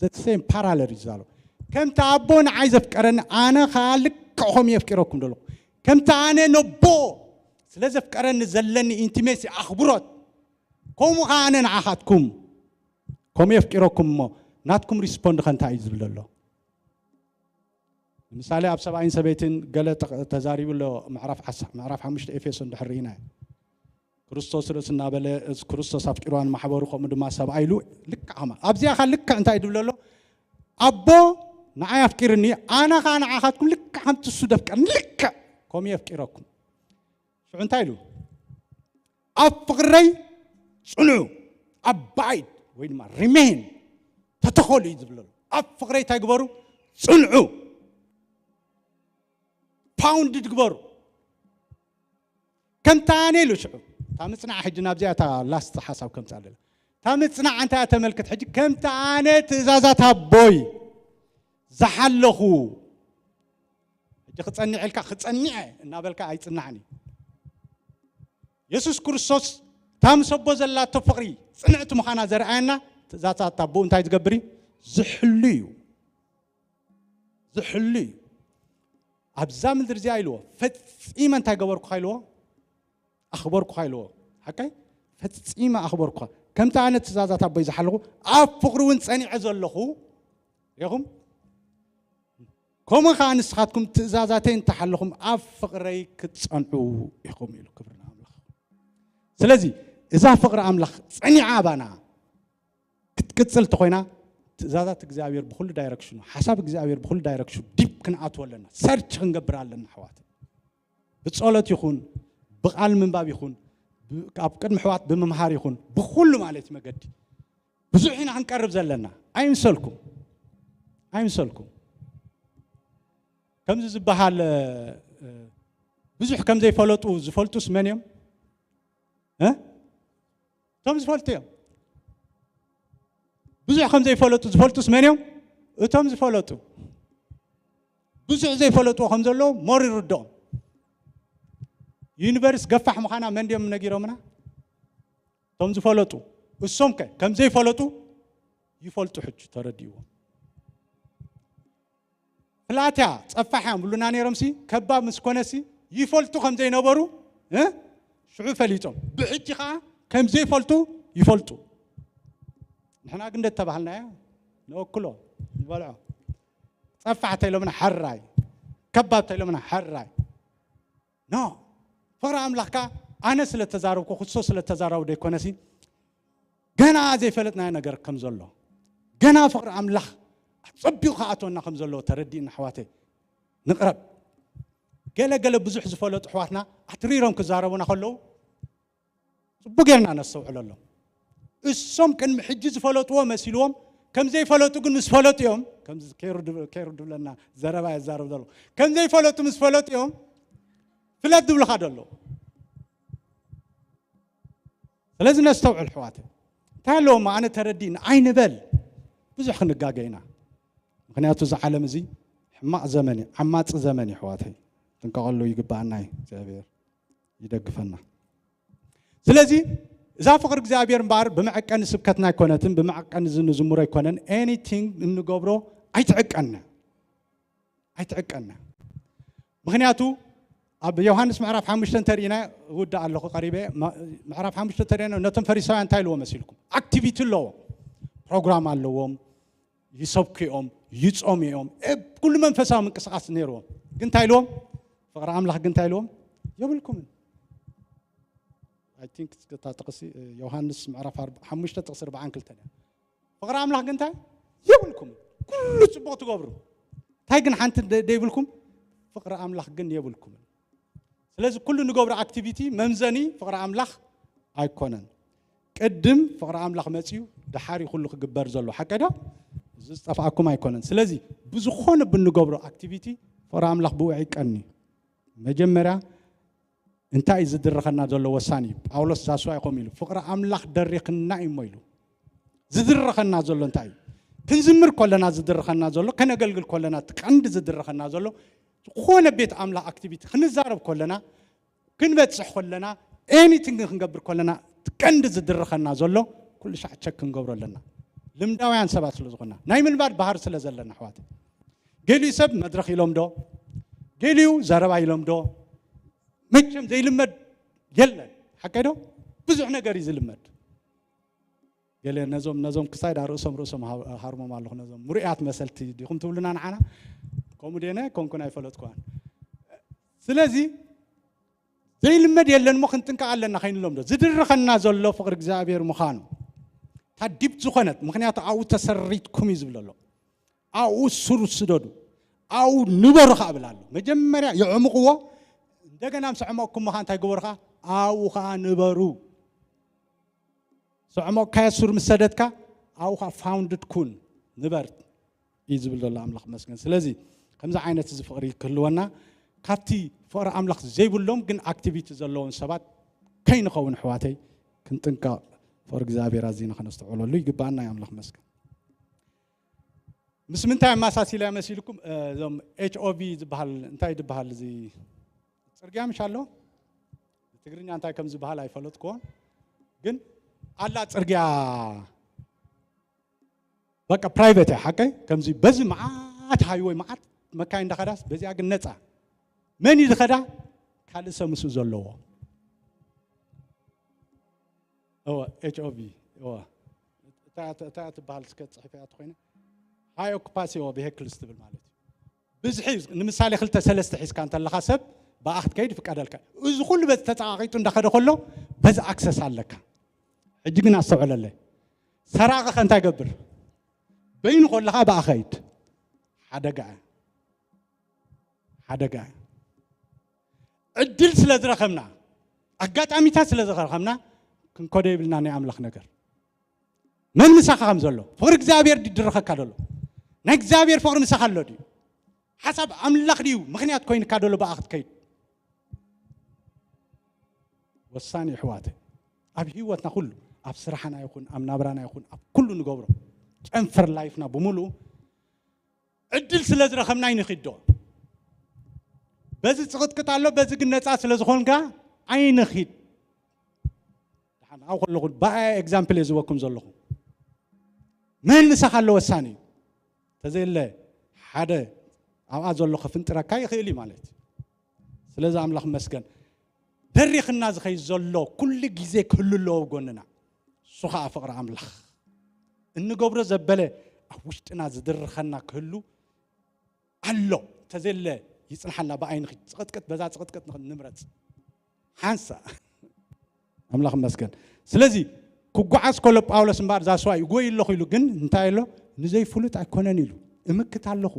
ዘት ሴም ፓራለል እዩ ዝዛረብ። "ከምቲ ኣቦ ንዓይ ዘፍቀረኒ፣ ኣነ ኸኣ ልክዕ ከምኡ የፍቂረኩም ዘለኹ። ከምቲ ኣነ ነቦ ስለ ዘፍቀረኒ ዘለኒ ኢንቲሜሲ፣ ኣኽብሮት፣ ከምኡ ኸኣ ኣነ ንዓኻትኩም ከምኡ የፍቂረኩም እሞ፣ ናትኩም ሪስፖንድ ኸ እንታይ እዩ?" ዝብል ዘሎ። ንምሳሌ፣ ኣብ ሰብኣይን ሰበይትን ገለ ተቕ-፣ ተዛሪቡ ኣሎ። ምዕራፍ ዓስ-፣ ምዕራፍ ሓሙሽተ ኤፌሶን ድሕር ርኢና፣ "ክርስቶስ ርእሲ እናበለ፣ እዚ ክርስቶስ ኣፍቂርዋ ንማሕበሩ፣ ከምኡ ድማ ሰብኣይ" ኢሉ። ልክዕ ኸማ ኣብዚኣ ኸ ልክዕ እንታይ ድብል ኣሎ? "ኣቦ ንዓይ ኣፍቂርኒ፣ ኣነ ኸዓ ንዓኻትኩም ልክዕ ከምቲ እሱ ደፍቀርኒ፣ ልክዕ ከምኡ የፍቂረኩም።" ሽዑ እንታይ ኢሉ? "ኣብ ፍቕረይ ጽንዑ፣ ኣባይድ ወይ ድማ ሪሜን፣ ተተኸሉ" እዩ ዝብል ዘሎ። ኣብ ፍቕረይ እንታይ ግበሩ? ጽንዑ፣ ፓውንድድ ግበሩ። "ከምቲ ኣነ" ኢሉ ሽዑ። እታ ምጽናዕ ሕጂ ናብዚኣ እታ ላስት ሓሳብ ከምጽእ ኣለና። እታ ምጽናዕ እንታይ እያ ተመልክት? ሕጂ "ከምቲ ኣነ ትእዛዛት ኣቦይ ዝሓለኹ"፣ ሕጂ ክጸንዕ ኢልካ "ክጸንዐ" እናበልካ ኣይጽናዕን እዩ። የሱስ ክርስቶስ እታ ምስ ኣቦ ዘላቶ ፍቕሪ ጽንዕቲ ምዃና ዘርኣየና፣ ትእዛዛት ኣቦኡ እንታይ ዝገብር እዩ? ዝሕሉ እዩ። ዝሕሉ እዩ። ኣብዛ ምድሪ እዚኣ ኢልዎ፣ ፈጺመ እንታይ ገበርኩኻ ኢልዎ? ኣኽበርኩኻ ኢልዎ። ሓቀይ? ፈጺመ ኣኽበርኩኻ። "ከምቲ ኣነ ትእዛዛት ኣቦይ ዝሓለኹ፣ ኣብ ፍቕሪ እውን ጸኒዐ ዘለኹ" ኢኹም። "ከምኡ ኸዓ ንስኻትኩም ትእዛዛተይ እንተሓለኹም፣ ኣብ ፍቕረይ ክትጸንዑ ኢኹም" ኢሉ። ክብሪ ንኣምላኽ። ስለዚ እዛ ፍቕሪ ኣምላኽ ጸኒዓ ኣባና ክትቅጽል እንተኾይና፣ ትእዛዛት እግዚኣብሔር ብኹሉ ዳይረክሽኑ፣ ሓሳብ እግዚኣብሔር ብኹሉ ዳይረክሽኑ ዲፕ ክንኣትዎ ኣለና። ሰርች ክንገብር ኣለና፣ ኣሕዋት። ብጸሎት ይኹን፣ ብቓል ምንባብ ይኹን፣ ብ-፣ ኣብ ቅድሚ ኣሕዋት ብምምሃር ይኹን፣ ብኹሉ ማለት እዩ መገዲ። ብዙሕ ኢና ክንቀርብ ዘለና። ኣይምሰልኩም። ኣይምሰልኩም። ከምዚ ዝበሃል፣ እ፣ ብዙሕ ከም ዘይፈለጡ ዝፈልጡስ መን እዮም? እ? እቶም ዝፈልጡ እዮም። ብዙሕ ከም ዘይፈለጡ ዝፈልጡስ መን እዮም? እቶም ዝፈለጡ። ብዙሕ ዘይፈለጥዎ ከም ዘለዉ ሞር ይርድኦም። ዩኒቨርስ ገፋሕ ምዃና መን ድዮም ነጊሮምና? እቶም ዝፈለጡ። እሶም ከ ከም ዘይፈለጡ ይፈልጡ፣ ሕጂ ተረዲእዎም። ፍላት እያ፣ ጸፋሕ እያ ብሉና ነይሮምሲ፣ ከባብ ምስ ኮነሲ ይፈልጡ ከም ዘይነበሩ፣ እ? ሽዑ ፈሊጦም። ብሕጂ ኸዓ ከም ዘይፈልጡ ይፈልጡ። ንሕና ግን እንደ ተባሃልናዮ ንእክሎ፣ ንበልዖ። ጸፋሕ ተይሎምና ሕራይ፣ ከባብ ተይሎምና ሕራይ። ኖ፣ ፍቕሪ ኣምላኽ ከኣ ኣነ ስለ ተዛረብኩ፣ ክርስቶስ ስለ ተዛረቡ ደይኮነሲ፣ ገና ዘይፈለጥናዮ ነገር ከም ዘሎ፣ ገና ፍቕሪ ኣምላኽ ኣጸቢቑ ክኣትወና ከም ዘለዎ ተረዲእና፣ ኣሕዋተይ፣ ንቕረብ። ገለ ገለ ብዙሕ ዝፈለጡ ኣሕዋትና ኣትሪሮም ክዛረቡና ከለዉ፣ ጽቡቕ ጌርና ነስተውዕለሎም። እሶም ቅድሚ ሕጂ ዝፈለጥዎ መሲልዎም፣ ከም ዘይፈለጡ ግን ምስ ፈለጡ እዮም፣ ከምዚ ኬሩ ድብ-፣ ኬሩ ድብለና ዘረባ የዛርብ ዘሎ። ከም ዘይፈለጡ ምስ ፈለጡ እዮም ፍለጥ ዝብሉኻ ዘለዉ። ስለዚ ነስተውዕል ኣሕዋተይ። እንታይ ኣለዎ እሞ ኣነ ተረዲእኒ ኣይንበል። ብዙሕ ክንጋገ ኢና። ምኽንያቱ እዚ ዓለም እዚ ሕማቕ ዘመን እዩ፣ ዓማጺ ዘመን እዩ ኣሕዋተይ። ጥንቀቐሉ ይግባኣና እዩ። እግዚኣብሔር ይደግፈና። ስለዚ እዛ ፍቕሪ እግዚኣብሔር እምበኣር ብመዐቀኒ ስብከትና ኣይኮነትን፣ ብመዐቀኒ እዚ ንዝምሮ ኣይኮነን። ኤኒቲንግ እንገብሮ ኣይትዕቀንና፣ ኣይትዕቀንና። ምኽንያቱ ኣብ ዮሃንስ ምዕራፍ ሓሙሽተ እንተርኢና፣ እውዳእ ኣለኹ ቀሪበ፣ ማ-፣ ምዕራፍ ሓሙሽተ እንተርኢና፣ ነቶም ፈሪሳውያን እንታይ ኢልዎ መሲልኩም? ኣክቲቪቲ ኣለዎም፣ ፕሮግራም ኣለዎም፣ ይሰብኩ እዮም፣ ይጾሙ እዮም፣ እ- ኩሉ መንፈሳዊ ምንቅስቃስ ነይርዎም። ግን እንታይ ኢልዎም? ፍቕሪ ኣምላኽ ግን እንታይ ኢልዎም? የብልኩምን። I think እታ ጥቕሲ እ፣ ዮሃንስ ምዕራፍ ኣርባ- ሓሙሽተ ጥቕሲ ኣርባዓን ክልተን እያ። ፍቕሪ ኣምላኽ ግን እንታይ? የብልኩምን። ኩሉ ጽቡቕ ትገብሩ፣ እንታይ ግን ሓንቲ ደ- ደይብልኩም? ፍቕሪ ኣምላኽ ግን የብልኩምን። ስለዚ ኩሉ ንገብሮ ኣክቲቪቲ መምዘኒ ፍቕሪ ኣምላኽ ኣይኮነን። ቅድም ፍቕሪ ኣምላኽ መፅዩ፣ ድሓሪ ኩሉ ክግበር ዘሎ ሓቀ ዶ? እዚ ዝጠፍኣኩም ኣይኮነን። ስለዚ ብዝኾነ ብንገብሮ ኣክቲቪቲ ፍቕሪ ኣምላኽ ብኡ ይቀኒ። መጀመርያ እንታይ እዩ ዝድርኸና ዘሎ ወሳኒ እዩ። ጳውሎስ ዛስዋ ይኸም ኢሉ ፍቕሪ ኣምላኽ ደሪኽና እዩ እሞ ኢሉ። ዝድርኸና ዘሎ እንታይ እዩ? ክንዝምር ከለና ዝድርኸና ዘሎ፣ ከነገልግል ከለና እቲ ቀንዲ ዝድርኸና ዘሎ ዝኾነ ቤት ኣምላኽ ኣክቲቪቲ ክንዛረብ ከለና፣ ክንበፅሕ ከለና፣ ኤኒቲንግ ክንገብር ከለና እቲ ቀንዲ ዝድርኸና ዘሎ ኩሉ ሻዕ ቸክ ክንገብሮ ኣለና። ልምዳውያን ሰባት ስለ ዝኾንና፣ ናይ ምልማድ ባህሪ ስለ ዘለና ኣሕዋት፣ ገሊኡ ሰብ መድረኽ ይለምዶ፣ ገሊኡ ዘረባ ይለምዶ። መቸም ዘይልመድ የለን። ሓቀይ ዶ? ብዙሕ ነገር እዩ ዝልመድ። ገለ ነዞም ነዞም ክሳይ ዳ ርእሶም ርእሶም ሃ- ሃርሞም ኣለኹ። ነዞም ምሩያት መሰልቲ ዲኹም ትብሉና ንዓና? ከምኡ ደነ ኮንኩን ኣይፈለጥኩዋን። ስለዚ ዘይልመድ የለን እሞ ክንጥንቀቕ ኣለና። ከይንለምዶ ዝድርኸና ዘሎ ፍቕሪ እግዚኣብሔር ምዃኑ፣ ታዲብ ዝኾነት ምክንያቱ ኣብኡ ተሰሪትኩም እዩ ዝብል ዘሎ። ኣብኡ ሱር ስደዱ፣ ኣብኡ ንበሩ ከዓ ብል ኣሎ። መጀመርያ የዕምቕዎ። እንደገና ምስ ኣዕመቕኩሞ ከዓ እንታይ ግበሩ ከዓ? ኣብኡ ከዓ ንበሩ። ዘዕመቕካዮ ሱር ምስ ሰደድካ፣ ኣብኡ ከዓ ፋውንድድ ኩን፣ ንበር እዩ ዝብል ዘሎ ኣምላኽ መስገን። ስለዚ ከምዚ ዓይነት እዚ ፍቕሪ ክህልወና፣ ካብቲ ፍቕሪ ኣምላኽ ዘይብሎም ግን ኣክቲቪቲ ዘለዎም ሰባት ከይንኸውን ኣሕዋተይ ክንጥንቀቕ፣ ፍቕሪ እግዚኣብሔር ኣዚና ከነስተውዕለሉ ይግባኣና እዩ። ኣምላኽ መስገን። ምስ ምንታይ ኣመሳሲለ መሲልኩም? እዞም ኤች ኦ ቪ ዝበሃል እንታይ ዝበሃል እዚ ጽርግያ ምሽ ኣሎ? ትግርኛ እንታይ ከም ዝበሃል ኣይፈለጥኩዎን፣ ግን ኣላ ጽርግያ በቃ ፕራይቬት እያ ሓቀይ። ከምዚ በዚ መዓት ሃይወይ መዓት መካይ እንዳኸዳስ በዚኣ ግን ነፃ። መን እዩ ዝኸዳ? ካልእ ሰብ ምስኡ ዘለዎ። እወ፣ ኤች ኦ ቪ፣ እወ። እታ እታ ትበሃል እስከ ጽሒፈያ ተኾይነ፣ ሃይ ኦኩፓሲ ኦፍ ቬሂክልስ ትብል ማለት እዩ። ብዝሒ፣ ንምሳሌ ክልተ ሰለስተ ሒዝካ እንተለኻ ሰብ ብኣኽ ትከይድ ይፍቀደልካ። እዚ ኩሉ በዚ ተጸቓቒጡ እንዳኸደ ከሎ በዚ ኣክሰስ ኣለካ። ሕጂ ግን ኣስተውዕለለይ። ሰራቒ ከ እንታይ ገብር? በይኑ ከለኻ ብኣኸይድ ሓደጋ እያ። ሓደጋ እያ። ዕድል ስለ ዝረኸብና፣ ኣጋጣሚታት ስለ ዝረኸብና ክንከዶ ይብልና ናይ ኣምላኽ ነገር። መን ምሳኻ ከም ዘሎ ፍቕሪ እግዚኣብሔር ድድረኸካ ደሎ? ናይ እግዚኣብሔር ፍቕሪ ምሳኻ ኣሎ ድዩ? ሓሳብ ኣምላኽ ድዩ ምኽንያት ኮይንካ ደሎ ብኣ ክትከይድ? ወሳኒ ይሕዋተ፣ ኣብ ህይወትና ኩሉ፣ ኣብ ስራሕና ይኹን ኣብ ናብራና ይኹን ኣብ ኩሉ ንገብሮ ጨንፈር ላይፍና ብምሉኡ ዕድል ስለ ዝረኸብና ኣይንኺድ ዶ? በዚ ጽቕጥቅጥ ኣሎ፣ በዚ ግን ነፃ ስለ ዝኾንካ ኣይንኺድ። ደሓን ኣብኡ ከለኹ ብኣያ ኤግዛምፕል እየ ዝህበኩም ዘለኹ። መን ምሳኻ ኣሎ ወሳኒ እዩ። ተዘየለ ሓደ ኣብኣ ዘሎ ክፍንጥረካ ይኽእል እዩ ማለት እዩ። ስለዚ ኣምላኽ መስገን። ደሪኽና ዝኸይድ ዘሎ ኩሉ ግዜ ክህሉ ኣለዎ ኣብ ጎንና። እሱ ኸዓ ፍቕሪ ኣምላኽ። እንገብሮ ዘበለ ኣብ ውሽጥና ዝድርኸና ክህሉ ኣሎ። እንተዘየለ ይጽንሓልና፣ ብኣይ ንኺድ። ጽቕጥቅጥ፣ በዛ ጽቕጥቅጥ ንኽ- ንምረጽ። ሓንሳ ኣምላኽ መስገን። ስለዚ ክጓዓዝ ከሎ ጳውሎስ እምበኣር ዛስዋ ይጎይ ኣለኹ ኢሉ፣ ግን እንታይ ኣሎ? ንዘይፍሉጥ ኣይኮነን ኢሉ። እምክት ኣለኹ።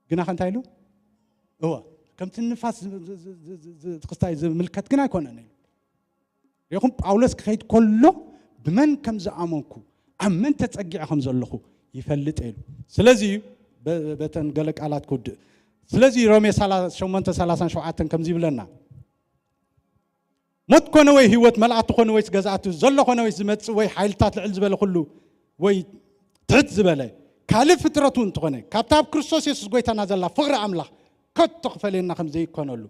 ግና ከ እንታይ ኢሉ? እወ፣ ከምቲ ንፋስ ዝ- ዝ- ዝ- ዝ- ዝ- ክስታይ ዝምልከት ግን ኣይኮነን ኢሉ። ሪኹም፣ ጳውሎስ ክኸይድ ከሎ ብመን ከም ዝኣመንኩ፣ ኣብ መን ተጸጊዐ ከም ዘለኹ ይፈልጥ ኢሉ። ስለዚ እዩ በ- በተን ገለ ቃላት ክውድእ። ስለዚ ሮሜ ሸሞንተ ሰላሳን ሸውዓተን ከምዚ ይብለና፣ ሞት ኮነ ወይ ህይወት፣ መልኣክቲ ኮነ ወይስ ገዛእቲ፣ ዘሎ ኮነ ወይስ ዝመጽእ፣ ወይ ሓይልታት፣ ልዕል ዝበለ ኩሉ ወይ ትሕት ዝበለ ካልእ ፍጥረት እውን እንተኾነ፣ ካብታ ኣብ ክርስቶስ የሱስ ጎይታና ዘላ ፍቕሪ ኣምላኽ ከቶ ክፈልየና ከም ዘይኮነሉ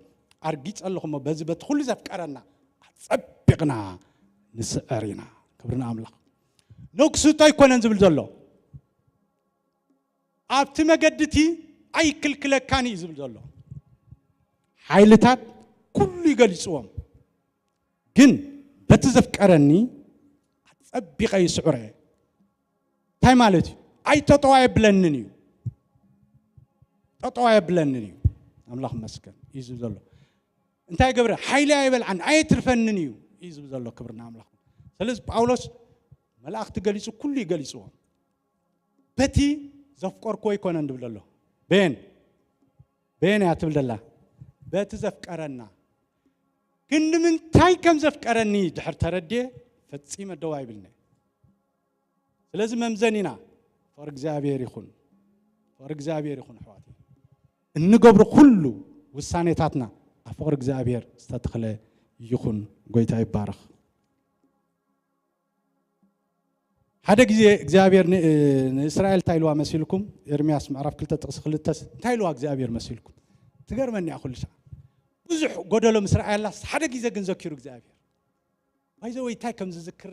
ኣርጊጸ ኣለኹ እሞ፣ በዚ በቲ ኩሉ ዘፍቀረና ኣጸቢቕና ንስዕር ኢና። ክብሪ ንኣምላኽ። ነክስቶ ኣይኮነን ዝብል ዘሎ፣ ኣብቲ መገዲ እቲ ኣይክልክለካን እዩ ዝብል ዘሎ። ሓይልታት ኩሉ ይገልጽዎም፣ ግን በቲ ዘፍቀረኒ ኣጸቢቐ ይስዕሮ እየ። እንታይ ማለት እዩ? ኣይጠጠው ኣየብለንን እዩ። ጠጠው ኣየብለንን እዩ። ኣምላኽ መስገን እዩ ዝብል ዘሎ። እንታይ ገብረ? ሓይሊ ኣይበልዓን ኣየትርፈንን እዩ እዩ ዝብል ዘሎ። ክብርና ኣምላኽ። ስለዚ ጳውሎስ መላእኽቲ ገሊጹ ኩሉ እዩ ገሊጽዎ። በቲ ዘፍቀርኩ ኣይኮነን ድብል ኣሎ። በየን በየን እያ ትብል ደላ? በቲ ዘፍቀረና። ግን ንምንታይ ከም ዘፍቀረኒ ድሕር ተረድየ ፈጺመ ደው ኣይብልኒ። ስለዚ መምዘኒና ፍቕሪ እግዚኣብሔር ይኹን። ፍቕሪ እግዚኣብሔር ይኹን ኣሕዋት። እንገብሮ ኩሉ ውሳኔታትና ኣብ ፍቕሪ እግዚኣብሔር ዝተተኽለ ይኹን። ጎይታ ይባረኽ። ሓደ ግዜ እግዚኣብሔር ንእስራኤል እንታይ ኢልዋ መሲልኩም? ኤርምያስ ምዕራፍ ክልተ ጥቕሲ ክልተስ እንታይ ኢልዋ እግዚኣብሔር መሲልኩም? ትገርመኒ እያ ኩሉ ሻዕ። ብዙሕ ጎደሎ ምስ ረኣየላስ ሓደ ግዜ ግን ዘኪሩ እግዚኣብሔር። ባይዘ ወይ እንታይ ከም ዝዝክር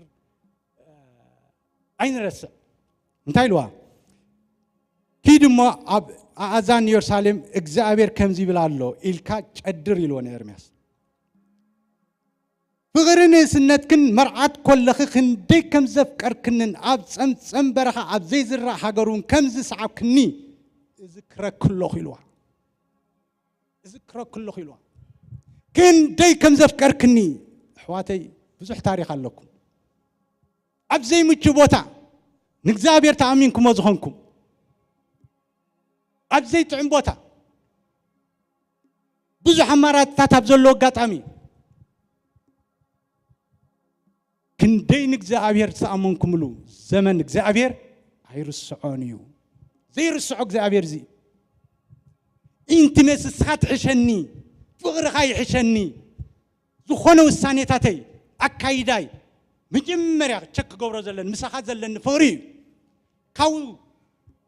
ኣይንረስዕ። እንታይ ኢልዋ? ኪድ እሞ ኣብ ኣእዛን ኢየሩሳሌም እግዚኣብሔር ከምዚ ይብል ኣሎ ኢልካ ጨድር ኢልዎ ንኤርምያስ። ፍቕሪ ንእስነትክን መርዓት ኮለኺ ክንደይ ከም ዘፍቀርክንን ኣብ ጸምጸም በረኻ ኣብ ዘይዝራእ ሃገር እውን ከም ዝሰዓብክኒ እዝክረኪ ኣለኹ ኢልዋ። እዝክረኪ ኣለኹ ኢልዋ። ክንደይ ከም ዘፍቀርክኒ ኣሕዋተይ፣ ብዙሕ ታሪኽ ኣለኩም። ኣብ ዘይምቹ ቦታ ንእግዚኣብሔር ተኣሚንኩሞ ዝኾንኩም፣ ኣብ ዘይጥዕም ቦታ ብዙሕ ኣማራፅታት ኣብ ዘለዎ ኣጋጣሚ ክንደይ ንእግዚኣብሔር ዝተኣመንኩምሉ ዘመን እግዚኣብሔር ኣይርስዖን እዩ። ዘይርስዖ እግዚኣብሔር እዚ ኢንቲሜሲ ንስኻ ትሕሸኒ፣ ፍቕርኻ ይሕሸኒ፣ ዝኾነ ውሳኔታተይ ኣካይዳይ መጀመርያ ቸክ ክገብሮ ዘለኒ ምሳኻ ዘለኒ ፍቕሪ እዩ። ካብኡ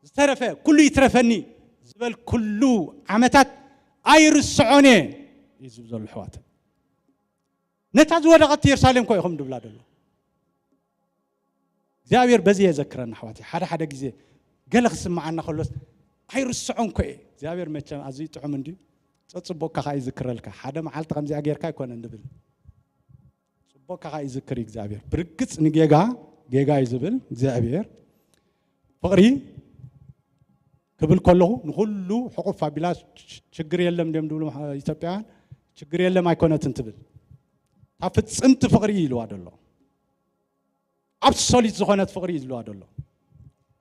ዝተረፈ ኩሉ ይትረፈኒ ዝበል ኩሉ ዓመታት ኣይርስዖን እየ እዩ ዝብል ዘሎ ኣሕዋት። ነታ ዝወደቐት ኢየሩሳሌም ኮ ኢኹም ድብላ ደሎ እግዚኣብሔር በዚ የዘክረና ኣሕዋት። ሓደ ሓደ ግዜ ገለ ክስምዓና ከሎስ ኣይርስዖን ኮ እየ እግዚኣብሔር። መቸም ኣዝዩ ጥዑም እንድዩ። ጸጽቦካ ከኣ ይዝክረልካ። ሓደ መዓልቲ ከምዚኣ ጌርካ ኣይኮነን ንብል። ጽቦካ ከኣ ይዝክር እግዚኣብሔር። ብርግጽ ንጌጋ ጌጋ እዩ ዝብል እግዚኣብሔር። ፍቕሪ ክብል ከለኹ ንኹሉ ሕቑፍ ኣቢላ ችግር የለም እንዲዮም ድብሉ ኢትዮጵያውያን። ችግር የለም ኣይኮነትን ትብል። እታ ፍጽምቲ ፍቕሪ ኢልዋ ደሎ። ኣብሶሊት ዝኾነት ፍቕሪ እዩ ዝብልዋ ዘሎ።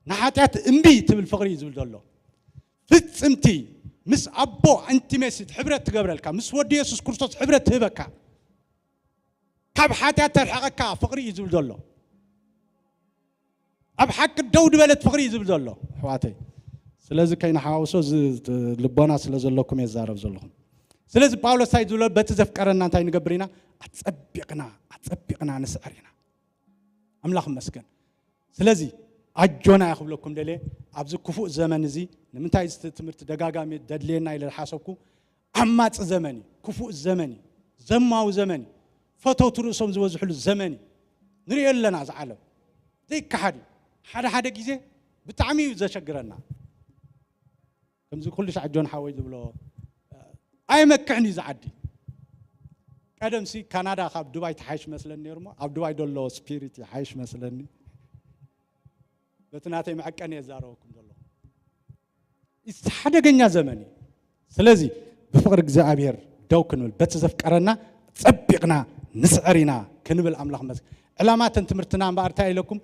ንሓጢኣት እምቢ ትብል ፍቕሪ እዩ ዝብል ዘሎ። ፍጽምቲ ምስ ኣቦ ኢንቲሜሲት ሕብረት ትገብረልካ፣ ምስ ወዲ የሱስ ክርስቶስ ሕብረት ትህበካ፣ ካብ ሓጢኣት ተርሕቐካ ፍቕሪ እዩ ዝብል ዘሎ። ኣብ ሓቂ ደው ዝበለት ፍቕሪ እዩ ዝብል ዘሎ ኣሕዋተይ። ስለዚ ከይንሓዋውሶ እዚ ልቦና ስለ ዘለኩም እየ ዝዛረብ ዘለኹም። ስለዚ ጳውሎስ እንታይ ዝብሎ? በቲ ዘፍቀረና እንታይ ንገብር ኢና? ኣጸቢቕና ኣጸቢቕና ንስዕር ኢና። ኣምላኽ ይመስገን። ስለዚ ኣጆና እየ ክብለኩም ደልየ ኣብዚ ክፉእ ዘመን እዚ። ንምንታይ እዚ ትምህርቲ ደጋጋሚ ደድልየና ኢለ ዝሓሰብኩ? ዓማጺ ዘመን እዩ፣ ክፉእ ዘመን እዩ፣ ዘማዊ ዘመን እዩ፣ ፈተውቲ ርእሶም ዝበዝሕሉ ዘመን እዩ። ንሪኦ ኣለና እዚ ዓለም ዘይከሓድ እዩ። ሓደ ሓደ ግዜ ብጣዕሚ እዩ ዘሸግረና። ከምዚ ኩሉ ሻዕ ጆን ሓወይ ዝብሎ ኣይመክሕን እዩ ዝዓዲ። ቀደምሲ ካናዳ ካብ ዱባይ ትሓይሽ መስለኒ ነይሩ እሞ ኣብ ዱባይ ደሎ ስፒሪት ይሓይሽ መስለኒ። በቲ ናተይ መዐቀኒ እየ ዝዛረበኩም ዘለኹ። እዚ ሓደገኛ ዘመን እዩ። ስለዚ ብፍቕሪ እግዚኣብሔር ደው ክንብል በቲ ዘፍቀረና ጸቢቕና ንስዕር ኢና ክንብል ኣምላኽ መስገን። ዕላማተን ትምህርትና እምበኣር እንታይ ኢለኩም?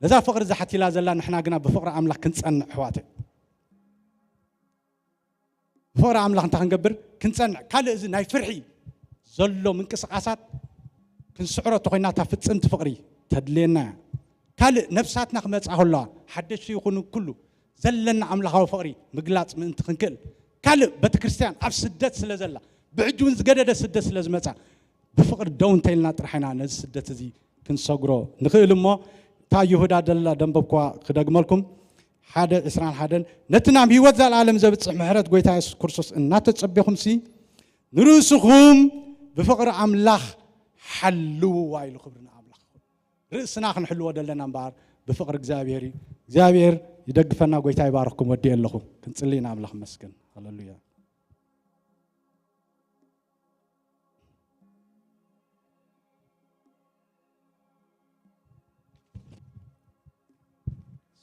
ነዛ ፍቕሪ ዝሓቲላ ዘላ ንሕና ግና ብፍቕሪ ኣምላኽ ክንጸንዕ ኣሕዋተይ። ብፍቕሪ ኣምላኽ እንታይ ክንገብር? ክንጸንዕ። ካልእ እዚ ናይ ፍርሒ ዘሎ ምንቅስቓሳት ክንስዕሮ እንተኾይና እታ ፍጽምቲ ፍቕሪ ተድልየና እያ። ካልእ ነፍሳትና ክመጻ ከለዋ ሓደሽቲ ይኹኑ ኩሉ ዘለና ኣምላኻዊ ፍቕሪ ምግላጽ ምእንቲ ክንክእል፣ ካልእ ቤተ ክርስቲያን ኣብ ስደት ስለ ዘላ ብሕጂ እውን ዝገደደ ስደት ስለ ዝመጻ ብፍቕሪ ደው እንተኢልና ጥራሕ ኢና ነዚ ስደት እዚ ክንሰግሮ ንኽእል እሞ እታ ይሁዳ ደላ ደንበብኳ ክደግመልኩም ሓደ ዕስራን ሓደን ነቲ ናብ ህይወት ዘለኣለም ዘብጽሕ ምሕረት ጎይታ የሱስ ክርስቶስ እናተጸቤኹምሲ ንርእስኹም ብፍቕሪ ኣምላኽ ሓልውዋ ኢሉ። ክብሪ ንኣምላኽ። ርእስና ክንሕልዎ ደለና እምበኣር ብፍቕሪ እግዚኣብሔር እዩ። እግዚኣብሔር ይደግፈና። ጎይታ ይባርኽኩም። ወዲ ኣለኹ ክንጽሊ ኢና። ኣምላኽ መስገን። ሃለሉያ።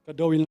ደው ኢልና